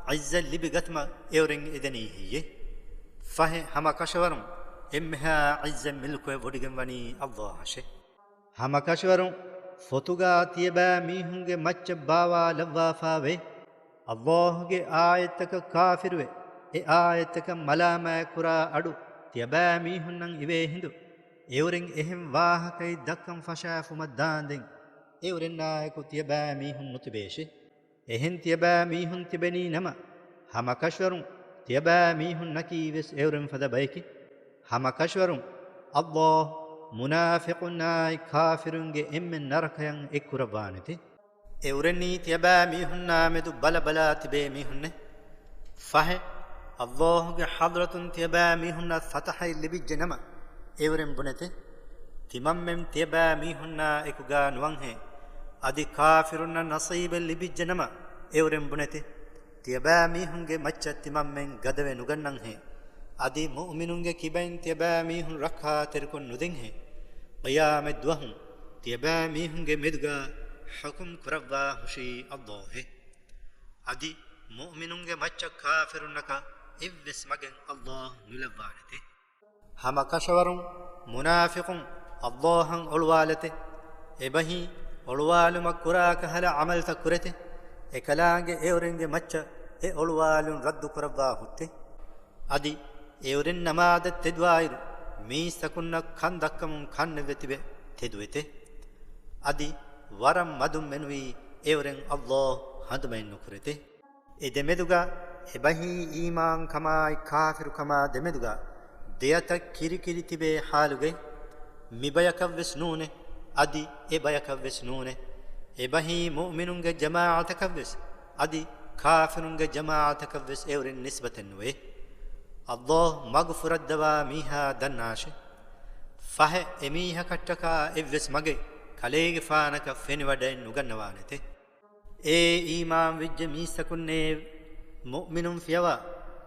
ޢިއްޒަތް ލިބި ގަތުމަށް އެއުރެން އެދެނީ ހެއްޔޭ؟ ފަހެ ހަމަ ކަށަވަރުން އެންމެހާ ޢިއްޒަތް މިލްކުވެ ވޮޑިގެން ވަނީ ﷲ އަށެ. ހަމަ ކަށަވަރުން ފޮތުގާ ތިޔަބައިމީހުންގެ މައްޗަށް ބާވާލައްވާފާވޭ. ﷲގެ އާޔަތްތަކަށް ކާފިރުވެ، އެ އާޔަތްތަކަށް މަލާމާތްކުރާ އަޑު ތިޔަބައިމީހުންނަށް އިވޭ ހިނދު، އެއުރެން އެހެން ވާހަކައެއް ދައްކަން ފަށާފުމަށް ދާންދެން، އެއުރެންނާއެކު ތިޔަބައިމީހުން ނުތިބޭށެ. އެހެން ތިޔަބައިމީހުން ތިބެނީ ނަމަ، ހަމަ ކަށަވަރުން ތިޔަބައިމީހުންނަކީ ވެސް އެއުރެން ފަދަ ބަޔެކޭ. ހަމަ ކަށަވަރުން ﷲ މުނާފިޤުންނާއި ކާފިރުންގެ އެންމެ ނަރަކަޔަށް އެއްކުރައްވާނެތެ. އެއުރެންނީ ތިޔަބައިމީހުންނާމެދު ބަލަބަލާ ތިބޭ މީހުންނޭ. ފަހެ، ﷲގެ ޙަޟްރަތުން ތިޔަބައިމީހުންނަށް ފަތަޙަތް ލިބިއްޖެ ނަމަ، އެއުރެން ބުނެތެ. ތިމަންމެން ތިޔަބައިމީހުންނާ އެކުގާ ނުވަންހޭ. އަދި ކާފިރުންނަށް ނަޞީބެއް ލިބިއްޖެ ނަމަ، އެއުރެން ބުނެތެ. ތިޔަބައިމީހުންގެ މައްޗަށް ތިމަންމެން ގަދަވެ ނުގަންނަންހޭ. އަދި މުއުމިނުންގެ ކިބައިން ތިޔަބައިމީހުން ރައްކާތެރިކޮށް ނުދެންހޭ. ޤިޔާމަތް ދުވަހު ތިޔަބައިމީހުންގެ މެދުގާ ޙުކުމް ކުރައްވާ ހުށީ ﷲ އޭ. އަދި މުއުމިނުންގެ މައްޗަށް ކާފިރުންނަކަށް އެއްވެސް މަގެއް ﷲ ނުލައްވާނެތެ. ހަމަ ކަށަވަރުން މުނާފިޤުން ﷲ އަށް އޮޅުވާލަތެ. އެބަހީ، އޮޅުވާލުމަށް ކުރާ ކަހަލަ ޢަމަލުތައް ކުރެތެ. އެކަލާނގެ އެއުރެންގެ މައްޗަށް އެ އޮޅުވާލުން ރައްދު ކުރައްވާ ހުއްޓެ. އަދި އެއުރެން ނަމާދަށް ތެދުވާއިރު، މީސްތަކުންނަށް ކަން ދައްކަމުން ކަންނެވެ ތިބެ ތެދުވެތެ. އަދި ވަރަށް މަދުން މެނުވީ އެއުރެން ﷲ ހަނދުމައެއް ނުކުރެތެ. އެ ދެމެދުގަ އެބަހީ އީމާންކަމާއި ކާފިރުކަމާ ދެމެދުގަ ދެއަތަށް ކިރިކިރި ތިބޭ ޙާލުގައި މިބަޔަކަށްވެސް ނޫނޭ، އަދި އެބަޔަކަށްވެސް ނޫނޭ. އެބަހީ މުއުމިނުންގެ ޖަމާޢަތަކަށްވެސް، އަދި ކާފިރުންގެ ޖަމާޢަތަކަށްވެސް އެއުރެން ނިސްބަތެއް ނުވޭ. ﷲ މަގު ފުރައްދަވާ މީހާ ދަންނާށެ. ފަހެ އެމީހަކަށްޓަކާ އެއްވެސް މަގެއް ކަލޭގެފާނަކަށް ފެނިވަޑައެއް ނުގަންނަވާނެތެ. އޭ އީމާންވެއްޖެ މީސްތަކުންނޭވެ! މުއުމިނުން ފިޔަވާ،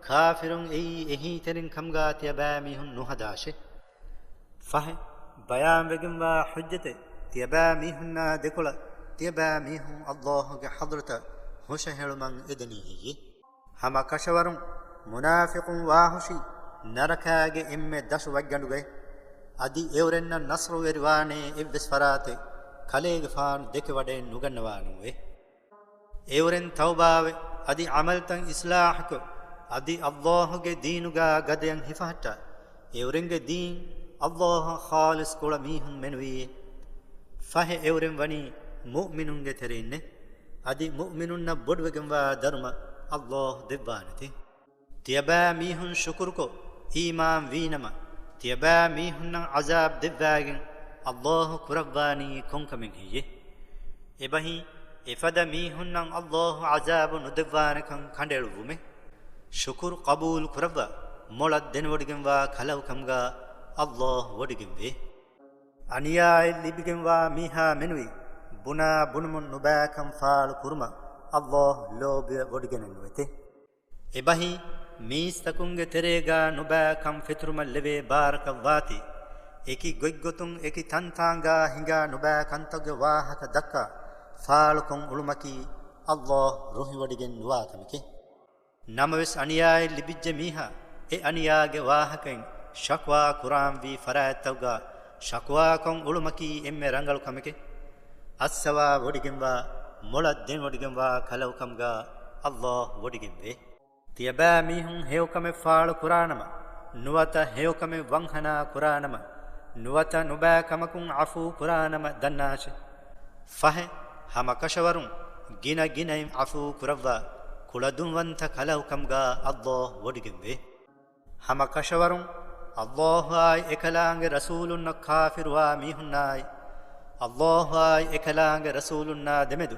ކާފިރުން އެއީ އެހީތެރިން ކަމުގާ ތިޔަބައިމީހުން ނުހަދާށެ. ފަހެ، ބަޔާންވެގެންވާ ޙުއްޖަތެއް ތިޔަބައިމީހުންނާ ދެކޮޅަށް ތިޔަބައިމީހުން ﷲގެ ޙަޟްރަތަށް ހުށަހެޅުމަށް އެދެނީ ހެއްޔޭ؟ ހަމަ ކަށަވަރުން މުނާފިޤުން ވާހުށީ، ނަރަކާގެ އެންމެ ދަށު ވައްގަނޑުގައި. އަދި އެއުރެންނަށް ނަޞްރުވެރިވާނޭ އެއްވެސް ފަރާތެއް ކަލޭގެފާނު ދެކެވަޑައެއް ނުގަންނަވާނޫވެ. އެއުރެން ތައުބާވެ، އަދި ޢަމަލުތައް އިޞްލާޙުކޮށް، އަދި ﷲ ގެ ދީނުގާ ގަދަޔަށް ހިފަހައްޓާ، އެއުރެންގެ ދީން ﷲ އަށް ޚާލިޞް ކުޅަ މީހުން މެނުވީ. ފަހެ އެއުރެން ވަނީ މުއުމިނުންގެ ތެރެއިންނޭ. އަދި މުއުމިނުންނަށް ބޮޑުވެގެންވާ ދަރުމަ ﷲ ދެއްވާނެތެ. ތިޔަބައިމީހުން ޝުކުރުކޮށް އީމާން ވީނަމަ، ތިޔަބައިމީހުންނަށް ޢަޒާބް ދެއްވާގެން ﷲ ކުރައްވާނީ ކޮންކަމެއް ހެއްޔެ؟ އެބަހީ، އެފަދަ މީހުންނަށް ﷲ ޢަޒާބު ނުދެއްވާނެކަން ކަނޑައެޅުއްވުމޭ. ޝުކުރު ޤަބޫލު ކުރައްވާ، މޮޅަށް ދެނެވޮޑިގެންވާ ކަލަކުކަމުގާ ﷲ ވޮޑިގެންވޭ. އަނިޔާއެއް ލިބިގެންވާ މީހާ މެނުވީ، ބުނާ ބުނުމުން ނުބައިކަން ފާޅު ކުރުމަށް ﷲ ލޯބިވެ ވޮޑިގެނެއް ނުވެތެ. އެބަހީ، މީސްތަކުންގެ ތެރޭގާ ނުބައިކަން ފެތުރުމަށް ލެވޭ ބާރަކަށް ވާތީ، އެކި ގޮތްގޮތުން އެކި ތަންތާނގާ ހިނގާ ނުބައި ކަންތައްގެ ވާހަކަ ދައްކާ ފާޅުކޮށް އުޅުމަކީ ﷲ ރުހިވޮޑިގެން ނުވާ ކަމެކޭ. ނަމަވެސް އަނިޔާއެއް ލިބިއްޖެ މީހާ، އެ އަނިޔާގެ ވާހަކައިން ޝަކުވާ ކުރާންވީ ފަރާތްތަކުގާ ޝަކުވާކޮށް އުޅުމަކީ އެންމެ ރަނގަޅު ކަމެކޭ. އައްސަވާ ވޮޑިގެންވާ، މޮޅަށް ދެން ވޮޑިގެންވާ ކަލަކުކަމުގާ ﷲ ވޮޑިގެންވޭ. ތިޔަބައިމީހުން ހެޔޮކަމެއް ފާޅު ކުރާނަމަ، ނުވަތަ ހެޔޮކަމެއް ވަންހަނާ ކުރާނަމަ، ނުވަތަ ނުބައި ކަމަކުން ޢަފޫ ކުރާނަމަ ދަންނާށެ. ފަހެ، ހަމަ ކަށަވަރުން ގިނަ ގިނައިން ޢަފޫ ކުރައްވާ، ކުޅަދުންވަންތަ ކަލަކުކަމުގާ ﷲ ވޮޑިގެންވޭ. ހަމަ ކަށަވަރުން ﷲ އާއި އެކަލާނގެ ރަސޫލުންނަށް ކާފިރުވާ މީހުންނާއި، ﷲ އާއި އެކަލާނގެ ރަސޫލުންނާ ދެމެދު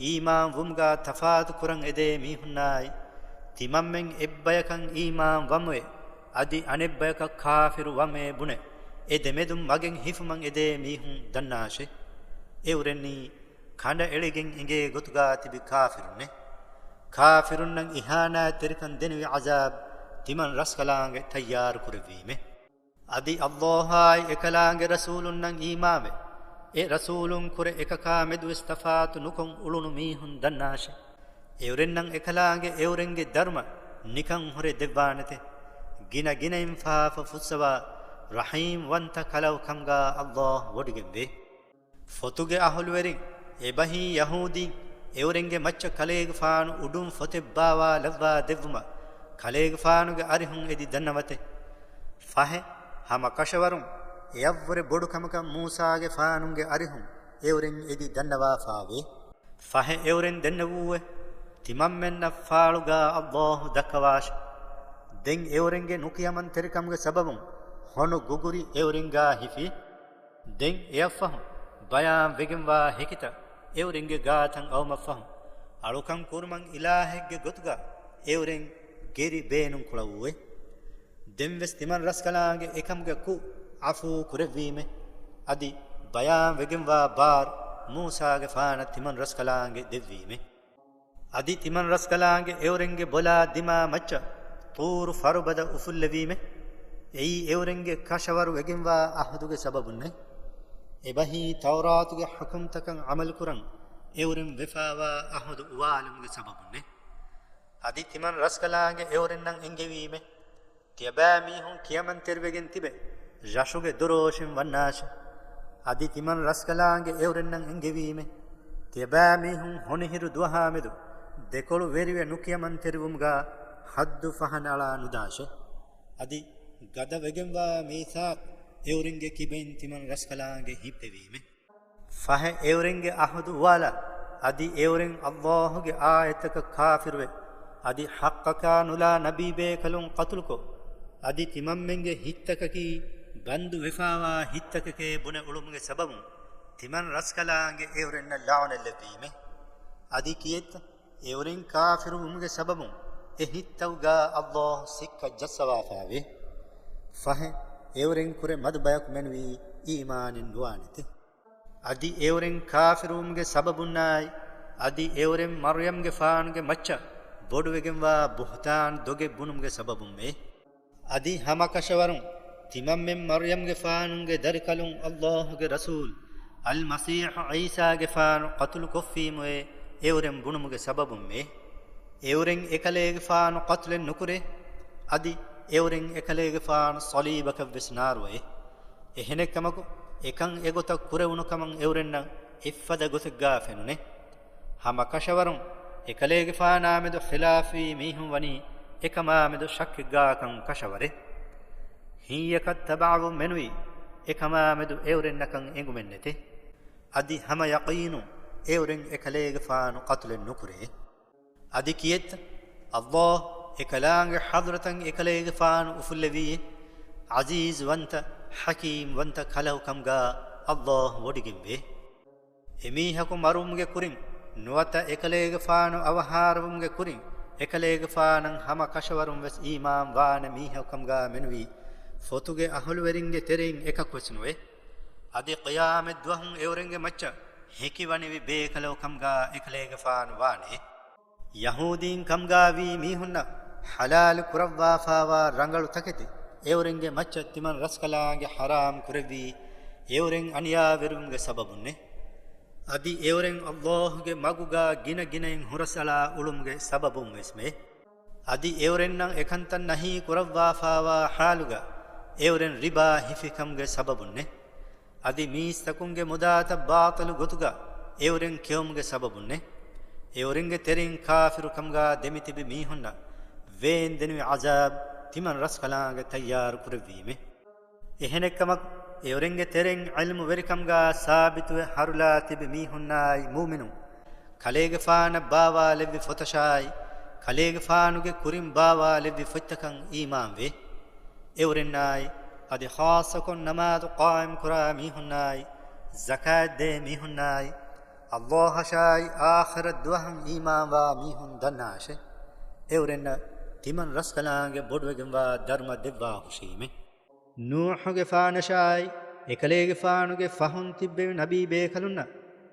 އީމާން ވުމުގާ ތަފާތު ކުރަން އެދޭ މީހުންނާއި، ތިމަންމެން އެއްބަޔަކަށް އީމާން ވަމުވެ، އަދި އަނެއްބަޔަކަށް ކާފިރު ވަމުވެ ބުނެ، އެ ދެމެދުން މަގެއް ހިފުމަށް އެދޭ މީހުން ދަންނާށެ. އެއުރެންނީ ކަނޑައެޅިގެން އިނގޭ ގޮތުގާ ތިބި ކާފިރުންނޭ. ކާފިރުންނަށް އިހާނާތްތެރިކަން ދެނެވި ޢަޒާބް ތިމަން ރަސްކަލާނގެ ތައްޔާރު ކުރެއްވީމޭ. އަދި ﷲ އާއި އެކަލާނގެ ރަސޫލުންނަށް އީމާވެ، އެ ރަސޫލުން ކުރެ އެކަކާ މެދުވެސް ތަފާތު ނުކޮށް އުޅުނު މީހުން ދަންނާށެ. އެއުރެންނަށް އެކަލާނގެ އެއުރެންގެ ދަރުމަ ނިކަން ހުރެ ދެއްވާނެތެ. ގިނަ ގިނައިން ފާފަ ފުއްސަވާ، ރަޙީމް ވަންތަ ކަލަކުކަމުގާ ﷲ ވޮޑިގެންވޭ. ފޮތުގެ އަހުލުވެރިން، އެބަހީ ޔަހޫދީން، އެއުރެންގެ މައްޗަށް ކަލޭގެފާނު އުޑުން ފޮތެއް ބާވާލައްވާ ދެއްވުމަށް ކަލޭގެފާނުގެ އަރިހުން އެދި ދަންނަވަތެ. ފަހެ، ހަމަ ކަށަވަރުން އެއަށްވުރެ ބޮޑު ކަމަކަށް މޫސާގެފާނުގެ އަރިހުން އެއުރެން އެދި ދަންނަވާފާވޭ. ފަހެ އެއުރެން ދެންނެވޫއެ، ތިމަންމެންނަށް ފާޅުގާ ﷲ ދައްކަވާށެ. ދެން އެއުރެންގެ ނުކިޔަމަންތެރިކަމުގެ ސަބަބުން ހޮނު ގުގުރި އެއުރެންގާ ހިފި. ދެން އެއަށްފަހު ބަޔާން ވެގެންވާ ހެކިތައް އެއުރެންގެ ގާތަށް އައުމަށްފަހު، އަޅުކަން ކުރުމަށް އިލާހެއްގެ ގޮތުގަ އެއުރެން ގެރި ބޭނުން ކުޅަވުއެވެ. ދެންވެސް ތިމަން ރަސްކަލާނގެ އެކަމުގެ ކުށް އަފޫ ކުރެއްވީމެ. އަދި ބަޔާން ވެގެންވާ ބާރު މޫސާގެފާނަށް ތިމަން ރަސްކަލާނގެ ދެއްވީމެ. އަދި ތިމަން ރަސްކަލާނގެ އެއުރެންގެ ބޮލާ ދިމާ މައްޗަށް ޠޫރު ފަރުބަދަ އުފުއްލެވީމެ. އެއީ އެއުރެންގެ ކަށަވަރު ވެގެންވާ އަހުދުގެ ސަބަބުންނޭ. އެބަހީ ތައުރާތުގެ ޙުކުމްތަކަށް ޢަމަލުކުރަން އެއުރެން ވެފާވާ އަހުދު އުވާލުމުގެ ސަބަބުންނޭ. އަދި ތިމަން ރަސްކަލާނގެ އެއުރެންނަށް އެންގެވީމެ. ތިޔަބައިމީހުން ކިޔަމަންތެރިވެގެން ތިބެ، ރަށުގެ ދޮރޯށިން ވަންނާށެ. އަދި ތިމަން ރަސްކަލާނގެ އެއުރެންނަށް އެންގެވީމެ. ތިޔަބައިމީހުން ހޮނިހިރު ދުވަހާމެދު ދެކޮޅު ވެރިވެ ނުކިޔަމަންތެރިވުމުގާ ޙައްދު ފަހަނައަޅާ ނުދާށެ. އަދި ގަދަވެގެންވާ މީސާޤު އެއުރެންގެ ކިބައިން ތިމަން ރަސްކަލާނގެ ހިއްޕެވީމެ. ފަހެ އެއުރެންގެ އަހުދު އުވާލާ، އަދި އެއުރެން ﷲ ގެ އާޔަތްތަކަށް ކާފިރުވެ، އަދި ޙައްޤަކާ ނުލާ ނަބީބޭކަލުން ޤަތުލުކޮށް، އަދި ތިމަންމެންގެ ހިތްތަކަކީ ބަންދު ވެފާވާ ހިތްތަކެކޭ ބުނެ އުޅުމުގެ ސަބަބުން، ތިމަން ރަސްކަލާނގެ އެއުރެންނަށް ލަޢުނަތް ލެއްވީމެ. އަދި ކިއެއްތަ؟ އެއުރެން ކާފިރުވުމުގެ ސަބަބުން އެ ހިތްތަކުގާ ﷲ ސިއްކަ ޖައްސަވާފާވޭ. ފަހެ އެއުރެން ކުރެ މަދު ބަޔަކު މެނުވީ އީމާނެއް ނުވާނެތެ. އަދި އެއުރެން ކާފިރުވުމުގެ ސަބަބުންނާއި، އަދި އެއުރެން މަރްޔަމްގެފާނުގެ މައްޗަށް ބޮޑުވެގެންވާ ބުހުތާން ދޮގެއް ބުނުމުގެ ސަބަބުންވޭ. އަދި ހަމަކަށަވަރުން ތިމަންމެން މަރްޔަމްގެފާނުގެ ދަރިކަލުން ﷲ ގެ ރަސޫލް އަލްމަސީޙު ޢީސާގެފާނު ޤަތުލުކޮށްފީމުއޭ އެއުރެން ބުނުމުގެ ސަބަބުންވޭ. އެއުރެން އެކަލޭގެފާނު ޤަތުލެއް ނުކުރޭ. އަދި އެއުރެން އެކަލޭގެފާނު ޞަލީބަކަށްވެސް ނާރުވައޭ. އެހެނެއްކަމަކު، އެކަން އެގޮތަށް ކުރެވުނު ކަމަށް އެއުރެންނަށް އެއްފަދަ ގޮތެއްގާ ފެނުނޭ. ހަމަ ކަށަވަރުން އެކަލޭގެފާނާމެދު ޚިލާފްވީ މީހުން ވަނީ އެކަމާމެދު ޝައްކެއްގާކަން ކަށަވަރޭ. ހިތްޔަކަށް ތަބަޢަވުން މެނުވީ އެކަމާމެދު އެއުރެންނަކަށް އެނގުމެއް ނެތޭ. އަދި ހަމަ ޔަޤީނުން އެއުރެން އެކަލޭގެފާނު ޤަތުލެއް ނުކުރޭ. އަދި ކިއެއްތަ؟ ﷲ އެކަލާނގެ ޙަޟްރަތަށް އެކަލޭގެފާނު އުފުއްލެވީއޭ. ޢަޒީޒުވަންތަ، ޙަކީމްވަންތަ ކަލަކު ކަމުގާ ﷲ ވޮޑިގެންވޭ. އެމީހަކު މަރުވުމުގެ ކުރިން ނުވަތަ އެކަލޭގެފާނު އަވަހާރަވުމުގެ ކުރިން އެކަލޭގެފާނަށް ހަމަ ކަށަވަރުން ވެސް އީމާން ވާނެ މީހަކު ކަމުގާ މެނުވީ ފޮތުގެ އަހުލުވެރިންގެ ތެރެއިން އެކަކު ވެސް ނުވޭ. އަދި ޤިޔާމަތް ދުވަހުން އެއުރެންގެ މައްޗަށް ހެކިވަނިވި ބޭކަލަކު ކަމުގާ އެކަލޭގެފާނު ވާނެ. ޔަހޫދީން ކަމުގާވީ މީހުންނަށް ޙަލާލު ކުރައްވާފާވާ ރަނގަޅު ތަކެތި އެއުރެންގެ މައްޗަށް ތިމަން ރަސްކަލާނގެ ޙަރާމް ކުރެއްވީ އެއުރެން އަނިޔާވެރިވުމުގެ ސަބަބުންނޭ. އަދި އެއުރެން ﷲ ގެ މަގުގާ ގިނަ ގިނައިން ހުރަސްއަޅާ އުޅުމުގެ ސަބަބުން ވެސްމެ. އަދި އެއުރެންނަށް އެކަންތައް ނަހީ ކުރައްވާފާވާ ޙާލުގަ އެއުރެން ރިބާ ހިފި ކަމުގެ ސަބަބުންނޭ. އަދި މީސްތަކުންގެ މުދާތައް ބާޠިލު ގޮތުގަ އެއުރެން ކެއުމުގެ ސަބަބުންނޭ. އެއުރެންގެ ތެރެއިން ކާފިރު ކަމުގާ ދެމިތިބި މީހުންނަށް ވޭންދެނިވި ޢަޒާބް ތިމަން ރަސްކަލާނގެ ތައްޔާރު ކުރެއްވީމެ. އެހެނެއްކަމަކު، އެއުރެންގެ ތެރެއިން ޢިލްމުވެރިކަމުގާ ސާބިތުވެ ހަރުލާ ތިބި މީހުންނާއި މުއުމިނުން، ކަލޭގެފާނަށް ބާވާލެއްވި ފޮތަށާއި، ކަލޭގެފާނުގެ ކުރިން ބާވާލެއްވި ފޮތްތަކަށް އީމާންވޭ. އެއުރެންނާއި، އަދި ޚާއްޞަކޮށް ނަމާދު ޤާއިމްކުރާ މީހުންނާއި، ޒަކާތްދޭ މީހުންނާއި، ﷲ އަށާއި އާޚިރަތް ދުވަހަށް އީމާންވާ މީހުން ދަންނާށޭ. އެއުރެންނަށް ތިމަން ރަސްކަލާނގެ ބޮޑުވެގެންވާ ދަރުމަ ދެއްވާހުށީމެ. ނޫޙުގެފާނަށާއި، އެކަލޭގެފާނުގެ ފަހުން ތިއްބެވި ނަބީ ބޭކަލުންނަށް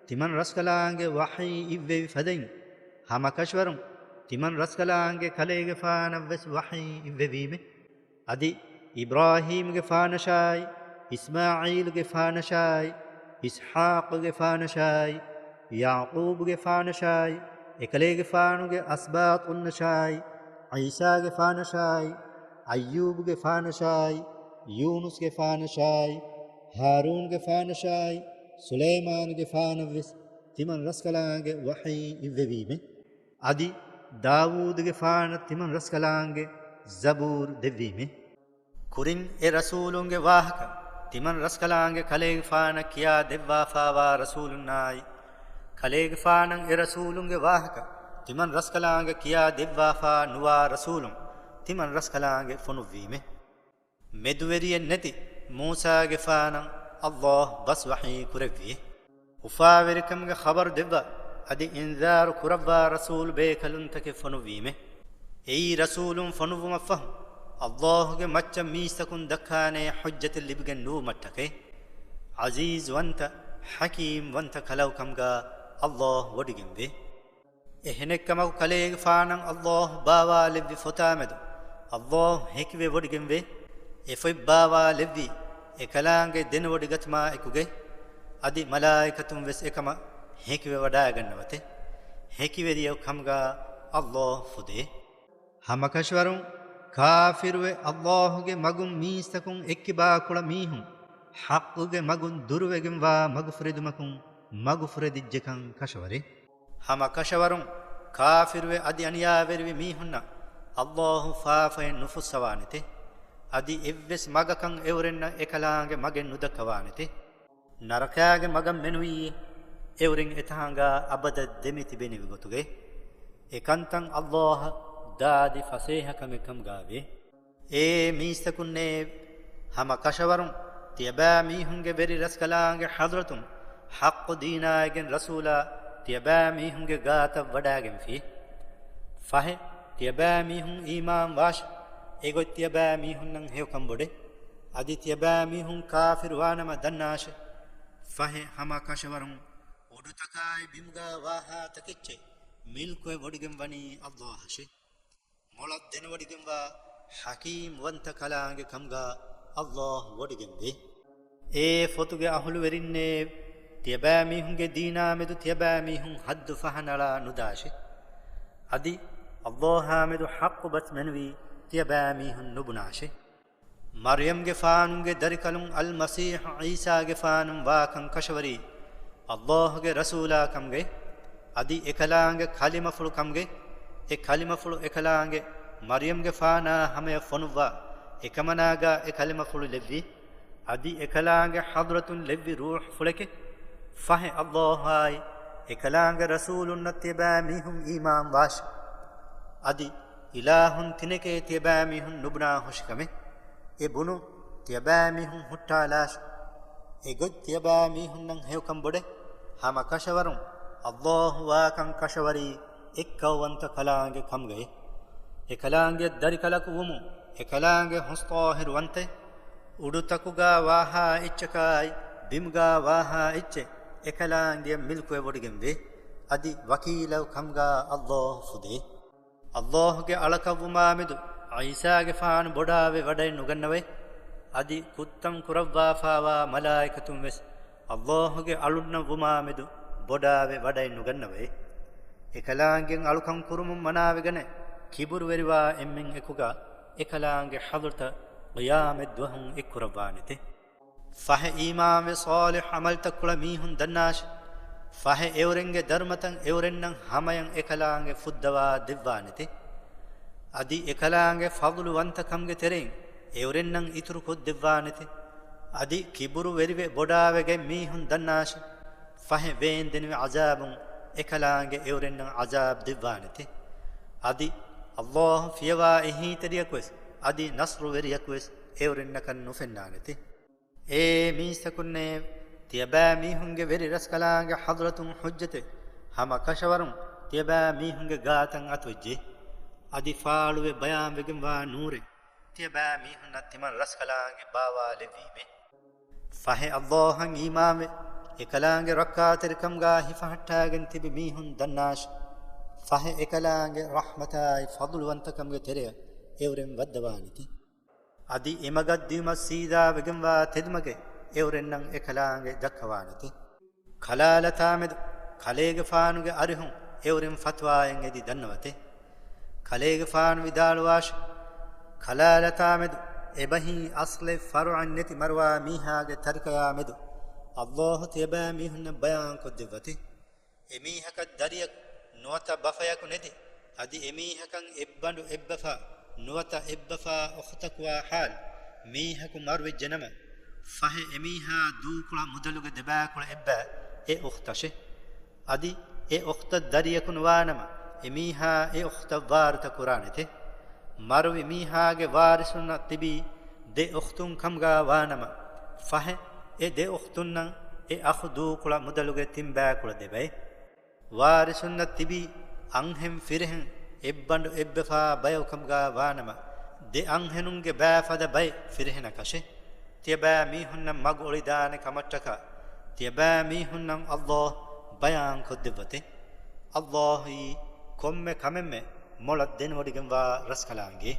ތިމަން ރަސްކަލާނގެ ވަޙީ އިއްވެވި ފަދައިން، ހަމަކަށަވަރުން ތިމަން ރަސްކަލާނގެ ކަލޭގެފާނަށްވެސް ވަޙީ އިއްވެވީމެ. އަދި އިބްރާހީމްގެފާނަށާއި، އިސްމާޢީލްގެފާނަށާއި، އިސްޙާޤުގެފާނަށާއި، ޔަޢުޤޫބުގެފާނަށާއި، އެކަލޭގެފާނުގެ އަސްބާޠުންނަށާއި، ޢީސާގެފާނަށާއި، އައްޔޫބުގެފާނަށާއި، ޔޫނުސްގެފާނަށާއި، ހާރޫންގެފާނަށާއި، ސުލައިމާނުގެފާނަށްވެސް ތިމަން ރަސްކަލާނގެ ވަޙީ އިއްވެވީމެ. އަދި ދާވޫދުގެފާނަށް ތިމަން ރަސްކަލާނގެ ޒަބޫރު ދެއްވީމެ. ކުރިން އެ ރަސޫލުންގެ ވާހަކަ ތިމަން ރަސްކަލާނގެ ކަލޭގެފާނަށް ކިޔާ ދެއްވާފާވާ ރަސޫލުންނާއި، ކަލޭގެފާނަށް އެ ރަސޫލުންގެ ވާހަކަ ތިމަން ރަސްކަލާނގެ ކިޔާ ދެއްވާފާ ނުވާ ރަސޫލުން ތިމަން ރަސްކަލާނގެ ފޮނުއްވީމެ. މެދުވެރިއެއް ނެތި މޫސާގެފާނަށް ﷲ ބަސް ވަޙީ ކުރެއްވިއޭ. އުފާވެރިކަމުގެ ޚަބަރު ދެއްވާ، އަދި އިންޒާރު ކުރައްވާ ރަސޫލު ބޭކަލުންތަކެއް ފޮނުއްވީމެ. އެއީ ރަސޫލުން ފޮނުއްވުމަށްފަހު، ﷲ ގެ މައްޗަށް މީސްތަކުން ދައްކާނޭ ޙުއްޖަތެއް ލިބިގެން ނުވުމަށްޓަކައި. ޢަޒީޒުވަންތަ، ޙަކީމްވަންތަ ކަލަކު ކަމުގާ ﷲ ވޮޑިގެންވޭ. އެހެނެއްކަމަކު ކަލޭގެފާނަށް ﷲ ބާވާލެއްވި ފޮތާމެދު، ﷲ ހެކިވެ ވޮޑިގެންވޭ. އެ ފޮތް ބާވާލެއްވީ އެކަލާނގެ ދެނެވޮޑިގަތުމާ އެކުގައި، އަދި މަލާއިކަތުން ވެސް އެކަމަށް ހެކިވެވަޑައިގަންނަވަތެ. ހެކިވެރިޔަކު ކަމުގާ ﷲ ފުދޭ. ހަމަކަށަވަރުން ކާފިރުވެ، ﷲ ގެ މަގުން މީސްތަކުން އެއްކިބާކުޅަ މީހުން، ޙައްޤުގެ މަގުން ދުރުވެގެންވާ މަގުފުރެދުމަކުން މަގުފުރެދިއްޖެކަން ކަށަވަރޭ. ހަމަ ކަށަވަރުން ކާފިރުވެ އަދި އަނިޔާވެރިވި މީހުންނަށް ﷲ ފާފައެއް ނުފުއްސަވާނެތެ. އަދި އެއްވެސް މަގަކަށް އެއުރެންނަށް އެކަލާނގެ މަގެއް ނުދައްކަވާނެތެ. ނަރަކާގެ މަގަށް މެނުވީ އެއުރެން އެތާނގާ އަބަދަށް ދެމިތިބެނިވި ގޮތުގައި. އެކަންތައް ﷲ އަށް ދާދި ފަސޭހަކަމެއް ކަމުގާވޭ. އޭ މީސްތަކުންނޭ! ހަމަ ކަށަވަރުން ތިޔަބައިމީހުންގެ ވެރި ރަސްކަލާނގެ ޙަޟްރަތުން ޙައްޤު ދީނާއިގެން ރަސޫލާ ތިޔަބައިމީހުންގެ ގާތަށް ވަޑައިގެންފި. ފަހެ، ތިޔަބައިމީހުން އީމާން ވާށި! އެގޮތް ތިޔަބައިމީހުންނަށް ހެޔޮކަން ބޮޑޭ. އަދި ތިޔަބައިމީހުން ކާފިރު ވާނަމަ ދަންނާށެ! ފަހެ، ހަމަ ކަށަވަރުން އުޑުތަކާއި ބިމުގާ ވާހާ ތަކެއްޗެއް މިލްކުވެ ވޮޑިގެން ވަނީ ﷲ އަށެ. މޮޅަށް ދެނެވޮޑިގެންވާ ޙަކީމް ވަންތަ ކަލާނގެ ކަމުގާ ﷲ ވޮޑިގެންވޭ. އޭ ފޮތުގެ އަހުލުވެރިންނޭ! ތިޔަބައިމީހުންގެ ދީނާމެދު ތިޔަބައިމީހުން ޙައްދު ފަހަނަޅާ ނުދާށި. އަދި ﷲ އާމެދު ޙައްޤު ބަސް މެނުވީ ތިޔަބައިމީހުން ނުބުނާށޭ. މަރްޔަމްގެފާނުގެ ދަރިކަލުން އަލްމަސީޙު ޢީސާގެފާނު ވާކަން ކަށަވަރީ ﷲގެ ރަސޫލާ ކަމުގައި، އަދި އެކަލާނގެ ކަލިމަފުޅު ކަމުގައި. އެ ކަލިމަފުޅު އެކަލާނގެ މަރްޔަމްގެފާނާ ހަމަޔަށް ފޮނުއްވާ އެކަމަނާގާ އެ ކަލިމަފުޅު ލެއްވީ. އަދި އެކަލާނގެ ޙަޟްރަތުން ލެއްވި ރޫޙުފުޅެކޭ. ފަހެ ﷲ އާއި އެކަލާނގެ ރަސޫލުންނަށް ތިޔަބައިމީހުން އީމާން ވާށި. އަދި އިލާހުން ތިނެކޭ ތިޔަބައިމީހުން ނުބުނާ ހުށިކަމެއް. އެ ބުނުން ތިޔަބައިމީހުން ހުއްޓާލާށި. އެގޮތް ތިޔަބައިމީހުންނަށް ހެޔޮކަން ބޮޑޭ. ހަމަ ކަށަވަރުން ﷲ ވާކަން ކަށަވަރީ އެއްކައުވަންތަ ކަލާނގެ ކަމުގައި. އެކަލާނގެ ދަރިކަލަކު ވުމުން އެކަލާނގެ ހުސްޠާހިރުވަންތައެއް، އުޑުތަކުގާ ވާހާ އެއްޗަކާއި، ބިމުގާ ވާހާ އެއްޗެއް އެކަލާނގެ މިލްކުވެވޮޑިގެންވޭ. އަދި ވަކީލަކު ކަމުގާ ﷲ ފުދޭ. ﷲގެ އަޅަކަށްވުމާމެދު ޢީސާގެފާނު ބޮޑާވެ ވަޑައެއް ނުގަންނަވައި، އަދި ކުއްތަން ކުރައްވާފާވާ މަލާއިކަތުން ވެސް ﷲގެ އަޅުންނަށް ވުމާމެދު ބޮޑާވެ ވަޑައެއް ނުގަންނަވައި. އެކަލާނގެ އަޅުކަން ކުރުމުން މަނާވެގަނެ، ކިބުރުވެރިވާ އެންމެން އެކުގާ އެކަލާނގެ ޙަޟްރަތަށް ޤިޔާމަތްދުވަހުން އެއްކުރައްވާނެތެ. ފަހެ އީމާންވެ ޞާލިޙު ޢަމަލުތައް ކުޅަ މީހުން ދަންނާށި. ފަހެ އެއުރެންގެ ދަރުމަތައް އެއުރެންނަށް ހަމަޔަށް އެކަލާނގެ ފުއްދަވާ ދެއްވާނެތެ. އަދި އެކަލާނގެ ފަޟުލުވަންތަކަމުގެ ތެރެއިން އެއުރެންނަށް އިތުރު ކޮށްދެއްވާނެތެ. އަދި ކިބުރުވެރިވެ ބޮޑާވެގެން މީހުން ދަންނާށި. ފަހެ ވޭންދެނިވި ޢަޒާބުން އެކަލާނގެ އެއުރެންނަށް ޢަޒާބް ދެއްވާނެތެ. އަދި ﷲ ފިޔަވާ އެހީތެރިޔަކުވެސް އަދި ނަޞްރުވެރިޔަކުވެސް އެއުރެންނަކަށް ނުފެންނާނެތެ. އޭ މީސްތަކުންނޭ! ތިޔަބައިމީހުންގެ ވެރި ރަސްކަލާނގެ ޙަޟްރަތުން ޙުއްޖަތެއް ހަމަ ކަށަވަރުން ތިޔަބައިމީހުންގެ ގާތަށް އަތުވެއްޖެ. އަދި ފާޅުވެ ބަޔާންވެގެންވާ ނޫރެއް ތިޔަބައިމީހުންނަށް ތިމަން ރަސްކަލާނގެ ބާވާލެއްވީމޭ. ފަހެ ﷲއަށް އީމާންވެ، އެކަލާނގެ ރައްކާތެރިކަމުގާ ހިފަހައްޓާގެން ތިބި މީހުން ދަންނާށި. ފަހެ އެކަލާނގެ ރަޙްމަތާއި ފަޟުލުވަންތަކަމުގެ ތެރެއަށް އެއުރެން ވައްދަވާނެތި. އަދި އެމަގަށް ދިޔުމަށް ސީދާވެގެންވާ ތެދުމަގެއް އެއުރެންނަށް އެކަލާނގެ ދައްކަވާނެތެ. ކަލާލަތާމެދު ކަލޭގެފާނުގެ އަރިހުން އެއުރެން ފަތުވާއެއް އެދި ދަންނަވަތެ. ކަލޭގެފާނު ވިދާޅުވާށި، ކަލާލަތާމެދު އެބަހީ އަސްލެއް ފަރުޢެއް ނެތި މަރުވާ މީހާގެ ތަރިކަޔާމެދު ﷲ ތިޔަބައިމީހުންނަށް ބަޔާންކޮށްދެއްވަތި. އެމީހަކަށް ދަރިޔަކު ނުވަތަ ބަފަޔަކު ނެތި، އަދި އެމީހަކަށް އެއްބަނޑު އެއްބަފާ ނުވަތަ އެއްބަފާ އުޚްތަކުވާ ޙާލު މީހަކު މަރުވެއްޖެނަމަ، ފަހެ އެމީހާ ދޫކުޅަ މުދަލުގެ ދެބައިކުޅަ އެއްބައި އެ އުޚްތަށެ. އަދި އެ އުޚްތަށް ދަރިޔަކު ނުވާނަމަ، އެމީހާ އެ އުޚްތަށް ވާރިތަ ކުރާނެތެ. މަރުވި މީހާގެ ވާރިސުންނަށް ތިބީ ދެ އުޚްތުން ކަމުގާ ވާނަމަ، ފަހެ އެ ދެ އުޚްތުންނަށް އެ އަޚު ދޫކުޅަ މުދަލުގެ ތިން ބައިކުޅަ ދެބައި. ވާރިސުންނަށް ތިބީ އަންހެން ފިރިހެން އެއްބަނޑު އެއްބަފާ ބަޔަކު ކަމުގާ ވާނަމަ، ދެ އަންހެނުންގެ ބައި ފަދަ ބައެއް ފިރިހެނަކަށެ. ތިޔަބައިމީހުންނަށް މަގު އޮޅިދާނެ ކަމަށްޓަކާ، ތިޔަބައިމީހުންނަށް ﷲ ބަޔާން ކޮށްދެއްވަތެ. ﷲ އީ ކޮންމެ ކަމެއްމެ މޮޅަށް ދެނެވޮޑިގެންވާ ރަސްކަލާނގެ.